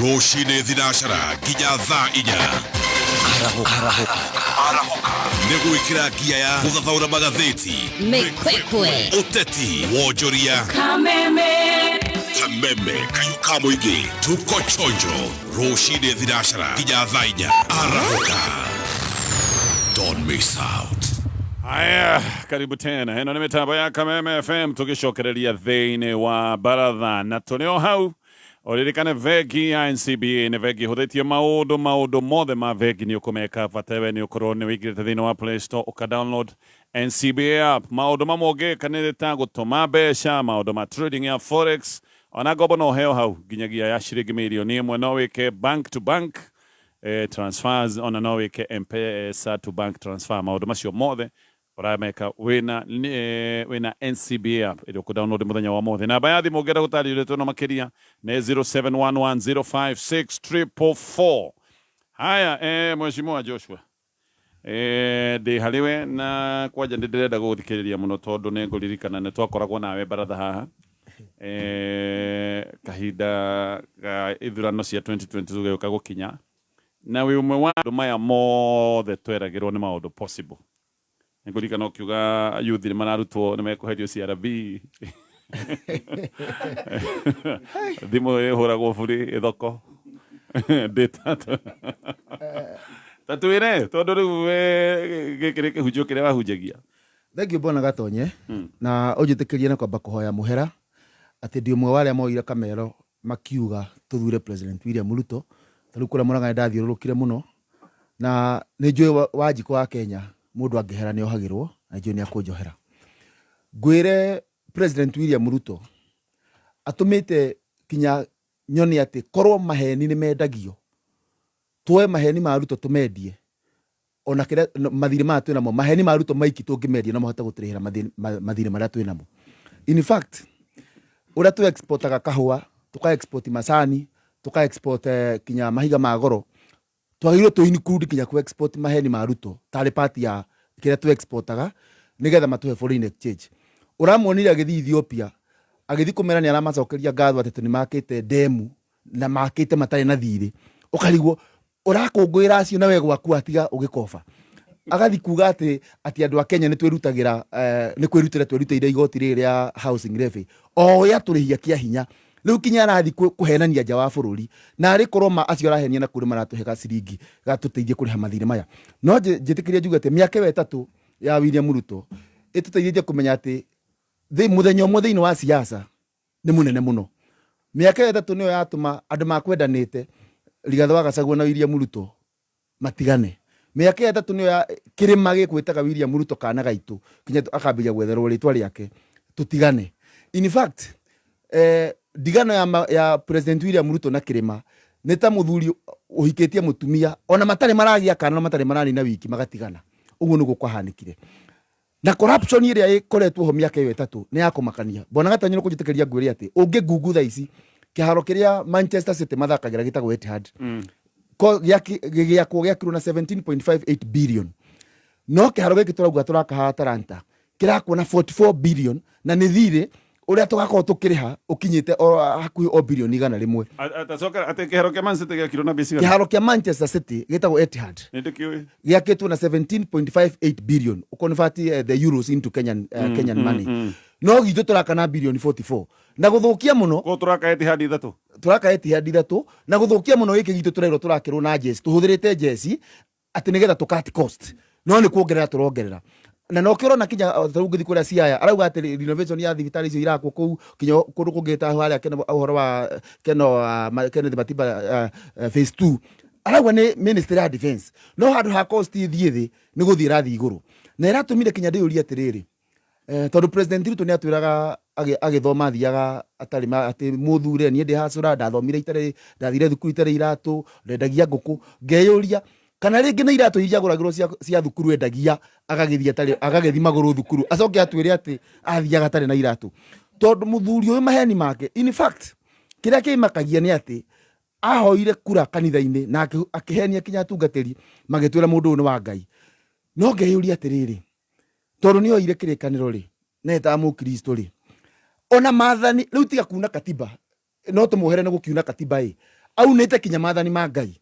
rũcinĩ thinacara nginya thaa inya. Arahũka nĩ gwĩkĩra ngia ya gũthathaũra magathĩti, Mĩkwekwe, ũteti, wonjoria, Kameme, Kameme kayũ ka mũingĩ, tuko chonjo rũcinĩ thinacara nginya thaa inya. Arahũka, don't miss out. Haya, karibu tena. Ĩno nĩ mĩtambo ya Kameme FM tũgĩcokereria thĩinĩ wa baratha na tũrĩ o hau. Ũririkane bengi ya NCBA nĩ bengi ĩhũthĩtie maũndũ mothe ma bengi nĩ ũkũmeka bata we nĩ ũkorwo nĩ wĩingĩrĩte thĩinĩ wa Play Store ũka download NCBA app. Maũndũ mamwe ũngĩka nĩ ta gũtũma mbeca, maũndũ ma trading ya forex, ona ngombo no ũheo hau nginyagia ya ciringi mirioni 1. No wĩke bank to bank transfers, ona no wĩke M-Pesa to bank transfer. Maũndũ macio mothe ũrameka wĩna NCBA app ĩrĩa ũkũ-download mũthenya wa mothe. Namba ya thimũ ũngĩenda gũtarĩrio ndeto ĩno makĩria nĩ 0711056444. Haya, Mheshimiwa Joshua, ndĩ harĩwe na kwanja nĩ ndĩrenda gũgũthikĩrĩria mũno tondũ nĩ ngũririkana nĩ twakoragwo nawe baratha haha kahinda ga ithurano cia 2022 gĩũka gũkinya, na wĩ ũmwe wa andũ maya mothe tweragĩrwo nĩ maũndũ possible. Nĩngũririkana ũkiuga youth nĩ mararutwo nĩ mekũherio CRB, thimũ ĩhũragwo buri ĩthoko ndĩ ta twĩre tondũ rĩu gĩkĩ nĩ kĩhunjio kĩrĩa wahunjagia. Thank you bwana Gatonye, na ũnjĩtĩkĩrie na kwamba kũhoya mũhera atĩ ndi ũmwe wa arĩa moire kamero makiuga tũthure President William Ruto. Ta rĩu kũrĩa Mũrang'a ndathiũrũrũkire mũno na nĩ njũĩ Wanjikũ wa Kenya mũndũ angĩhera nĩ ohagĩrwo na njũĩ nĩ akũnjohera. Ngwĩre President William Ruto atũmĩte kinya nyone atĩ korwo maheni nĩ mendagio, tuoe maheni ma Ruto tũmendie, ona kĩrĩa mathirĩ maya twĩnamo, maheni ma Ruto maiki tũngĩmendia no mahote gũtũrĩhĩra mathirĩ marĩa twĩnamo. In fact, ũrĩa tũ exportaga kahũa, tũka export macani, tũka export kinya mahiga ma goro, Twagĩrĩirwo tũ include kinya ku export maheni ma Ruto tarĩ part ya kĩrĩa tũ exportaga nĩgetha matũhe foreign exchange. Ũramuonire agĩthiĩ Ethiopia agĩthiĩ kũmera nĩ aramacokeria ngatho atĩ nĩ makĩte ndemu na makĩte matarĩ na thirĩ, ũkarigwo ũrakũngũĩra acio na we gwaku atiga ũgĩkoba. Agathi kuga atĩ andũ a Kenya nĩ twĩrutagĩra nĩ kwĩrutĩra twerutĩire igoti rĩrĩ rĩa housing levy o ũrĩa tũrĩhia kĩa hinya. Rĩu kinya arathi kũhenania nja wa bũrũri, na arĩ korwo ma acio arahenia na kũrĩ maratũhe gaciringi gatũteithie kũrĩha mathirĩ maya. No njĩtĩkĩrie njuge atĩ mĩaka ĩyo 3 ya William Ruto ĩtũteithĩtie kũmenya atĩ mũthenya ũmwe thĩinĩ wa siasa nĩ mũnene mũno. Mĩaka ĩyo 3 nĩyo yatũma andũ makwendanĩte Rigathĩ wa Gachagua na William Ruto matigane. Mĩaka ĩyo 3 nĩyo ya kĩrĩma gĩkwĩtaga William Ruto kana gaitũ kinya akambĩrĩria gwetherwo rĩtwa rĩake tũtigane. In fact, ndigano ya President William Ruto na kĩrĩma nĩ ta mũthuri ũhikĩtie mũtumia ona matarĩ maragia kana na matarĩ maranina wiki magatigana. Ũguo nĩguo kwahanĩkire. Na corruption ĩrĩa ĩkoretwo ho mĩaka ĩyo 3 nĩ ya kũmakania. Bwana Gatonyo nĩ kũnjĩtĩkĩria ngwĩre atĩ ũngĩ Google thaa ici kĩharo kĩrĩa Manchester City mathakagĩra gĩtagwo Etihad. Ko gĩakwo gĩakirwo na 17.58 billion. No kĩharo gĩkĩ tũrauga tũraka haha Talanta kĩrakwo na 44 billion na nĩ thirĩ ũrĩa tũgakorwo tũkĩrĩha ũkinyĩte o hakuhĩ o bilioni 100. Atacokera atĩ kĩharo kĩa Man City gĩakirwo na mbeca cigana? Kĩharo kĩa Manchester City gĩtagwo Etihad. Nĩ ndĩkĩũĩ. Gĩakĩtwo na 17.58 billion convert the euros into Kenyan money. No gitũ tũraka na bilioni 44 na gũthũkia mũno. Ko tũraka Etihad 3. Tũraka Etihad 3 na gũthũkia mũno gĩkĩ gitũ tũrairwo tũrakĩrwo na jesi, tũhũthĩrĩte jesi atĩ nĩgetha tũ cut cost, no nĩ kuongerera tũrongerera. Na no kĩrona kinya tarĩu ũngĩthiĩ kũrĩa Siaya arauga atĩ renovation ya thibitarĩ icio irakwo kũu kinya kũndũ kũngĩ ta harĩa Keno, ũhoro wa Keno, Kenneth Matiba phase 2 arauga nĩ ministry ya defense, no handũ ha cost ĩthiĩ thĩ nĩ gũthiĩ ĩrathiĩ igũrũ. Na ĩratũmire kinya ndĩyũrie atĩrĩrĩ, tondũ President Ruto nĩ atwĩraga agĩthoma athiaga atarĩ atĩ mũthure niĩ ndĩ hacũra ndathomire itarĩ, ndathire thukuru itarĩ iratũ, ndendagia ngũkũ. Ngeyũria kana rĩngĩ nĩ iratũ iria agũragĩrwo cia thukuru endagia agagĩthiĩ atarĩ, agagĩthiĩ magũrũ thukuru, acoke atwĩre atĩ athiaga atarĩ na iratũ. Tondũ mũthuri ũyũ maheni make, in fact kĩrĩa kĩmakagia nĩ atĩ ahoire kura kanitha-inĩ na akĩhenia kinya atungatĩri magĩtwĩra mũndũ ũyũ nĩ wa Ngai. No ngeyũria atĩrĩrĩ, tondũ nĩ oire kĩrĩkanĩro rĩ, na etaga mũkristo rĩ, ona maathani rĩu tiga kuna katiba, no tũmwohere nĩ gũkiuna katiba ĩ, aunĩte kinya maathani ma Ngai.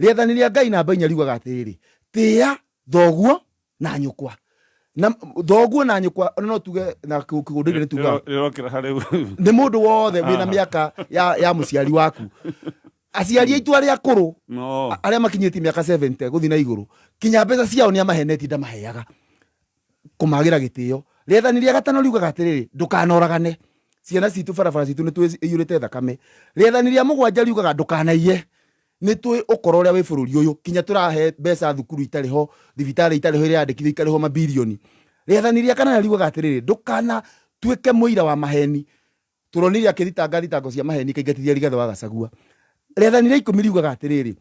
Rĩathani rĩa Ngai namba 4 riugaga atĩrĩrĩ, tĩĩa thoguo na nyũkwa. Na thoguo na nyũkwa, ona no tuge na kĩgũndũ nĩ tugaga. Rĩrokĩra harĩ Nĩ mũndũ wothe wĩna mĩaka ya mũciari waku. Aciari aitũ arĩa akũrũ, arĩa makinyĩtie mĩaka 70 gũthiĩ na igũrũ, kinya mbeca ciao nĩ amahenetie ndamaheaga kũmagĩra gĩtĩo. Rĩathani rĩa 5 riugaga atĩrĩrĩ, ndũkanoragane. Ciana citũ barabara citũ nĩ twĩiyũrĩte thakame. Rĩathani rĩa 7 riugaga ndũkanaiye. Nĩ twĩ ũkora ũrĩa wĩ bũrũri ũyũ, kinya tũrahe mbeca thukuru itarĩ ho, thibitarĩ itarĩ ho iria yandĩkithio ikarĩhwo mabirioni. Rĩathani rĩa 8 riugaga atĩrĩrĩ, ndũkanatuĩke mũira wa maheni. Tũronire akĩthitanga thitango cia maheni kaingatithia Rigathĩ wa Gachagua. Rĩathani rĩa 10 riugaga atĩrĩrĩ,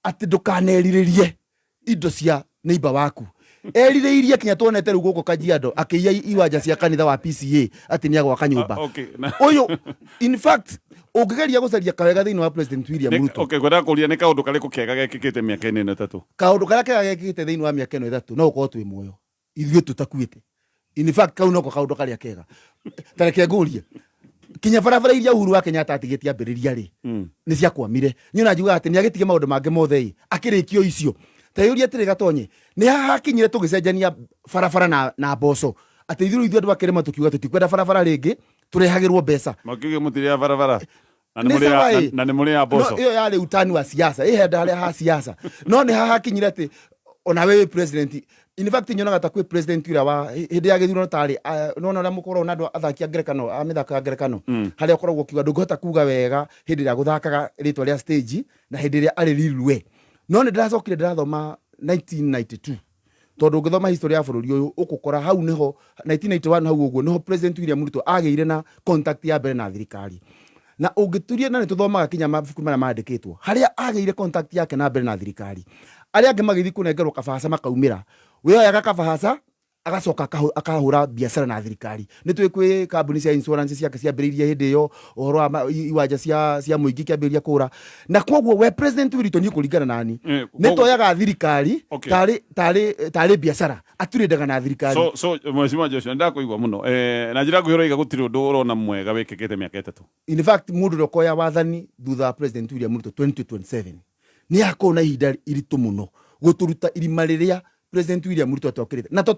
atĩ ndũkanerirĩrie indo cia neighbor waku. Erirĩirie kinya tuonete rĩu gũkũ Kajiado akĩiya iwanja cia kanitha wa PCA atĩ nĩ agwaka nyũmba. Ũyũ in fact ũngĩgeria gũcaria kawega thĩinĩ wa President William Ruto. Okay, ngwendaga kũria nĩ kaũndũ karĩkũ kega gekĩkĩte mĩaka-inĩ ĩno 3? Kaũndũ karĩa kega gekĩkĩte thĩinĩ wa mĩaka ĩno 3 no gũkorwo twĩ muoyo ithuĩ tũtakuĩte. In fact kau noko kaũndũ karĩa kega. Ta reke ngũrie, kinya barabara iria Uhuru wa Kenyatta atigĩtie ambĩrĩria rĩ, nĩ ciakwamire. Niĩ ona njugaga atĩ nĩ agĩtige maũndũ mangĩ mothe ĩ, akĩrĩkio icio. Ta yũria atĩrĩ Gatonye, nĩ haha hakinyire tũgĩcenjania barabara na mboco, atĩ ithuĩ ithuĩ andũ a kĩrĩma tũkiuga tũtikwenda barabara rĩngĩ, tũrehagĩrwo mbeca. Makiuga mũtirĩ ya barabara. Na Nĩ sawa ĩ. Na nĩ mũrĩ ya mboco. No, ĩyo yarĩ utani wa siasa, ĩ henda harĩa ha siasa. No nĩ haha hakinyire atĩ ona wewe president, in fact nyonaga ta kwĩ president ũrĩa wa hĩndĩ ya gĩthurano tarĩ, nĩwona ũrĩa mũkoragwo na andũ athaki a ngerekano, a mĩthako ya ngerekano, harĩa ũkoragwo ũkiuga ndũngĩhota kuga wega hĩndĩ ĩrĩa gũthakaga rĩtwa rĩa stage na hĩndĩ ĩrĩa arĩ real we. No nĩ ndĩracokire ndĩrathoma 1992, tondũ ũngĩthoma history ya bũrũri ũyũ ũgũkora hau nĩho 1991 hau ũguo nĩho President William Ruto agĩire na contact ya mbere na thirikari. Na ũngĩturia na nĩtũthomaga kinya mabuku marĩa mandĩkĩtwo harĩa agĩire contact yake na mbere na thirikari, arĩa angĩ magĩthiĩ kũnengerwo kabahaca makaumĩra, we oyaga kabahaca Agacoka akahũra biacara na thirikari. Nĩ tũĩ kwĩ kambuni cia insurance ciake ciambĩrĩirie hĩndĩ ĩyo, ũhoro wa iwanja cia mũingĩ ikĩambĩrĩria kũra. Na koguo we President Ruto, niĩ kũringana nani, nĩ toyaga thirikari tarĩ biacara, aturendaga na thirikari. So Mheshimiwa Joshua, ndakũigua mũno na njĩra nguhĩ ũroiga gũtirĩ ũndũ ũrona mwega wĩkĩkĩte mĩaka 3. In fact, mũndũ ũrĩa ũkoya wathani thutha wa President William Ruto 2027 nĩ akorwo na ihinda iritũ mũno gũtũruta irima rĩrĩa President William Ruto atwakĩrĩte. Na to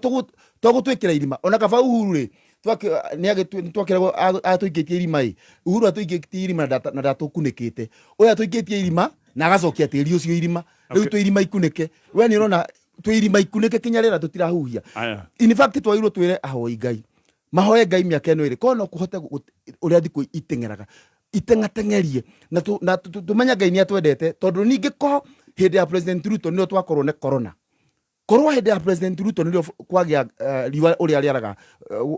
gũtwĩkĩra irima, ona kaba Uhuru rĩ, nĩ twakĩragwo atũikĩtie irima ĩ. Uhuru atũikĩtie irima na ndatũkunĩkĩte. Ũyũ atũikĩtie irima na agacokia tĩri ũcio irima. Rĩu twĩ irima ikunĩke. We nĩ ũrona twĩ irima ikunĩke kinya rĩera tũtirahuhia. Aya. In fact, twagĩrĩirwo twĩre ahoi Ngai mahoe Ngai mĩaka ĩno ĩrĩ korwo no kũhote ũrĩa thikũ iteng'eraga iteng'ateng'erie na tũmenye Ngai nĩ atwendete, tondũ ningĩ ko hĩndĩ ya President Ruto nĩrĩo twakorwo nĩ corona, korwo hĩndĩ ya President Ruto nĩrĩo kwagĩa riũa ũrĩa rĩaraga,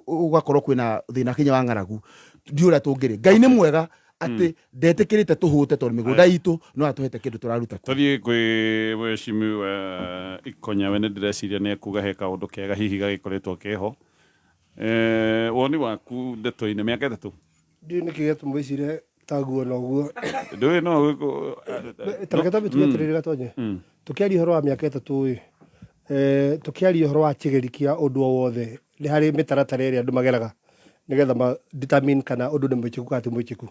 gũgakorwo kwĩna thĩna kinya wa ng'aragu, ndiũ ũrĩa tũngĩrĩ. Ngai nĩ mwega atĩ ndetĩkĩrĩte tũhũte, tondũ mĩgũnda itũ no atũhete kĩndũ tũraruta kuo. Tũthiĩ kwĩ Mheshimiwa Ikonya. We nĩ ndĩreciria nĩ ekuga he kaũndũ kega hihi gagĩkoretwo keho. Woni waku ndeto-inĩ mĩaka 3? Ndiũĩ nĩkĩ gĩatũma wĩcire taguo na ũguo. Ndũĩ no Tareke twambe tuge atĩrĩrĩ, Gatonye, tũkĩaria ũhoro wa mĩaka 3 ĩ, tũkĩaria ũhoro wa kĩgeri kĩa ũndũ o wothe, nĩ harĩ mĩtaratara ĩrĩa andũ mageraga nĩgetha ma determine kana ũndũ nĩ mwĩkĩku kana ti mwĩkĩku.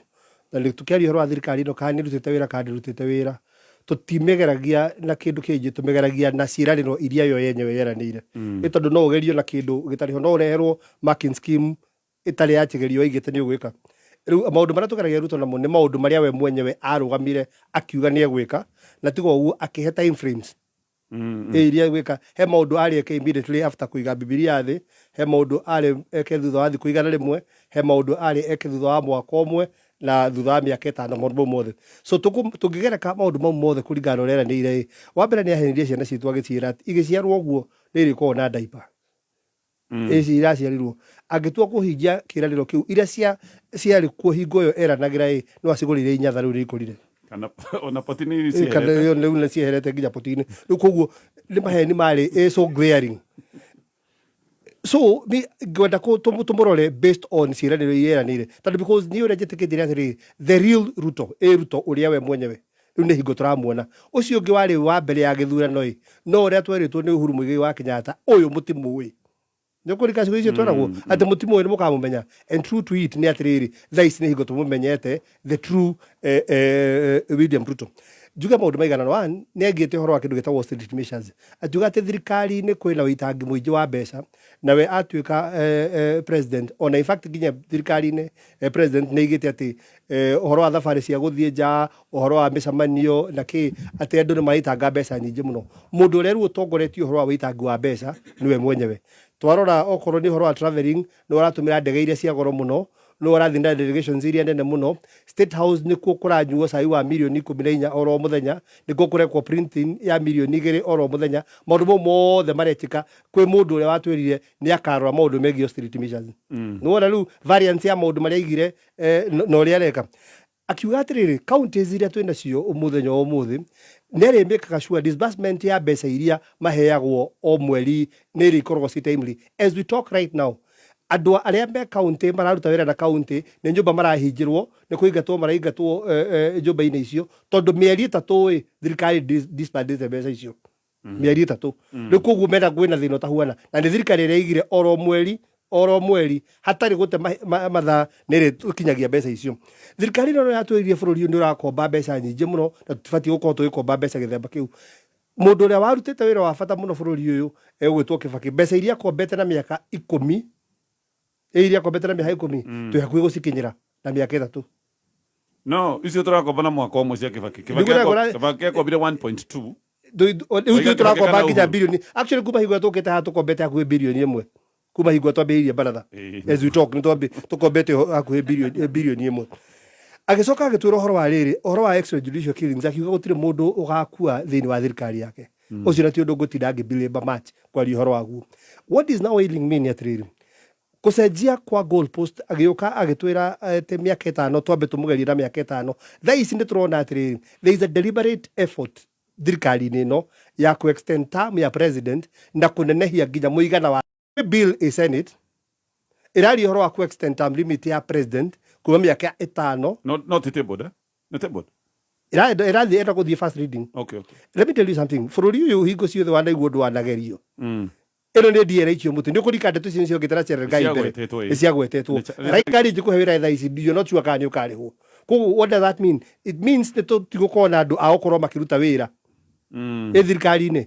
Na nĩ tũkĩaria ũhoro wa thirikari ĩno, kana nĩ ĩrutĩte wĩra kana ndĩrutĩte wĩra, tũtimĩgeragia na kĩndũ kĩngĩ, tũmĩgeragia na ciĩranĩro iria yo yenyewe yeranĩire. Nĩ tondũ no ũgerio na kĩndũ gĩtarĩ ho, no ũreherwo marking scheme ĩtarĩ ya kĩgerio waigĩte nĩ ũgwĩka. Rĩu maũndũ marĩa tũgeragia Ruto namo nĩ maũndũ marĩa we mwenyewe arũgamire akiuga nĩ egwĩka, na tiga ũguo akĩhe time frames ĩ iria egwĩka. He maũndũ arĩ eke immediately after kũiga Bibilia thĩ, he maũndũ arĩ eke thutha wa thikũ 100, he maũndũ arĩ eke thutha wa mwaka ũmwe na thutha wa mĩaka 5, maũndũ mau mothe. So tũngĩgereka maũndũ mau mothe kũringana na ũrĩa eranĩire ĩ, wa mbere nĩ ahenirie ciana citũ agĩciĩra atĩ igĩciarwo ũguo nĩ irĩkoragwo na diaper. Ici iraciarirwo, angĩtua kũhingia kĩĩranĩro kĩu, iria ciarĩ kuo hingo ĩyo eranagĩra ĩ, no acigũrĩire inyatha rĩu rĩikũrire. Kana ona poti-inĩ. Kana cieherete. Rĩu nĩ cieherete nginya poti-inĩ rĩu. Koguo nĩ maheni marĩ so glaring. So mi ngwenda tũmũrore based on ciĩranĩro iria eranĩire, tondũ because niĩ ũrĩa njĩtĩkĩtie nĩ atĩrĩrĩ, the real Ruto, ĩ Ruto ũrĩa we mwenyewe rĩu nĩ hingo tũramuona. Ũcio ũngĩ warĩ wa mbere ya gĩthurano ĩ, no ũrĩa twerĩtwo nĩ Uhuru Muigai wa Kenyatta, ũyũ mũtimũĩ, nĩ ũkũrika ciugo icio tweragwo atĩ mũtimũĩ, nĩ mũkamũmenya. And true to it nĩ atĩrĩrĩ, thaa ici nĩ hingo tũmũmenyete, the true William Ruto. Njuge maũndũ maigana. One, nĩ aigĩte ũhoro wa kĩndũ gĩtagwo austerity measures, akiuga atĩ thirikari-inĩ kwĩna ũitangi mũingĩ wa mbeca, nawe atuĩka president, ona in fact nginya thirikari-inĩ president nĩ aigĩte atĩ ũhoro wa thabarĩ cia gũthiĩ nja, ũhoro wa mĩcemanio na kĩ, atĩ andũ nĩ maraitanga mbeca nyingĩ mũno. Mũndũ ũrĩa rĩu ũtongoretie ũhoro wa ũitangi wa mbeca nĩwe mwenyewe. Twarora okorwo nĩ ũhoro wa travelling, nĩ ũratũmĩra ndege iria cia goro mũno, nĩ ũrathiĩ na delegations iria nene mũno. State House nĩkuo kũranyuo cai wa mirioni 14 oro mũthenya, nĩkuo kũrekwo printing ya mirioni 2 oro mũthenya. Maũndũ mau mothe marekĩka kwĩ mũndũ ũrĩa watwĩrire nĩ akarora maũndũ megiĩ austerity measures. Nĩwona rĩu variance ya maũndũ marĩa aigire na ũrĩa areka. Akiuga atĩrĩrĩ, counties iria twĩ nacio mũthenya wa ũmũthĩ nĩ arĩmĩkaga sure disbursement ya mbeca iria maheagwo o mweri nĩ ĩrĩkoragwo ci timely. As we talk right now, andũ arĩa me county mararuta wĩra na county nĩ nyũmba marahingĩrwo, nĩ kũingatwo maraingatwo nyũmba-inĩ icio, tondũ mĩeri 3 ĩ thirikari disbursĩte mbeca icio mĩeri 3. Rĩu koguo mena kwĩna thĩna ũtahuana, na nĩ thirikari ĩrĩa ĩigire oro mweri oro mweri hatarĩ gũte mathaa nĩ ĩrĩ tũkinyagia mbeca icio. Thirikari ĩno yatwĩrire bũrũri ũyũ nĩ ũrakomba mbeca nyingĩ mũno, na tũtibatiĩ gũkorwo tũgĩkomba mbeca gĩthemba kĩu. Mũndũ ũrĩa warutĩte wĩra wa bata mũno bũrũri ũyũ egũgĩtwo Kĩbakĩ, mbeca iria akombete na mĩaka 10, ĩ iria akombete na mĩaka 10, twĩ hakuhĩ gũcikinyĩra na mĩaka 3. No icio tũrakomba na mwaka ũmwe cia Kĩbaki. Kĩbaki Nĩguo Kĩbaki akombire 1.2. Rĩu Oiga tũĩ tũrakomba kana nginya Uhuru. birioni, actually kuma hingo ĩrĩa tũkĩte haha tũkombete hakuhĩ birioni 1 kuma hingo ĩrĩa twambĩrĩirie baratha. As we talk, nĩ tũkombete hakuhĩ birioni 1. Agĩcoka agĩtwĩra ũhoro wa rĩrĩ, ũhoro wa extrajudicial killings, akiuga gũtirĩ mũndũ ũgakua thĩinĩ wa thirikari yake. Ũcio na ti ũndũ ngũtinda ngĩbelabor much kwaria ũhoro waguo. What is now ailing me nĩ atĩrĩrĩ, kũcenjia kwa goalpost, agĩũka agĩtwĩra atĩ mĩaka 5, twambe tũmũgerie na mĩaka 5. Thaa ici nĩ tũrona atĩrĩrĩ, there is a deliberate effort thirikari-inĩ ĩno ya ku extend term ya president na kũnenehia nginya mũigana wa Bill ĩ Senate ĩraria ũhoro wa ku extend term limit ya president kuma mĩaka 5. No, not tabled, eh? Not tabled. Ĩrathiĩ, ĩrenda gũthiĩ first reading. Let me tell you something, bũrũri ũyũ hingo ciothe wanaigua ũndũ wanagerio, ĩno nĩ DLH icio mũtĩ nĩ ũkũrika ndeto icio nĩcio ngĩtara Cherargei mbere. Nĩciagwetetwo, ĩ. Nĩ ciagwetetwo. Raikari njikũhe wĩra thaa ici, you're not sure kana nĩ ũkarĩhwo. Koguo what does that mean? It means nĩ tũtigũkorwo na andũ a gũkorwo makĩruta wĩra ĩ thirikari-inĩ.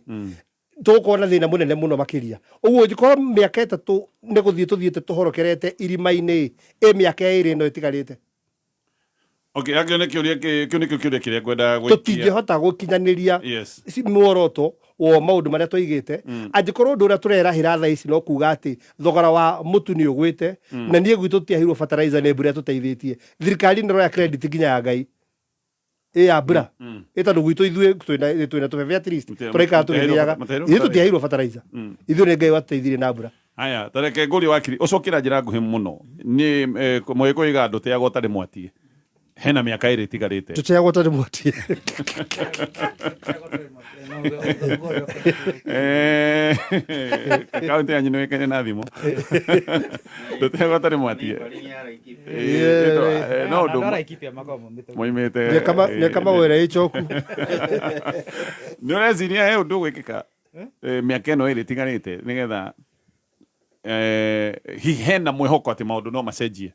Tũgũkorwo na thĩna mũnene mũno makĩria. Ũguo ũngĩkorwo mĩaka 3 nĩ gũthiĩ tũthiĩte tũhorokerete irima-inĩ, ĩ mĩaka 2 ĩno ĩtigarĩte? Okay, akĩo nĩ kĩũria kĩu nĩkĩo kĩũria kĩrĩa ngwendaga gũikia. Tũtingĩhota gũkinyanĩria muoroto wa maũndũ marĩa twaigĩte angĩkorwo ũndũ ũrĩa tũrerahĩra thaa ici no kuga atĩ thogora wa mũtu nĩ ũgwĩte. Na niĩ gwitũ tũtiaheirwo fertilizer nĩ mbura ĩtũteithĩtie. Thirikari nĩ ĩroya credit nginya ya Ngai ĩ ya mbura, ĩ tondũ gwitũ ithuĩ twĩna tũbebe, at least tũraikara tũgĩthĩaga. Matiaheirwo Ithuĩ tũtiaheirwo fertilizer, ithuĩ nĩ Ngai watũteithirie na mbura. Haya, tareke ngũrie wakiri ũcokie na njĩra nguhĩ mũno. Nĩ mũgĩkũyũ iga ndũteagwo ũtarĩ mwatie. Hena mĩaka 2 ĩtigarĩte. Tũteagwo ũtarĩ mwatie. Kaunti yanyu nĩ ũĩkaine na thimo ndũteagwo ũtarĩ mwatie. No ũndũ moimĩte. Nĩka mawĩra ĩcoku. Nĩ ũreciria he ũndũ ũgwĩkĩka mĩaka ĩno 2 ĩtigarĩte nĩgetha hihi hena mwĩhoko atĩ maũndũ no macenjie,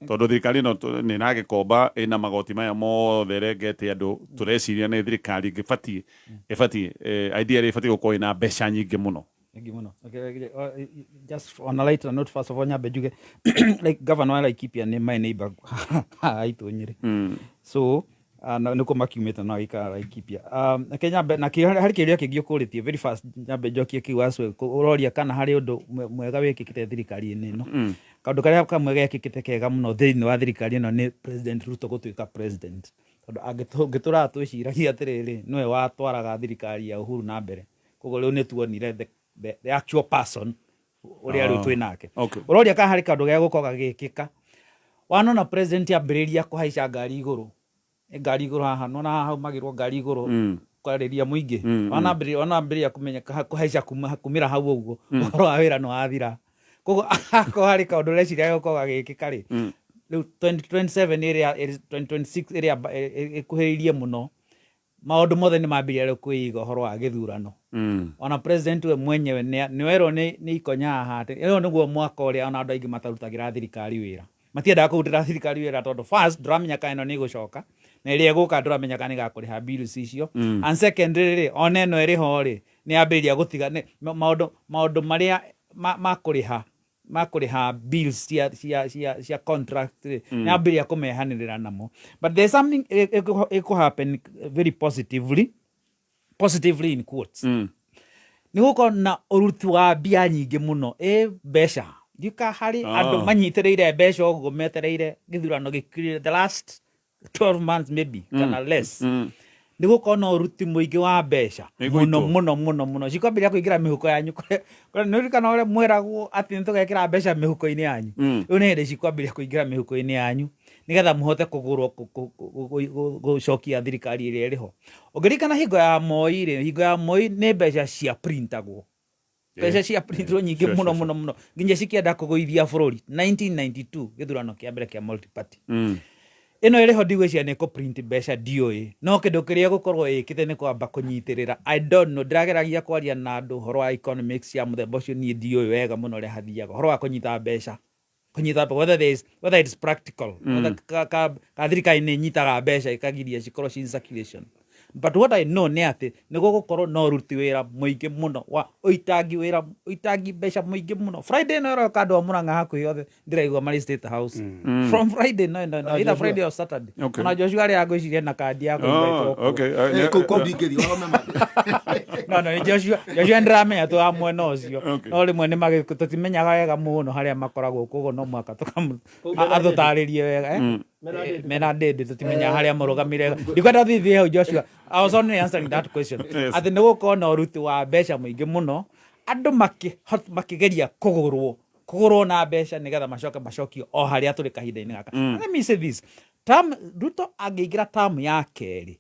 tondũ thirikari ĩno nĩ ĩragĩkomba, ĩna magoti maya mothe ĩrengete andũ, tũreciria nĩ thirikari ĩngĩbatiĩ ĩbatiĩ ideally ĩbatiĩ gũkorwo ĩna mbeca nyingĩ mũno. Thank you mũno. Okay, just on a lighter note, first of all, nyambe njuge like governor wa Laikipia nĩ my neighbor haha haitũ Nyĩrĩ. So nĩkuo makiumĩte no agĩikara Laikipia. Reke nyambe na harĩ kĩũria kĩngĩ ũkũrĩtie very fast, nyambe njokie kĩu acwe ũroria kana harĩ ũndũ mwega wĩkĩkĩte thirikari-inĩ ĩno. Kaũndũ karĩa kamwe gekĩkĩte kega mũno thĩinĩ wa thirikari ĩno nĩ President Ruto gũtuĩka president, tondũ angĩtũraga twĩciragia atĩrĩrĩ, nĩwe watwaraga thirikari ya Uhuru na mbere. Koguo rĩu nĩ tuonire the actual person ũrĩa rĩu twĩ nake. Ũroria kana harĩ kaũndũ ge gũkorwo gagĩkĩka. Wanona president ambĩrĩria kũhaica ngari igũrũ, nĩ ngari igũrũ haha, nona haha haumagĩrwo ngari igũrũ kwarĩria mũingĩ. Wanambĩrĩria kũmenya kũhaica kumĩra hau ũguo, ũhoro wa wĩra nĩ wathira. Koguo akorwo harĩ kaũndũ ũreciria gũkorwo gagĩkĩka rĩ, rĩu 2027 ĩrĩa 2026 ĩrĩa ĩkuhĩrĩirie mũno, maũndũ mothe nĩ mambĩrĩria rĩu kwĩiga ũhoro wa gĩthurano. Ona president we mwenyewe nĩ werwo nĩ ikonya haha atĩ ĩyo nĩguo mwaka ũrĩa ona andũ aingĩ matarutagĩra thirikari wĩra, matiendaga kũrutĩra thirikari wĩra tondũ first ndũramenya kana ĩno nĩ ĩgũcoka, na ĩrĩa ĩgũka ndũramenya kana ĩgakũrĩha bills icio. And secondly rĩ, ona ĩno ĩrĩ ho rĩ, nĩ yambĩrĩria gũtiga nĩ maũndũ marĩa ma kũrĩha bills cia contract rĩ, nĩ yambĩrĩria kũmehanĩrĩra namo. But there's something ĩkũ happen very positively, positively in quotes, nĩ gũkorwo na ũruti wa mbia nyingĩ mũno, ĩ mbeca ndiuka harĩ andũ manyitĩrĩire mbeca ũguo metereire gĩthurano gĩkirire the last 12 months maybe kana less. Nĩ gũkorwo na ũruti mũingĩ wa mbeca Nĩ mũno gũitwo. Mũno mũno mũno cikwambĩrĩria kũingĩra mĩhuko yanyu. Kũrĩa nĩ ũririkana ũrĩa mweragwo atĩ nĩ tũgekĩra mbeca mĩhuko-inĩ yanyu? Rĩu nĩ hĩndĩ cikwambĩrĩria kũingĩra mĩhuko-inĩ yanyu nĩgetha mũhote kũgũrwo gũcokia thirikari ĩrĩa ĩrĩ ho. Ũngĩririkana hingo ya Moi rĩ, hingo ya Moi nĩ mbeca cia printagwo, mbeca cia printwo nyingĩ mũno mũno mũno nginya cikĩenda kũgũithia bũrũri 1992 gĩthurano kĩa mbere kĩa multi-party. Ĩno ĩrĩ ho ndigwĩciria nĩ kũ-print mbeca, ndiũĩ, no kĩndũ kĩrĩa ĩgũkorwo ĩkĩte nĩ kwamba kũnyitĩrĩra. I don't know, ndĩrageragia kwaria na andũ ũhoro wa economics ya mũthemba ũcio, niĩ ndiũĩ wega mũno ũrĩa hathiaga ũhoro wa kũnyita mbeca, whether there is, whether it's practical, whether ka thirikari nĩ ĩnyitaga mbeca ĩkagiria cikorwo ci in circulation. But what I know nĩ atĩ nĩ gũgũkorwo na ũruti wĩra mũingĩ mũno wa ũitangi wĩra, ũitangi mbeca mũingĩ mũno. Friday ĩno ĩroka, andũ a Murang'a hakuhĩ othe ndĩraigua marĩ State House from Friday. No, either Joshua. Friday or Saturday. Ona Joshua arĩa ngwĩciria na kandi ya Oh, kũinvitwo. Okay. Kũu ndingĩthiĩ, warome No, nĩ Joshua ndĩramenya tu wa mwena ũcio. No rĩmwe nĩ tũtimenyaga wega mũno harĩa makoragwo, koguo no mũhaka atũtarĩrie wega, eh? Mena ndĩndĩ tũtimenyaga harĩa mũrũgamire. Ndikwenda thithi hau, Joshua. I was only answering that question atĩ nĩ gũkorwo na ũruti wa mbeca mũingĩ mũno, andũ makĩgeria kũgũrwo na mbeca nĩgetha macoke macokio o harĩa tũrĩ kahinda-inĩ gaka. Let me say this, term Ruto angĩingĩra term ya kerĩ,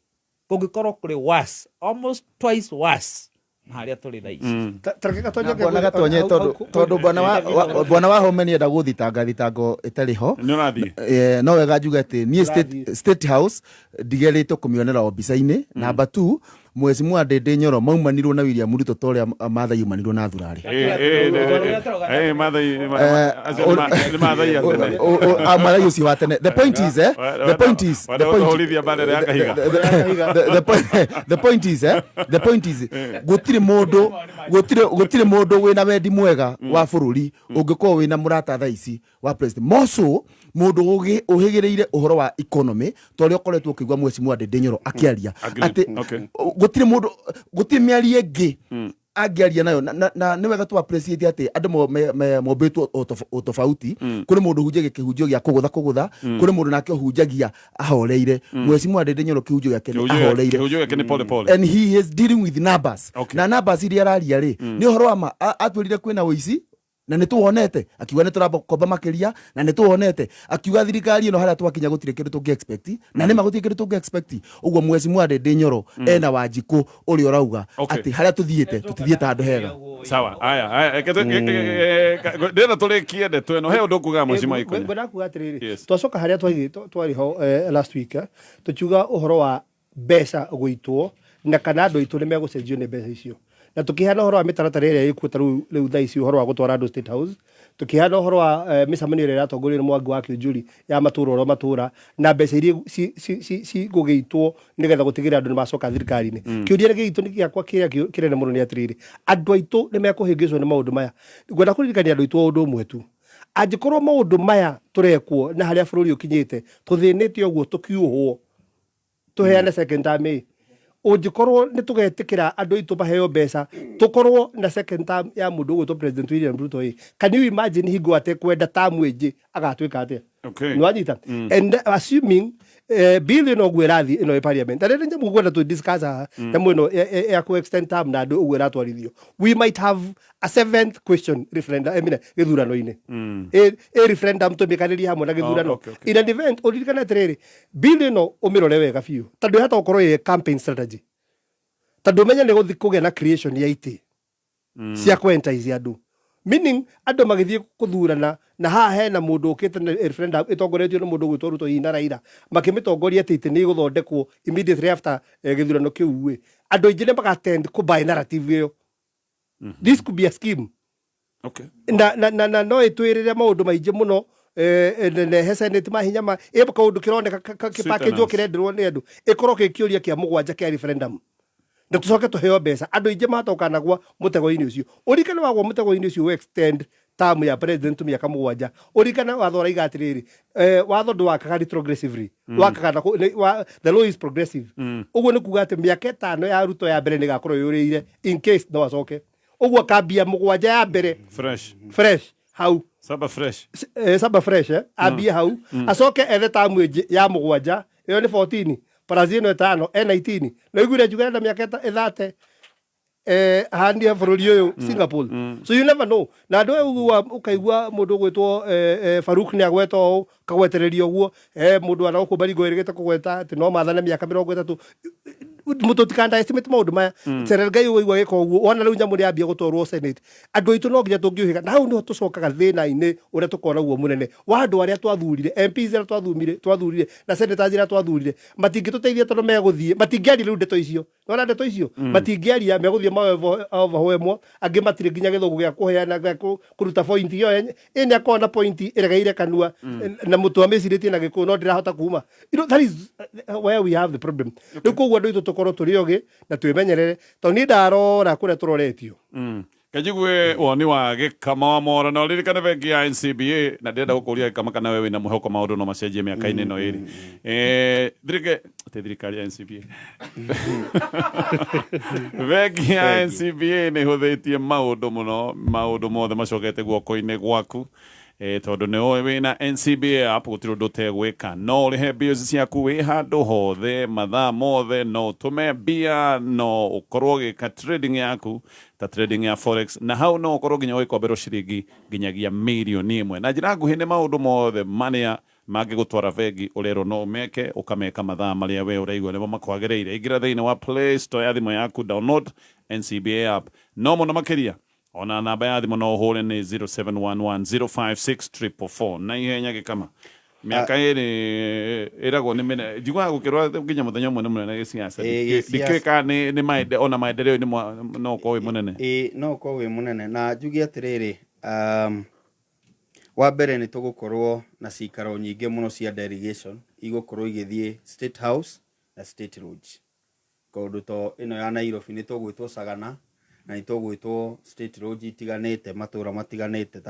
kũngĩkorwo kũrĩ worse, almost twice worse. Na harĩa tũrĩ thaa ici. Tareke Gatonye Na bwana Gatonye tondu tondu bwana wa bwana wa Home nienda gũthitanga thitango ĩtarĩ ho. Nĩ ũrathiĩ? No wega njuge atĩ niĩ State House ndigerĩtwo kũmĩonera o mbica-inĩ. Number 2, Mheshimiwa Ndindi Nyoro maumanirwo na William Ruto ta ũrĩa Maathai aumanirwo na Thurari. Maathai acio nĩ Maathai a tene. Maathai ũcio wa tene. The point is, the point is, the point kũhũrithia bandera ya kahiga. The point is, gũtirĩ mũndũ gũtirĩ mũndũ wĩna wendi mwega wa bũrũri ũngĩkorwo wĩna mũrata thaa ici wa president, more so mũndũ ũhĩgĩrĩire ũhoro wa economy ta ũrĩa ũkoretwo ũkĩigua Mheshimiwa Ndindi Nyoro akĩaria. Agreed. Atĩ gũtirĩ mũndũ, gũtirĩ mĩario ĩngĩ angĩaria nayo, na nĩ wega tu appreciate atĩ andũ mombĩtwo o tofauti. Kũrĩ mũndũ ũhunjagia kĩhunjio gĩa kũgũtha kũgũtha, kũrĩ mũndũ nake ũhunjagia ahoreire. Mheshimiwa Ndindi Nyoro kĩhunjio gĩake nĩ ahoreire. Kĩhunjio gĩake nĩ pole pole. And he is dealing with numbers. Na numbers iria araria rĩ, nĩ ũhoro wa ma. Atwĩrire kwĩna ũici na nĩ tuwonete, akiuga nĩ tũrakomba makĩria na nĩ tuwonete, akiuga thirikari ĩno harĩa twakinya gũtirĩ kĩndũ tũngĩ expect, na nĩ ma gũtirĩ kĩndũ tũngĩ expect. Ũguo Mheshimiwa Ndindi Nyoro ena wanjikũ ũrĩa ũrauga atĩ harĩa tũthiĩte tũtithiĩte handũ hega. Sawa, aya aya, reke ndĩrenda tũrĩkie ndeto ĩno. He ũndũ ũkugaga, Mheshimiwa Ikonya? Ngwenda kuga atĩrĩrĩ, Yes. twacoka harĩa twarĩ ho last week, tũkiuga ũhoro wa mbeca gũitwo na kana andũ aitũ nĩ megũcenjio nĩ mbeca icio, na tũkĩheana ũhoro wa mĩtaratara ĩrĩa ĩkuo ta rĩu thaa ici, ũhoro wa gũtwara andũ State House, tũkĩheana ũhoro wa mĩcemanio ĩrĩa ĩratongorio nĩ Mwangi wa Kĩũnjũri ya matũra oro matũra, na mbeca iria cigũgĩitwo nĩgetha gũtigĩrĩra andũ nĩ macoka thirikari-inĩ. Kĩũria gĩitũ nĩ gĩakwa kĩrĩa kĩnene mũno nĩ atĩrĩrĩ, andũ aitũ nĩ mekũhĩngĩcwo nĩ maũndũ maya? Ngwenda kũririkania andũ aitũ o ũndũ ũmwe tu, angĩkorwo maũndũ maya tũrekwo na harĩa bũrũri ũkinyĩte, tũthĩnĩte ũguo, tũkiuhwo tũheane second term ĩ, ũngĩkorwo nĩ tũgetĩkĩra andũ aitũ maheo mbeca tũkorwo na second term ya mũndũ ũgwĩtwo President William Ruto ĩ, can you imagine hingo atekwenda term ĩngĩ agatuĩka atĩa? Nĩwanyita? And assuming bill ĩno ũguo ĩrathiĩ ĩno ĩ parliament, na rĩrĩ nyamũ ngwenda tũ discuss haha, nyamũ ĩno ya ku extend term na andũ ũguo ĩratwarithio, we might have a seventh question referendum, I mean, gĩthurano-inĩ. Ĩ referendum tũmĩkanĩrie hamwe na gĩthurano. Okay. In an event, ũririkane atĩrĩrĩ, bill ĩno ũmĩrore wega biũ, tondũ ĩhota gũkorwo ĩ campaign strategy, tondũ ũmenye nĩ gũthiĩ kũgĩa na creation ya itĩ cia kũ-entice andũ, meaning andũ magĩthiĩ kũthurana na haha hena mũndũ ũkĩte na referendum ĩtongoretio nĩ mũndũ ũgwĩtwo Ruto hihi na Raila makĩmĩtongoria atĩ itĩ nĩ igũthondekwo immediately after gĩthurano kĩu ĩ, andũ aingĩ nĩ magatend kũ buy narrative ĩyo. This could be a scheme. Na no ĩtwĩrĩre maũndũ maingĩ mũno, nehe senate mahinya ma ĩ kaũndũ kĩroneka kĩpakĩnjwo kĩrenderwo nĩ andũ, ĩkorwo kĩ kĩũria kĩa mũgwanja kĩa referendum na tũcoke tũheo mbeca. Andũ aingĩ mahota gũkanagwa mũtego-inĩ ũcio. Ũririkane wagwa mũtego-inĩ ũcio ũ extend term ya president mĩaka 7, ũririkane watho ũraiga atĩrĩrĩ, watho ndwakaga retrogressively. Wakaga na the law is progressive. Ũguo nĩ kuga atĩ mĩaka 5 ya Ruto ya mbere nĩ ĩgakorwo yũrĩire in case no acoke, ũguo akambia mũgwanja ya mbere fresh. Fresh hau. Saba fresh. Saba fresh, ambie hau, acoke ethe tamu ĩngĩ ya mũgwanja, ĩyo nĩ 14 plus ĩno ĩtano e 19, na iguire njuge na mĩaka ĩthate hanie bũrũri ũyũ Singapore. So you never know. Na andũ aya ũguo ũkaigua mũndũ ũgwĩtwo Faruk nĩ agweta ũũ, kagwetereria ũguo, mũndũ ana gũkũ Baringo ĩrĩgĩte kũgweta atĩ no mathane mĩaka 30. Mũtũtikanda estimate maũndũ maya. Cherargei ũigua gĩka ũguo, wona rĩu nyamũ nĩ yambia gũtwarwo Senate, andũ aitũ no nginya tũngĩũhĩga, na hau nĩho tũcokaga thĩna-inĩ ũrĩa tũkoragwo naguo mũnene wa andũ arĩa twathurire, MPs arĩa twathurire na senators arĩa twathurire matingĩtũteithia, tondũ megũthiĩ matingĩaria rĩu ndeto icio. Nona ndeto icio matingĩaria, megũthiĩ overwhelmwo, angĩ matirĩ nginya gĩthũngũ gĩa kũheana gĩa kũruta point ĩyo ĩ nĩ akorwo na point ĩregeire kanua na mũtwe amĩcirĩtie na gĩkũyũ no ndĩrahota kuma. That is where we have the problem. Rĩu koguo andũ aitũ tũkorwo tũrĩ ogĩ na twĩmenyerere, tondũ niĩ ndarora kũrĩa tũroretio. Kanjigue woni wa Gĩkama wa Moro, na ũririkane bengi ya NCBA, na ndĩrenda gũkũria Gĩkama kana we wĩna mwĩhoko maũndũ no macenjie mĩaka-inĩ ĩno ĩrĩ. Thirike atĩ thirikari ya NCBA, bengi ya NCBA nĩ ĩhũthĩtie maũndũ mũno, maũndũ mothe macokete guoko-inĩ gwaku, tondũ nĩ ũĩ wĩna NCBA app gũtirĩ ũndũ ũtegwĩka. No ũrĩhe bills ciaku wĩ handũ hothe mathaa mothe, no ũtũme mbia, no ũkorwo ũgĩka trading yaku ta trading ya forex, na hau no ũkorwo nginya ũgĩkomberwo ciringi nginyagia 1 mirioni na njĩra nguhĩ. Nĩ maũndũ mothe marĩa Mangĩgũtwara bengi ũrerwo no ũmeke, ũkameka mathaa marĩa we ũraigua nĩmo makwagĩrĩire. Ingĩra thĩinĩ wa Play Store ya thimũ yaku, download NCBA app. No mũno makĩria, ona namba ya thimũ no ũhũre nĩ 0711 056 444. Na ihenya gĩkama. Mĩaka ĩrĩ ĩragwo nĩ mĩnene. Njiguaga gũkĩrwo nginya mũthenya ũmwe nĩ mũnene gĩciaca. Gĩciaca. Ndikĩũĩ kana nĩ maende ona maendeleo nĩ no ũkorwo wĩ mũnene. Ĩĩ no ũkorwo wĩ mũnene na njuge atĩrĩrĩ, wa mbere nĩ tũgũkorwo na cikaro nyingĩ mũno cia delegation igũkorwo igĩthiĩ State House na State Lodge. Kaũndũ to ĩno ya Nairobi nĩ tũgwĩtwo Sagana na nĩ tũgwĩtwo State Lodge itiganĩte matũra matiganĩte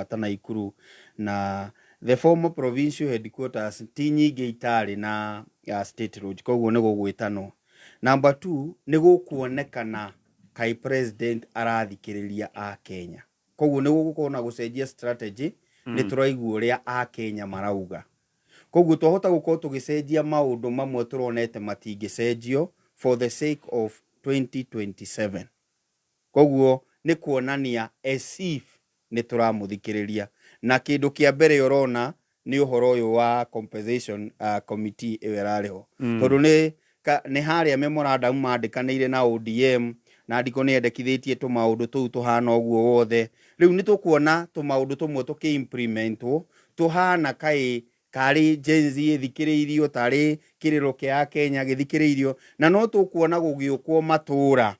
ta Naikuru na the former provincial headquarters ti nyingĩ itarĩ na State Lodge, koguo nĩ gũgwĩtanwo. Number 2 nĩ gũkuonekana kai president arathikĩrĩria a Kenya, koguo nĩ gũgũkorwo na gũcenjia strategy. Nĩ tũraigua ũrĩa a Kenya marauga, koguo twahota gũkorwo tũgĩcenjia maũndũ mamwe tũronete matingĩcenjio for the sake of 2027. Koguo nĩ kuonania as if nĩ tũramũthikĩrĩria, na kĩndũ kĩa mbere ũrona nĩ ũhoro ũyũ wa compensation committee ĩyo ĩrarĩ ho. Tondũ nĩ harĩa memorandum mandĩkanĩire na ODM na ndiko nĩ endekithĩtie tũmaũndũ tũu tũhana ũguo wothe. Rĩu nĩ tũkuona tũmaũndũ tũmwe tũkĩ-implementwo tũhana kaĩ karĩ Gen Z ĩthikĩrĩirio, tarĩ kĩrĩro kĩa Kenya gĩthikĩrĩirio, na no tũkuona gũgĩũkwo matũra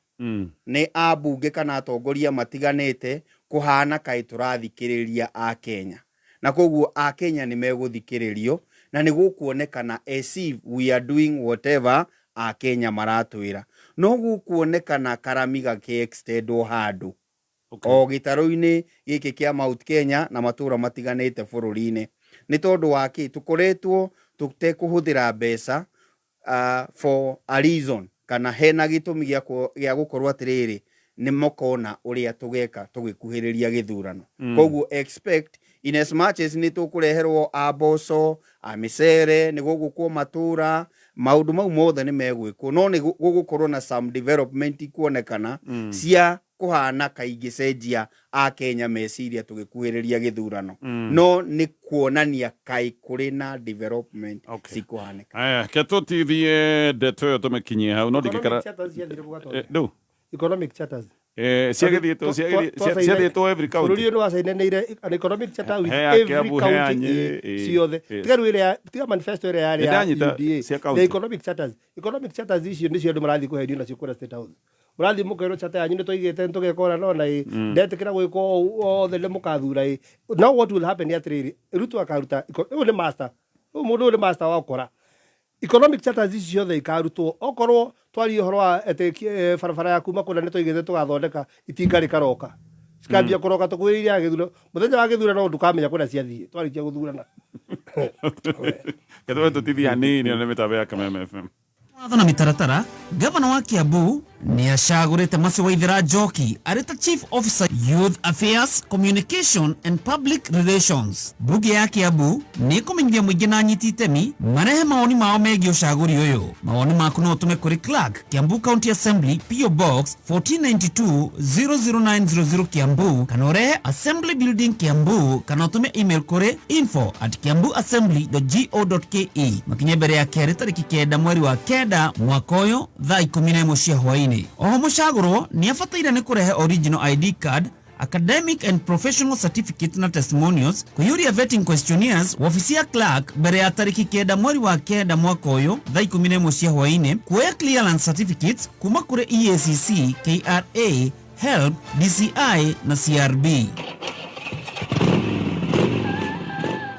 nĩ ambunge kana atongoria matiganĩte kũhana kaĩ tũrathikĩrĩria a Kenya, na koguo a Kenya nĩ megũthikĩrĩrio na nĩ gũkuonekana as if we are doing whatever a Kenya maratwĩra. No gũkuonekana karami gakĩ extendwo handũ o gĩtarũ-inĩ gĩkĩ kĩa Mount Kenya na matũra matiganĩte bũrũri-inĩ, nĩ tondũ wa kĩ tũkoretwo tũtekũhũthĩra mbeca for a reason, kana hena gĩtũmi gĩa gũkorwo atĩrĩrĩ nĩ makona ũrĩa tũgeka tũgĩkuhĩrĩria gĩthurano. Koguo expect in as much as nĩ tũkũreherwo a mboco, a mĩcere, nĩ gũgũkwo matũra, maũndũ mau mothe nĩ megwĩkwo, no nĩ gũgũkorwo na some development ikuonekana cia kũhana kaingĩcenjia a Kenya meciria tũgĩkuhĩrĩria gĩthurano. No nĩ kuonania kaĩ kũrĩ na development cikũhanĩka. Aya, ke tũtithie ndeto ĩyo tũmĩkinyie hau, no ndingĩkara. Economic charters ciathire kũ, Gatonye? Ndũ Economic charters. Ciagĩthiĩtwo ciathiĩtwo every Bũrũri county. ũyũ nĩ wacainanĩire an economic charter with He ya every Kiambu, he ya county. Nyĩrĩ, Ciothe. Tiga rĩu ĩrĩa, tiga manifesto ĩrĩa yarĩ ya Nĩndanyita UDA. cia county. The economic charters, economic charters icio nĩcio andũ marathiĩ kũhenio nacio kũrĩa State House. Mũrathiĩ mũkerwo charter yanyu nĩ twaigĩte nĩ tũgeka ũna nona ĩ ndetĩkĩra gwĩka ũũ othe nĩ mũkathura ĩ. Now what will happen nĩ atĩrĩrĩ, Ruto akaruta ũyũ nĩ master, ũyũ mũndũ ũyũ nĩ master wa ũkora. Economic charters ici ciothe ikarutwo okorwo twarie ũhoro wa atĩ barabara ya kuma kũna nĩ twaigĩte tũgathondeka itinga rĩkaroka, cikambia kũroka tũkuhĩrĩirie ya gĩthurano. Mũthenya wa gĩthurano ndũkamenya kũrĩa ciathiĩ twarĩkia gũthurana. Ke tũbe tũtithie hanini na nĩ mĩtambo ya Kameme FM. Watho na mĩtaratara, gavana wa Kiambu nĩ acagũrĩte Mercy Waithera Njoki arĩ ta Chief Officer Youth Affairs, Communication and Public Relations. Mbunge ya Kiambu nĩ ĩkũmenyithia mũingĩ na anyiti itemi marehe mawoni mao megiĩ ũcagũri ũyũ. Mawoni maku no ũtũme kũrĩ Clerk, Kiambu County Assembly, PO Box 1492 00900 Kiambu, kana ũrehe Assembly Building Kiambu, kana ũtũme email kũrĩ info@kiambuassembly.go.ke. Makinye mbere ya kerĩ tarĩki 9 mweri wa 9 mwaka ũyũ thaa 11 cia hwaĩ-inĩ. Oho mũcagũrwo nĩ abataire nĩ kũrehe original ID card, academic and professional certificate na testimonials, kũiyũria vetting questionnaires wabici ya clerk mbere ya tarĩki 9 mweri wa 9 mwaka ũyũ thaa 11 cia hwaĩ-inĩ, kuoya clearance certificates kuma kũrĩ EACC, KRA, HELB, DCI na CRB.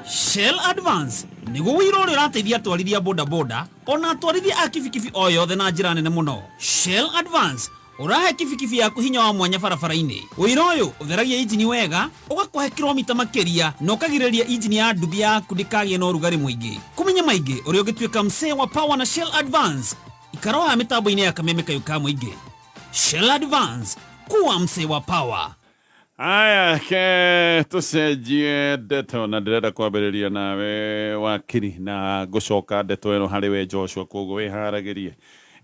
Shell Advance nĩguo ũira ũrĩa ũrateithia atwarithia bodaboda ona atwarithia a kibikibi o yothe na njĩra nene mũno. Shell Advance ũrahe kibikibi yaku hinya wa mwanya barabara-inĩ. Ũira ũyũ ũtheragia injini wega, ũgakũhe kilomita makĩria na ũkagirĩrĩria injini ya nduthi yaku ndĩkagĩe na ũrugarĩ mũingĩ. Kũmenya maingĩ ũrĩa ũngĩtuĩka msee wa power na Shell Advance, ikaroha mĩtambo-inĩ ya Kameme Kayũ ka Mũingĩ. Shell Advance, kuwa msee wa power. Aya, ke tũcenjie ndeto na ndĩrenda kwambĩrĩria nawe wakiri na ngũcoka ndeto ĩno harĩ we Joshua, koguo wĩharagĩrie.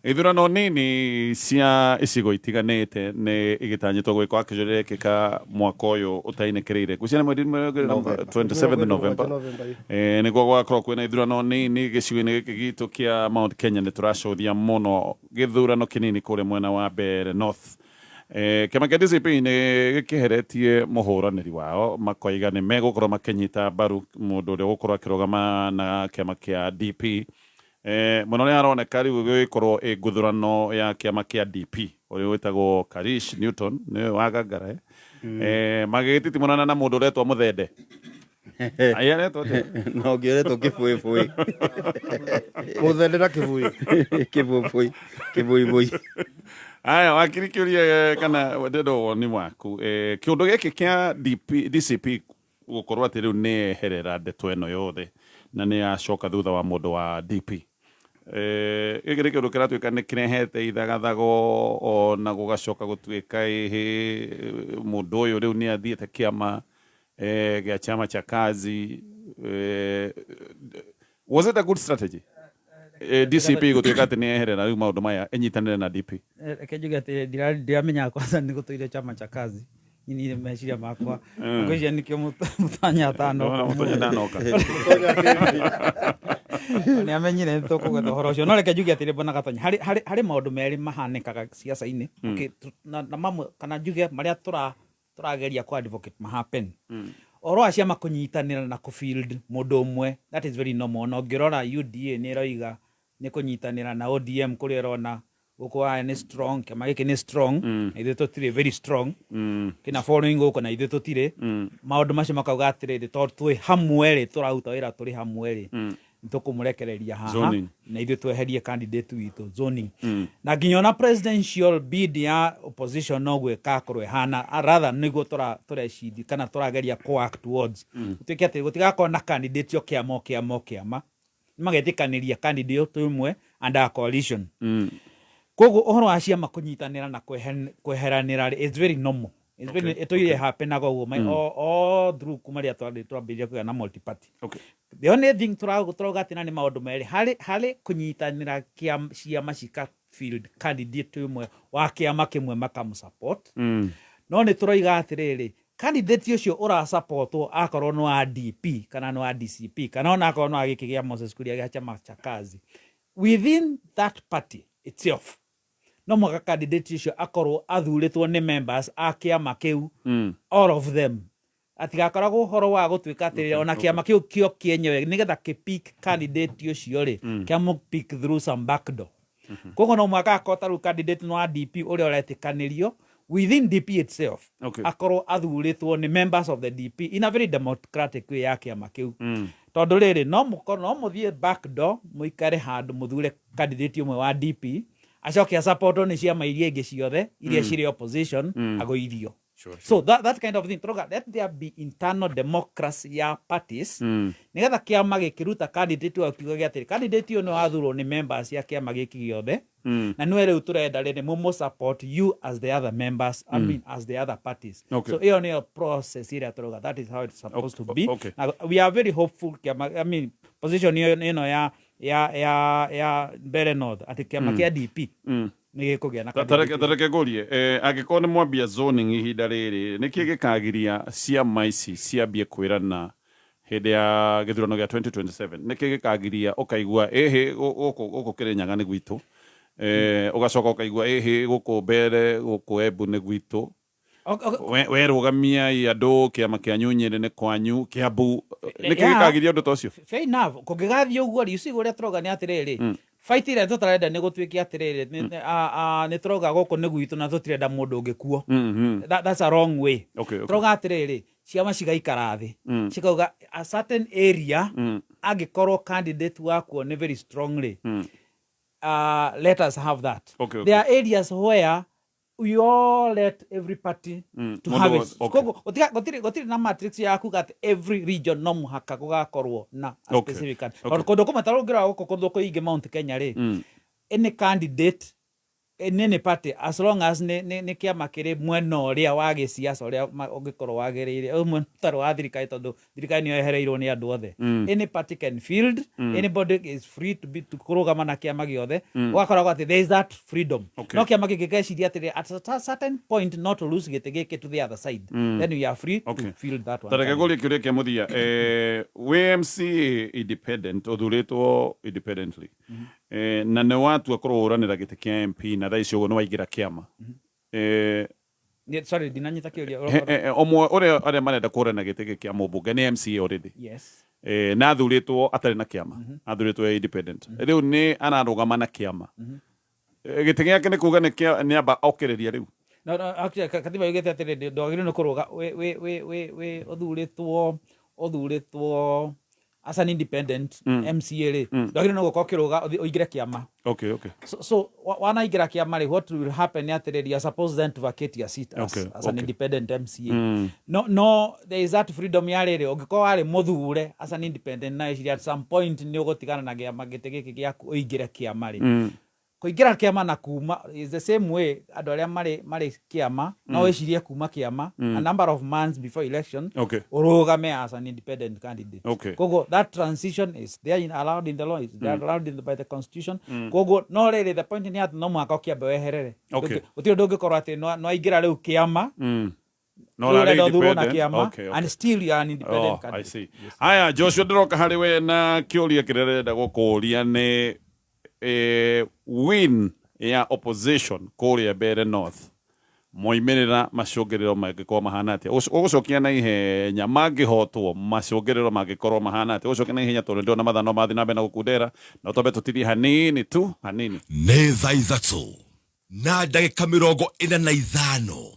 Ithurano nini cia icigo itiganĩte nĩ igĩtanyĩtwo gwĩkwo actually irekĩka mwaka ũyũ ũtainĩkĩrĩire gwĩciria nĩ mweri 27 November. November, ĩ. Nĩguo gwakorwo kwĩna ithurano nini gĩcigo-inĩ gĩkĩ gitũ kĩa Mount Kenya. Nĩ tũracũthia mũno gĩthurano kĩnini kũrĩa mwena wa Mbeere North. Kĩama kĩa DCP nĩ gĩkĩheretie mũhũranĩri wao, makoiga nĩ megũkorwo makĩnyita mbaru mũndũ ũrĩa ũgũkorwo akĩrũgama na kĩama kĩa DP. Mũno nĩ haroneka rĩu gĩgĩkorwo ĩ nguthurano ya kĩama kĩa DP, ũrĩa wĩtagwo Karish Newton nĩwe wa Gangara, magĩgĩtitimũrana na mũndũ ũretwo Mũthende. Ai, aretwo atĩa? Na ũngĩ ũretwo Kĩbũĩbũĩ. Mũthende na Kĩbũĩ. Kĩbũĩbũĩ, Kĩbũĩbũĩ. Aya, wakiri, kĩũria kana ndĩrenda woni waku. Kĩũndũ gĩkĩ kĩa DP, DCP gũkorwo atĩ rĩu nĩ eherera ndeto ĩno yothe na nĩ yacoka thutha wa mũndũ wa DP, gĩkĩ nĩ kĩũndũ kĩratuĩka nĩ kĩrehete ithagathago, ona gũgacoka gũtuĩka ĩhĩ mũndũ ũyũ rĩu nĩ athiĩte kĩama gĩa Chama cha Kazi. Was it a good strategy, DCP gũtuĩka atĩ nĩ eherera rĩu maũndũ maya ĩnyitanĩre na DP? Reke njuge atĩ ndiramenya kwanza nĩ gũtũire Chama cha Kazi nyini meciria makwa. Ngwĩciria nĩkĩo Mũtonya atanoka. Ndona Mũtonya ndanoka. Nĩ amenyire nĩ tũkũgetha ũhoro ũcio. No reke njuge atĩrĩ, Bwana Gatonya, harĩ maũndũ merĩ mahanĩkaga ciaca-inĩ. Okay, na mamwe kana njuge marĩa tũrageria kũ advocate ma happen. Ũhoro wa ciama kũnyitanĩra na kũ-field mũndũ ũmwe, that is very normal. Na ũngĩrora UDA nĩ ĩroiga nĩ kũnyitanĩra na ODM, kũrĩa ĩrona gũkũ aya nĩ strong, kĩama gĩkĩ nĩ strong, na ithuĩ tũtirĩ very strong, kĩna following gũkũ na ithuĩ tũtirĩ. Maũndũ macio makauga atĩrĩrĩ, tondũ twĩ hamwe rĩ, tũraruta wĩra tũrĩ hamwe rĩ, nĩ tũkũmũrekereria haha Zoning. na ithuĩ tweherie candidate witũ, zoning. Na nginya ona presidential bid ya opposition noguo ĩgakorwo ĩhana. Rather nĩguo tũreciria kana tũrageria kũ work towards, gũtuĩke atĩ gũtigakorwo na candidate o kĩama o kĩama o kĩama, nĩmagetĩkanĩria candidate ũmwe under a coalition. Koguo ũhoro wa ciama kũnyitanĩra na kweheranĩra rĩ, it's very normal. It's very ĩtũire happenaga ũguo all through kuma rĩrĩa twambĩrĩria kũgĩa na multi party. The only thing tũrauga atĩ na nĩ maũndũ merĩ harĩ kũnyitanĩra, ciama cika field candidate ũmwe wa kĩama kĩmwe makamũsupport. No nĩ tũroiga atĩrĩrĩ, candidate ũcio ũrasupportwo akorwo nĩ wa DP kana nĩ wa DCP kana ona akorwo nĩ wa gĩkĩ gĩa Moses Kuria gĩa Chama cha Kazi, within that party itself no mũhaka candidate ũcio akorwo athurĩtwo nĩ members a kĩama kĩu, all of them, atigakoragwo ũhoro wa gũtuĩka atĩrĩrĩ, ona kĩama kĩu kĩo kĩenyewe nĩgetha kĩ-pick candidate ũcio rĩ, kĩamũ pick through some back door. Koguo no mũhaka akorwo ta rĩu candidate nĩ wa DP ũrĩa ũretĩkanĩrio within DP itself, akorwo athurĩtwo nĩ members of the DP in a very democratic way ya kĩama kĩu. Tondũ rĩrĩ, no mũkorwo no mũthiĩ back door, mũikare handũ mũthure candidate ũmwe wa DP, acoke asupportwo nĩ ciama iria ingĩ ciothe iria cirĩ opposition, agũithio. So that kind of thing tũrauga, let there be internal democracy ya parties, nĩgetha kĩama gĩkĩruta candidate wao kiuga gĩa atĩrĩ, candidate ũyũ nĩ wathurwo nĩ members ya kĩama gĩkĩ gĩothe, na nĩwe rĩu tũrenda rĩrĩ mũmũ support you as the other members, I mean as the other parties. So ĩyo nĩyo process ĩrĩa tũrauga, that is how it's supposed to be. Na we are very hopeful kĩama, I mean position ĩyo ĩno ya Mbeere North, atĩ kĩama kĩa DP nĩ gĩkũgĩa na candidate. Tareke ngũrie, angĩkorwo nĩ mwambia zoning ihinda rĩrĩ, nĩkĩ gĩkagiria ciama ici ciambie kwĩrana hĩndĩ ya gĩthurano gĩa 2027? Nĩkĩ gĩkagiria ũkaigua ĩhĩ gũkũ Kĩrĩnyaga nĩ gwitũ, ũgacoka ũkaigua ĩhĩ gũkũ Mbeere, gũkũ Embu nĩ gwitũ? Werũgamiai andũ kĩama kĩa Nyunyĩrĩ nĩ kwanyu, Kĩambu, nĩkĩ gĩkagiria ũndũ ta ũcio? Fair enough. Kũngĩgathiĩ ũguo rĩ, you see, ũrĩa tũrauga nĩ atĩrĩrĩ, fight ĩrĩa tũtarenda nĩ gũtuĩke atĩrĩrĩ, nĩ tũrauga gũkũ nĩ gwitũ na tũtirenda mũndũ ũngĩ kuo. That's a wrong way. Tũrauga atĩrĩrĩ, ciama cigaikara thĩ, cikauga a certain area, angĩkorwo candidate wakuo nĩ very strong rĩ, let us have that. There are areas where we all let every party to Mũndũ have wothe, it. okay. Koguo gũtirĩ na matrix ya kuga atĩ every region no mũhaka gũgakorwo na a specific candidate. Tondũ kũndũ kũmwe ta rũngĩrora gũkũ kũndũ kũingĩ Mount Kenya rĩ, any candidate In any party, as long as nĩ kĩama kĩrĩ mwena ũrĩa wa gĩciaca ũrĩa ũngĩkorwo wagĩrĩire, ũmwe ũtarĩ wa thirikari, tondũ thirikari nĩyo yehereirwo nĩ andũ othe. Any party can field. Anybody is free to be to kũrũgama na kĩama gĩothe. Ũgakoragwo atĩ there is that freedom. No kĩama kĩngĩgeciria atĩrĩ, at a certain point not to lose gĩtĩ gĩkĩ to the other side, then we are free to field that one Ta reke candidate. ngũrie kĩũria kĩa mũthia. Wĩ MCA independent, ũthurĩtwo independently, na nĩ watua kũrũranĩra gĩtĩ kĩa MP, na thaa ici ũguo nĩ waingĩra kĩama. Sorry, ndinanyita kĩũria. Ũmwe ũrĩa arĩa marenda kũhũrana gĩtĩ gĩkĩ kĩa mũmbunge nĩ MCA already. Na athurĩtwo atarĩ na kĩama, athurĩtwo e independent, rĩu nĩ ararũgama na kĩama. Gĩtĩ gĩake nĩ kuga nĩ amba okĩrĩria rĩu? No, actually, katiba yugĩte atĩrĩrĩ, ndwagĩrĩirwo nĩ kũrũga wĩ ũthurĩtwo as an independent MCA rĩ, ndwagĩrĩirwo nĩ gũka ũkĩrũga ũingĩre kĩama. So wanaingĩra kĩama rĩ, what will happen nĩ atĩrĩrĩ, you are supposed then to vacate your seat as an independent MCA. No, there is that freedom ya rĩrĩ, ũngĩkorwo warĩ mũthure as an independent na ĩciria at some point nĩ ũgũtigana na kĩama gĩtĩ gĩkĩ gĩaku ũingĩre kĩama rĩ, kũingĩra kĩama na kuma is the same way. Andũ arĩa marĩ kĩama no wĩcirie kuma kĩama a number of months before election, ũrũgame as an independent candidate. Koguo that transition is there allowed in the law, is there allowed by the constitution. Koguo no rĩrĩ, the point nĩ atĩ no mũhaka ũkĩambe weherere. Gũtirĩ ũndũ ũngĩkorwo atĩ nĩwaingĩra rĩu kĩama, No, rĩu ũrarĩ ũrenda ũthurwo na independent. kĩama, and still you are an independent Oh, I candidate. see. Haya, Joshua, ndĩroka harĩ we na kĩũria kĩrĩa ndĩrenda gũkũũria nĩ win ya opposition kũrĩa Mbeere North, moimĩrĩra macũngĩrĩro mangĩkorwo mahana atĩa? Ũgũcokia na ihenya. Mangĩhotwo, macũngĩrĩro mangĩkorwo mahana atĩa? Ũgũcokia na ihenya tondũ ndĩrona mathaa no mathiĩ na mbere na gũkundera, no twambe tũtithie hanini tu, hanini. Nĩ thaa 3:45.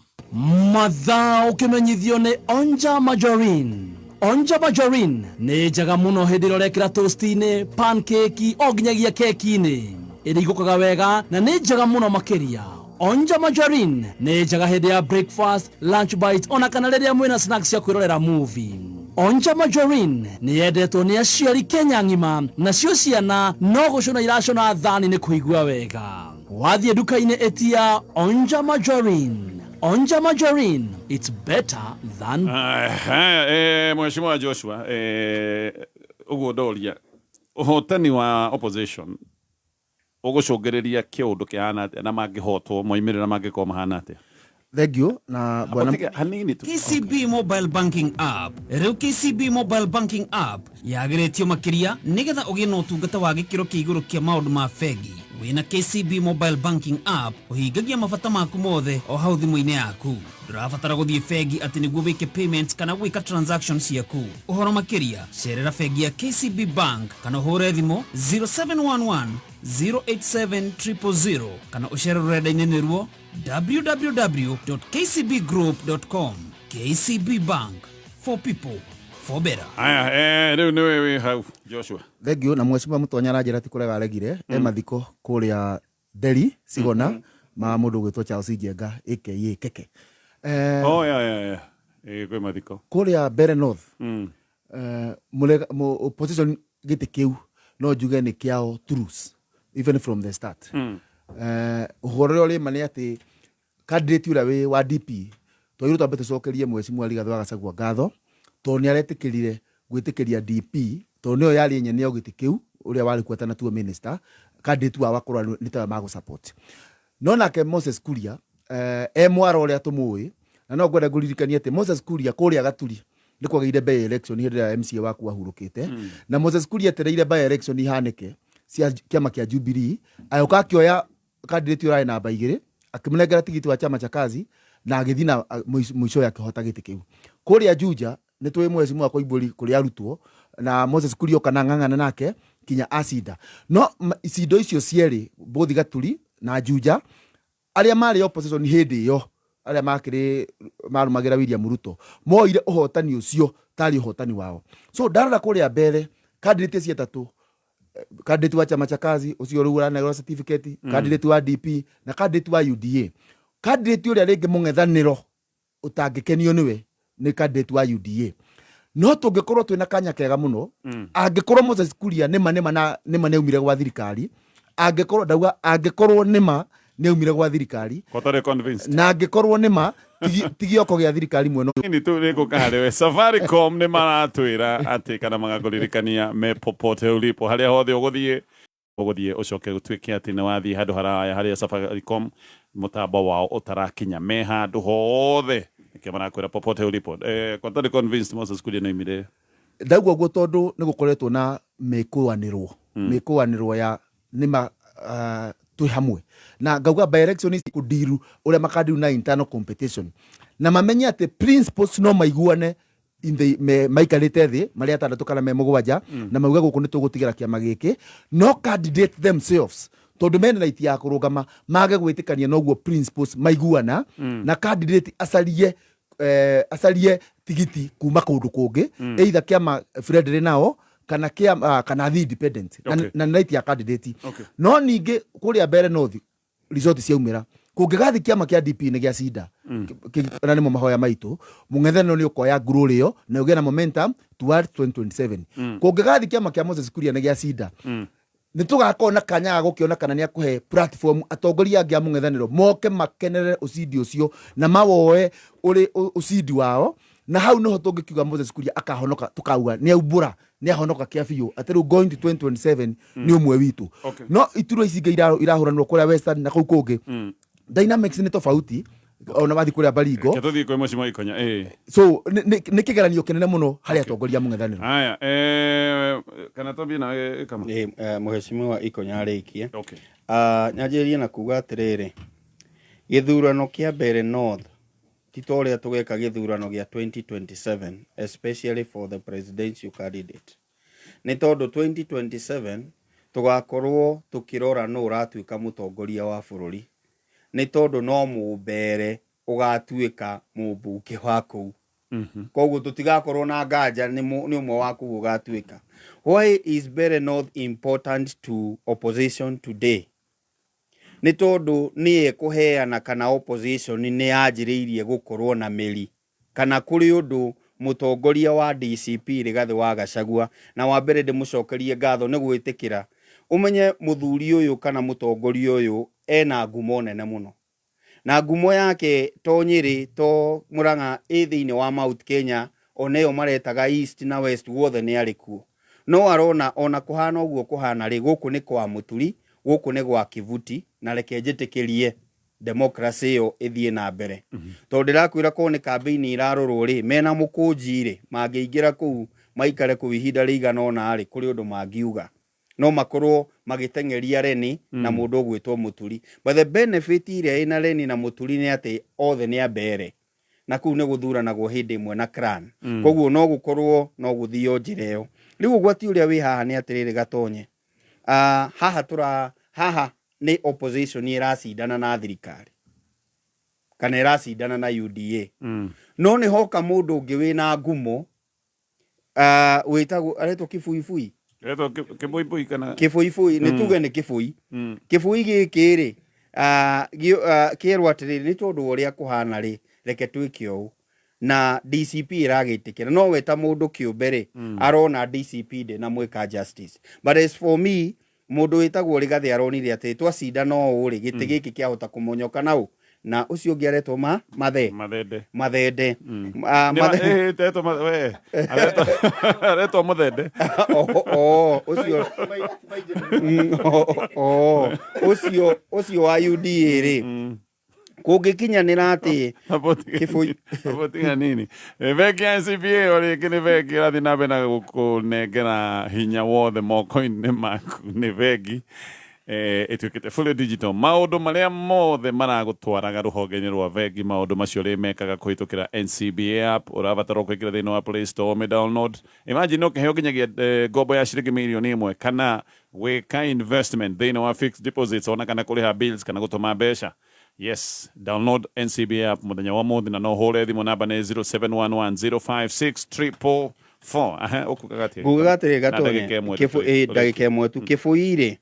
Mathaa ũkĩmenyithio nĩ Onja Margarine. Onja Margarine nĩ njega mũno hĩndĩ ĩrĩa ũrekĩra toast-inĩ, pancake, o nginyagia keki-inĩ. Ĩringũkaga wega na nĩ njega mũno makĩria. Onja Margarine nĩ njega hĩndĩ ya breakfast, lunch bite, ona kana rĩrĩa mwĩna snacks cia kwĩrorera movie. Onja Margarine nĩ yendetwo nĩ aciari Kenya ng'ima, nacio ciana no gũcũna iracũna thani nĩ kũigua wega. Wathiĩ nduka-inĩ ĩtia Onja Margarine. Onja Margarine, it's better than Haya, Mheshimiwa Joshua, ũguo ndoria, ũhotani wa opposition ũgũcũngĩrĩria kĩũndũ kĩhana atĩa, na mangĩhotwo moimĩrĩra mangĩkorwo mahana atĩa? Thank you na bwana. Tiga, hanini tu. KCB Mobile Banking App. Rĩu KCB Mobile Banking App yagĩrĩtio makĩria nĩgetha ũgĩe na ũtungata wa gĩkĩro kĩa igũrũ kĩa maũndũ ma bengi. Wĩna KCB Mobile Banking App ũhingagia mabata maku mothe o hau thimũ-inĩ yaku. Ndũrabatara gũthiĩ bengi atĩ nĩguo wĩke payment kana gwĩka transaction ciaku. Ũhoro makĩria, cerera bengi ya KCB Bank kana ũhũre thimũ 0711 087 000 kana ũcere rũrenda-inĩ nĩruo www.kcbgroup.com. KCB Bank, for people, for better. Haya, rĩu nĩwe wĩ hau, Joshua. Thank you. Na mheshimiwa Mutonya aranjĩra ti kũrega aregire, e mathiko kũrĩa Nderi Cigona ma mũndũ ũgwĩtwo Charles Njenga aka Keke. Oh, yeah. Kwĩ mathiko. Kũrĩa Mbeere North, opposition gĩtĩ kĩu no njuge nĩ kĩao to lose even from the start. Ũhoro ũrĩa ũrĩ ma nĩ atĩ candidate ũrĩa wĩ wa DP, twagĩrĩirwo twambe tũcokerie Mheshimiwa Rigathĩ wa Gachagua ngatho tondũ nĩ aretĩkĩrire gwĩtĩkĩria DP, tondũ nĩyo yarĩ nyene ya gĩtĩ kĩu ũrĩa warĩ kuo atanatuo minister, candidate wao akorwo nĩ tawe magũ support. No nake Moses Kuria, e mwaro ũrĩa tũmũĩ, na no ngwenda ngũririkanie atĩ Moses Kuria kũrĩa Gaturi nĩ kwagĩire by election hĩndĩ ĩrĩa MCA waku ahurũkĩte, na Moses Kuria etereire by election ihanĩke cia kĩama kĩa Jubilee, agĩũka akĩoya candidate ũrarĩ namba 2, akĩmũnengera tigiti wa chama cha kazi na agĩthiĩ na mũico akĩhota gĩtĩ kĩu. Kũrĩa Juja nĩ tũĩ Mheshimiwa Koimbũri kũrĩa arutwo na Moses Kuria oka na ng'ang'ana nake kinya acinda. No icindo icio cierĩ, both Gaturi na Juja, arĩa marĩ opposition hĩndĩ ĩyo, arĩa makĩrĩ marũmagĩra William Ruto, moire ũhotani ũcio tarĩ ũhotani wao. So ndarora kũrĩa mbere, candidate ici atatũ, candidate wa chama cha kazi ũcio rĩu ũranegwo certificate, candidate wa DP na candidate wa UDA, candidate ũrĩa rĩngĩ mũng'ethanĩro ũtangĩkenio nĩwe nĩ candidate wa UDA. No tũngĩkorwo twĩna kanya kega mũno angĩkorwo Moses Kuria nĩma nĩma na nĩma nĩaumire gwa thirikari, angĩkorwo ndauga angĩkorwo nĩma nĩ aumire gwa thirikari Kotarĩ convinced. Na angĩkorwo nĩ ma ti gĩoko gĩa thirikari mwena Nini tu nĩngũka harĩ we. Safaricom nĩ maratwĩra atĩ kana magakũririkania me popote ulipo, harĩa hothe ũgũthiĩ ũgũthiĩ ũcoke ũtuĩke atĩ nĩ wathiĩ handũ haraya harĩa Safaricom mũtambo wao ũtarakinya, me handũ hothe nĩkĩo marakwĩra popote ulipo. Kotarĩ convinced Moses Kuria nĩoimire. Ndauga ũguo tondũ nĩ gũkoretwo na mĩkũanĩrwo mĩkũanĩrwo ya nĩma twĩ hamwe na ngauga by election ici kũndiru ũrĩa makandiru na internal competition na mamenye atĩ principles no maiguane in the me, maikarĩte thĩ marĩ atandatũ kana me mũgwanja na mauge gũkũ nĩ tũgũtigĩra kĩama gĩkĩ no candidate themselves tondũ mena right ya kũrũgama mage gwĩtĩkania noguo principles maiguana na candidate acarie acarie tigiti kuma kũndũ kũngĩ either kĩama friendly nao kana kĩama kana athiĩ independent na, na nĩ right ya candidate. No ningĩ kũrĩa mbere north result ciaumĩra kũngĩgathiĩ kĩama kĩa DP nĩ gĩacinda na nĩmo mahoya maitũ, mũng'ethanĩro nĩ ũkoya ngurũrĩ ĩyo na ũgĩe na momentum towards 2027. Kũngĩgathiĩ kĩama kĩa Moses Kuria nĩ gĩacinda, nĩ tũgakorwo na kanya ga gũkĩona kana nĩ akũhe platform atongoria angĩ a mũng'ethanĩro moke makenerere ũcindi ũcio na mawoe ũrĩ ũcindi wao, na hau nĩho tũngĩkiuga Moses Kuria akahonoka, tũkauga nĩ aumbũra nĩ ahonoka kĩa biũ atĩ rĩu going to 2027 nĩ ũmwe witũ. No iturwa ici ingĩ irahũranĩrwo kũrĩa Western na kũu kũngĩ, dynamics nĩ tofauti ona wathiĩ kũrĩa Baringo. Reke tũthiĩ kwĩ Mheshimiwa Ikonya. So nĩ kĩgeranio kĩnene mũno harĩ atongoria a mũng'ethanĩro. Haya, kana twambie nawe Kama? Mheshimiwa Ikonya arĩkie. Nyanjĩrĩrie na kuga atĩrĩrĩ, gĩthurano kĩa Mbere North ti ta ũrĩa tũgeka gĩthurano gĩa 2027, especially for the presidential candidate, nĩ tondũ 2027 tũgakorwo tũkĩrora nũ ũratuĩka mũtongoria wa bũrũri, nĩ tondũ no mũmbere ũgatuĩka mũmbunge wa kũu. Koguo tũtigakorwo na nganja nĩ ũmwe wa kũu ũgatuĩka. Why is Mbere North important to opposition today? Nĩ tondũ nĩ ekũheana kana opposition nĩ yanjĩrĩirie gũkorwo na mĩri kana kũrĩ ũndũ mũtongoria wa DCP Rigathĩ wa Gachagua, na wa mbere ndĩmũcokerie ngatho nĩ gwĩtĩkĩra ũmenye mũthuri ũyũ kana mũtongoria ũyũ ena ngumo nene mũno, na ngumo yake to Nyĩrĩ to Murang'a ĩ thĩinĩ wa Mount Kenya, ona ĩyo maretaga East na West guothe nĩ arĩ kuo. No arona ona kũhana ũguo kũhana rĩ, gũkũ nĩ kwa Mũturi, gũkũ nĩ gwa Kĩbuti, na reke njĩtĩkĩrie democracy ĩyo ĩthiĩ na mbere, tondũ ndĩrakwĩra korwo nĩ campaign irarorwo rĩ, mena mũkũnji rĩ, mangĩingĩra kũu maikare kũu ihinda rĩigana ũna rĩ, kũrĩ ũndũ mangiuga no makorwo magĩteng'eria Reni na mũndũ ũgwĩtwo Mũturi. But the benefit ĩrĩa ĩna Reni na Mũturi nĩ atĩ othe nĩ ambere na kũu nĩ gũthuranagwo hĩndĩ ĩmwe na clan. Koguo no gũkorwo no gũthio njĩra ĩyo. Rĩu ũgwati ũrĩa wĩ haha nĩ atĩrĩrĩ Gatonye, haha tũra haha nĩ opposition ĩracindana na thirikari kana ĩracindana na UDA. No nĩ hoka mũndũ ũngĩ wĩna ngumo wĩtagwo aretwo Kĩbuibui. Etwo Kĩbuibui kana Kĩbuibui nĩ tuge nĩ kĩbui. Kĩbui gĩkĩ rĩ, kĩerwo atĩrĩrĩ, nĩ tondũ wa ũrĩa kũhana rĩ, reke twĩke ũũ na DCP ĩragĩtĩkĩra, no we ta mũndũ kĩũmbe rĩ, arona DCP ndĩnamwĩka justice. But as for me, mũndũ wĩtagwo Rigathĩ aronire atĩ twacindana ũũ rĩ, gĩtĩ gĩkĩ kĩahota kũmonyoka na ũ na ũcio ũngĩ aretwo ma mathe Mathende. Mathende. Tetwo we aretwo Mũthende. Ũcio ũcio wa UDA rĩ, kũngĩkinyanĩra atĩ Kĩbui Tiga nini. Bengi ya NCBA o rĩngĩ nĩ bengi ĩrathiĩ na mbere na gũkũnengera hinya wothe moko-inĩ maku. Nĩ bengi ĩtuĩkĩte fully digital, maũndũ marĩa mothe maragũtwaraga rũhonge-inĩ rwa bengi, maũndũ macio rĩ mekaga kũhĩtũkĩra NCBA app. Ũrabatarwo kũingĩra thĩinĩ wa Play Store ũmĩ download. Imagine ũkĩheo nginyagia ngombo ya ciringi mirioni 1 kana gwĩka investment thĩinĩ wa fixed deposits, ona kana kũrĩha bills kana gũtũma mbeca. Yes, download NCBA app mũthenya wa mũthĩ na no ũhũre thimũ, namba nĩ 0711 056 4. Ũkugaga atĩa? Ngugaga atĩrĩ Na Gatonye, ndagĩka ĩmwe ndagĩka ĩmwe tu. Kĩbui rĩ,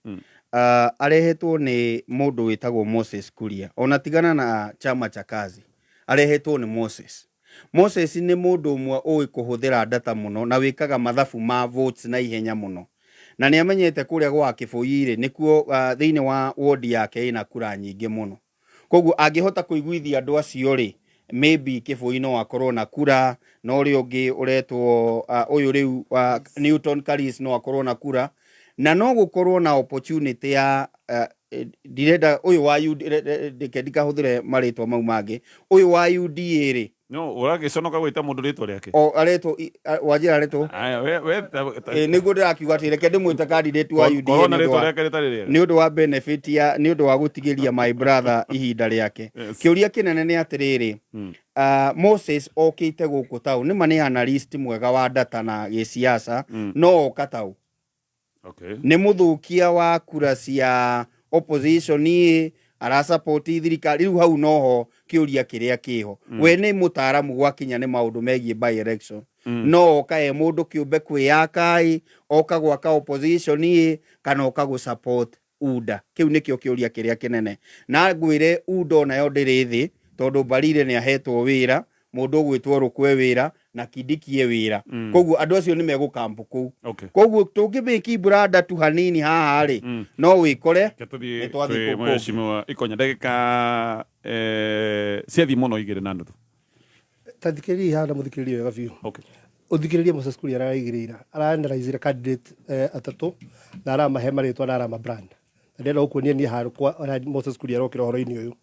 arehetwo nĩ mũndũ wĩtagwo Moses Kuria, ona tigana na chama cha kazi, arehetwo nĩ Moses. Moses nĩ mũndũ ũmwe ũĩ kũhũthĩra data mũno na wĩkaga mathabu ma votes na ihenya mũno. Na nĩ amenyete kũrĩa gwa Kĩbũi rĩ nĩkuo thĩinĩ wa ward yake ĩna kura nyingĩ mũno. Koguo angĩhota kũiguithia andũ acio rĩ, maybe Kĩbũi no akorwo na kura, na ũrĩa ũngĩ ũretwo ũyũ rĩu Newton Karis no akorwo na kura, na no gũkorwo na opportunity ya ndirenda ũyũ wa UD, reke ndikahũthĩre marĩtwa mau mangĩ, ũyũ wa UDA rĩ. No ũragĩconoka gwĩta mũndũ rĩtwa rĩake? O aretwo wanjĩra aretwo? Aya, we ta Nĩguo ndĩrakiuga atĩ reke ndĩmwĩte candidate wa UDA Korwo na nĩ ũndũ rĩtwa wa rĩake rĩtarĩ rĩega. Nĩ ũndũ wa benefit ya nĩ ũndũ wa gũtigĩria my brother ihinda rĩake. Yes. Kĩũria kĩnene nĩ atĩrĩrĩ, Moses okĩte gũkũ taũ, nĩma nĩ analyst mwega wa data na gĩsiasa, no oka taũ. Okay. Nĩ mũthũkia wa kura cia opposition ĩ, arasupport thirikari, rĩu hau noho kĩũria kĩrĩa kĩho. We nĩ mũtaaramu gwakinya nĩ maũndũ megiĩ by election. No oka e mũndũ kĩũmbe kwĩyaka ĩ, oka gwaka opposition ĩ, kana oka gũ support UDA. Kĩu nĩkĩo kĩũria kĩrĩa kĩnene. Na ngwĩre UDA onayo ndĩrĩ thĩ, tondũ Mbarire nĩ ahetwo wĩra, mũndũ ũgwĩtwo Rũkwe wĩra, na Kindiki e wĩra. Koguo andũ acio nĩ megũkampu kũu. Okay. Koguo tũngĩmĩki branda tu hanini haha rĩ, no wĩkore Reke tũthiĩ nĩ twathiĩ kwĩ kũu kũngĩ. Mheshimiwa Ikonya ndagĩka ciathiĩ mũno 2.5. Ta thikĩrĩria haha na mũthikĩrĩrie wega biũ. Okay. Ũthikĩrĩrie Moses Kuria araigĩrĩra, araanalyzire candidate atatũ na aramahe marĩtwa na arama brand. Na ndĩrenda gũkuonia niĩ handũ kwa harĩa Moses Kuria arokĩra ũhoro-inĩ ũyũ.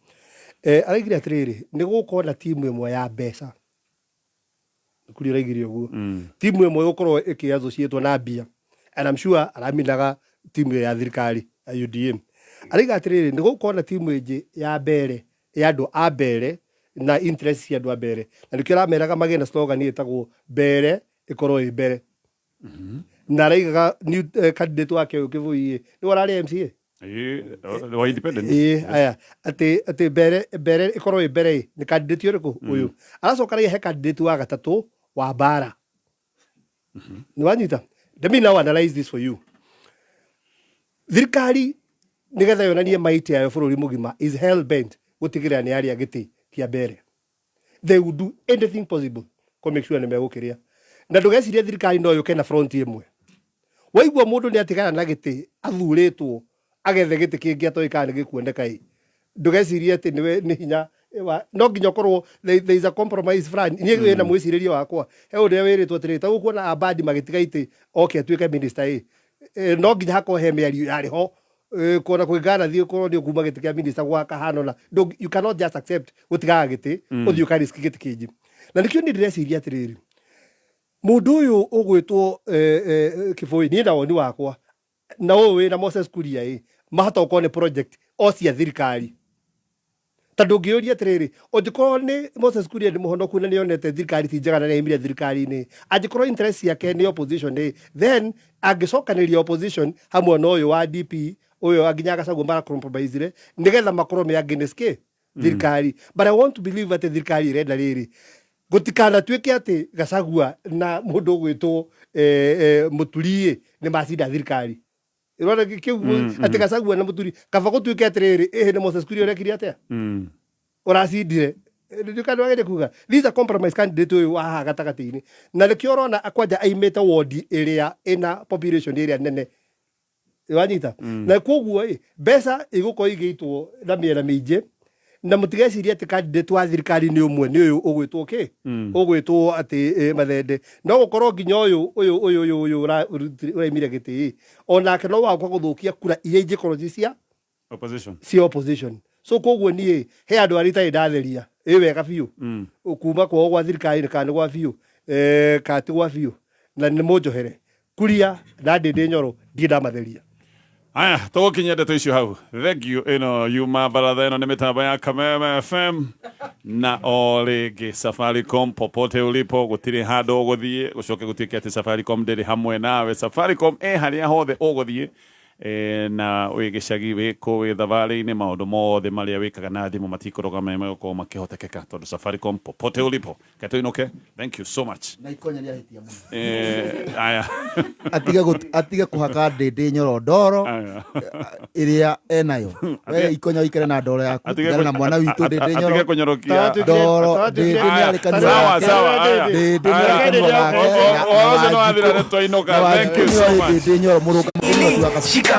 Araigire atĩrĩrĩ, nĩ gũgũkorwo na timu ĩmwe ya mbeca. Kuria araigire ũguo. Timu ĩmwe ĩgũkorwo ĩkĩ associate na mbia. And I'm sure araminaga timu ĩyo ya thirikari ya UDA. Araiga atĩrĩrĩ, nĩ gũgũkorwo na timu ĩngĩ ya mbere ya andũ a mbere na interest cia andũ a mbere. Na nĩkĩo arameraga magĩe na slogan ĩtagwo mbere ĩkorwo ĩ mbere. Na araigaga new candidate wake ũyũ Kĩbũi ĩ, nĩwe ũrarĩ MCA? Wa independent. Ĩĩ, aya, atĩ mbere ĩkorwo ĩ mbere ĩ, nĩ candidate ũrĩkũ ũyũ? Aracoka araiga he candidate wa gatatũ wa mbara. Nĩ wanyita? Let me now analyze this for you. Thirikari nĩgetha yonanie might yayo bũrũri mũgima is hell bent gũtigĩrĩra nĩ yarĩa gĩtĩ kĩa mbere. They will do anything possible kũ make sure nĩ megũkĩrĩa. Na ndũgecirie thirikari no yũke na front ĩmwe. Waigua mũndũ nĩ atigana na gĩtĩ athurĩtwo agethe gĩtĩ kĩngĩ atoĩ kana nĩ gĩkuoneka ĩ. Ndũgecirie atĩ nĩwe nĩ hinya wa, no nginya ũkorwo there is a compromise fulani. Niĩ wĩna mwĩcirĩrie wakwa. He ũrĩa wĩrĩtwo atĩrĩrĩ, ta ũkuona Abadi magĩtiga itĩ oke atuĩke minister ĩ. No nginya hakorwo he mĩario yarĩ ho. Kuona kwĩ nganathiĩ ũkorwo nĩ ũkuma gĩtĩ kĩa minister gwa kahano na you cannot just accept gũtigaga gĩtĩ, ũthiĩ ũka risk gĩtĩ kĩngĩ. Na nĩkĩo niĩ ndĩreciria atĩrĩrĩ, mũndũ ũyũ ũgwĩtwo Kĩbũi, niĩ na woni wakwa, na ũyũ wĩna Moses Kuria ĩ, mahota gũkorwo nĩ project o cia thirikari. Tondũ ũngĩũria atĩrĩrĩ, ũngĩkorwo nĩ Moses Kuria nĩ mũhonoku na nĩonete thirikari ti njega na nĩaimire thirikari-inĩ, angĩkorwo interest ciake nĩ opposition ĩ, then angĩcokanĩrĩria opposition hamwe na ũyũ wa DP, ũyũ nginya Gachagua mara compromise-ire, nĩgetha makorwo me against kĩ? Thirikari. But I want to believe atĩ thirikari ĩrenda rĩrĩ, gũtikanatuĩke atĩ Gachagua na mũndũ ũgwĩtwo Mũturi ĩ, nĩ macinda thirikari. Ũrona kĩu atĩ Gachagua na Mũturi, kaba gũtuĩke atĩrĩrĩ, ĩhĩ nĩ Moses Kuria ũrekire atĩa? Ũracindire. Nĩ kana wageria kuga, this is a compromise candidate ũyũ wa haha gatagatĩ-inĩ. Na nĩkĩo ũrona kwanja aimĩte ward ĩrĩa ĩna population ĩrĩa nene. Wanyita? Na koguo ĩ, mbeca igũkorwo igĩitwo na mĩena mĩingĩ, na mũtigecirie atĩ candidate wa thirikari nĩ ũmwe, nĩ ũyũ ũgwĩtwo kĩ? Ũgwĩtwo atĩ Mathende. No gũkorwo nginya ũyũ, ũyũ, ũyũ, ũyũ, ũyũ ũraimire gĩtĩ ĩ, onake no wagũka gũthũkia kura iria ingĩkorwo ci cia opposition. Cia opposition. So koguo niĩ he andũ arĩa itarĩ ndatheria ĩ wega biũ. Kuma kwao gwa thirikari kana nĩ gwa biũ, kana ti gwa biũ, na nĩ mũnjohere. Kuria na Ndĩndĩ Nyoro ndirĩ ndamatheria. Aya, tũgũkinyia ndeto icio hau. Thank you. Ĩno yuma baratha, ĩno nĩ mĩtambo ya Kameme FM. Na o rĩngĩ Safaricom popote ulipo, gũtirĩ handũ ũgũthiĩ gũcoke gũtuĩke atĩ Safaricom ndĩrĩ hamwe nawe. Safaricom ĩ harĩa hothe ũgũthiĩ, na wĩ gĩcagi, wĩ kũ, wĩ thabarĩ-inĩ, maũndũ mothe marĩa wĩkaga na thimũ matikũrũgama, megũkorwo makĩhotekeka tondũ Safaricom popote ulipo. Reke tũinũke. Thank you so much. Na Ikonya nĩ ahĩtia mũno. Aya. Atige kũhaka Ndĩndĩ Nyoro ndoro Aya. ĩrĩa enayo. We Ikonya ũikare na ndoro yaku, tigana na mwana witũ Ndĩndĩ Nyoro. Atige kũnyorokia. Ndoro, Ndĩndĩ nĩ arĩ kanua Sawa, gake. sawa, aya. Ndĩndĩ nĩ arĩ Aya. kanua gake. Ũhoro ũcio nĩ wathira, nĩ twainũka. Na Thank you Wanjikũ so nĩoĩ much. Ndĩndĩ Nyoro mũrũgamĩrĩri. Shika.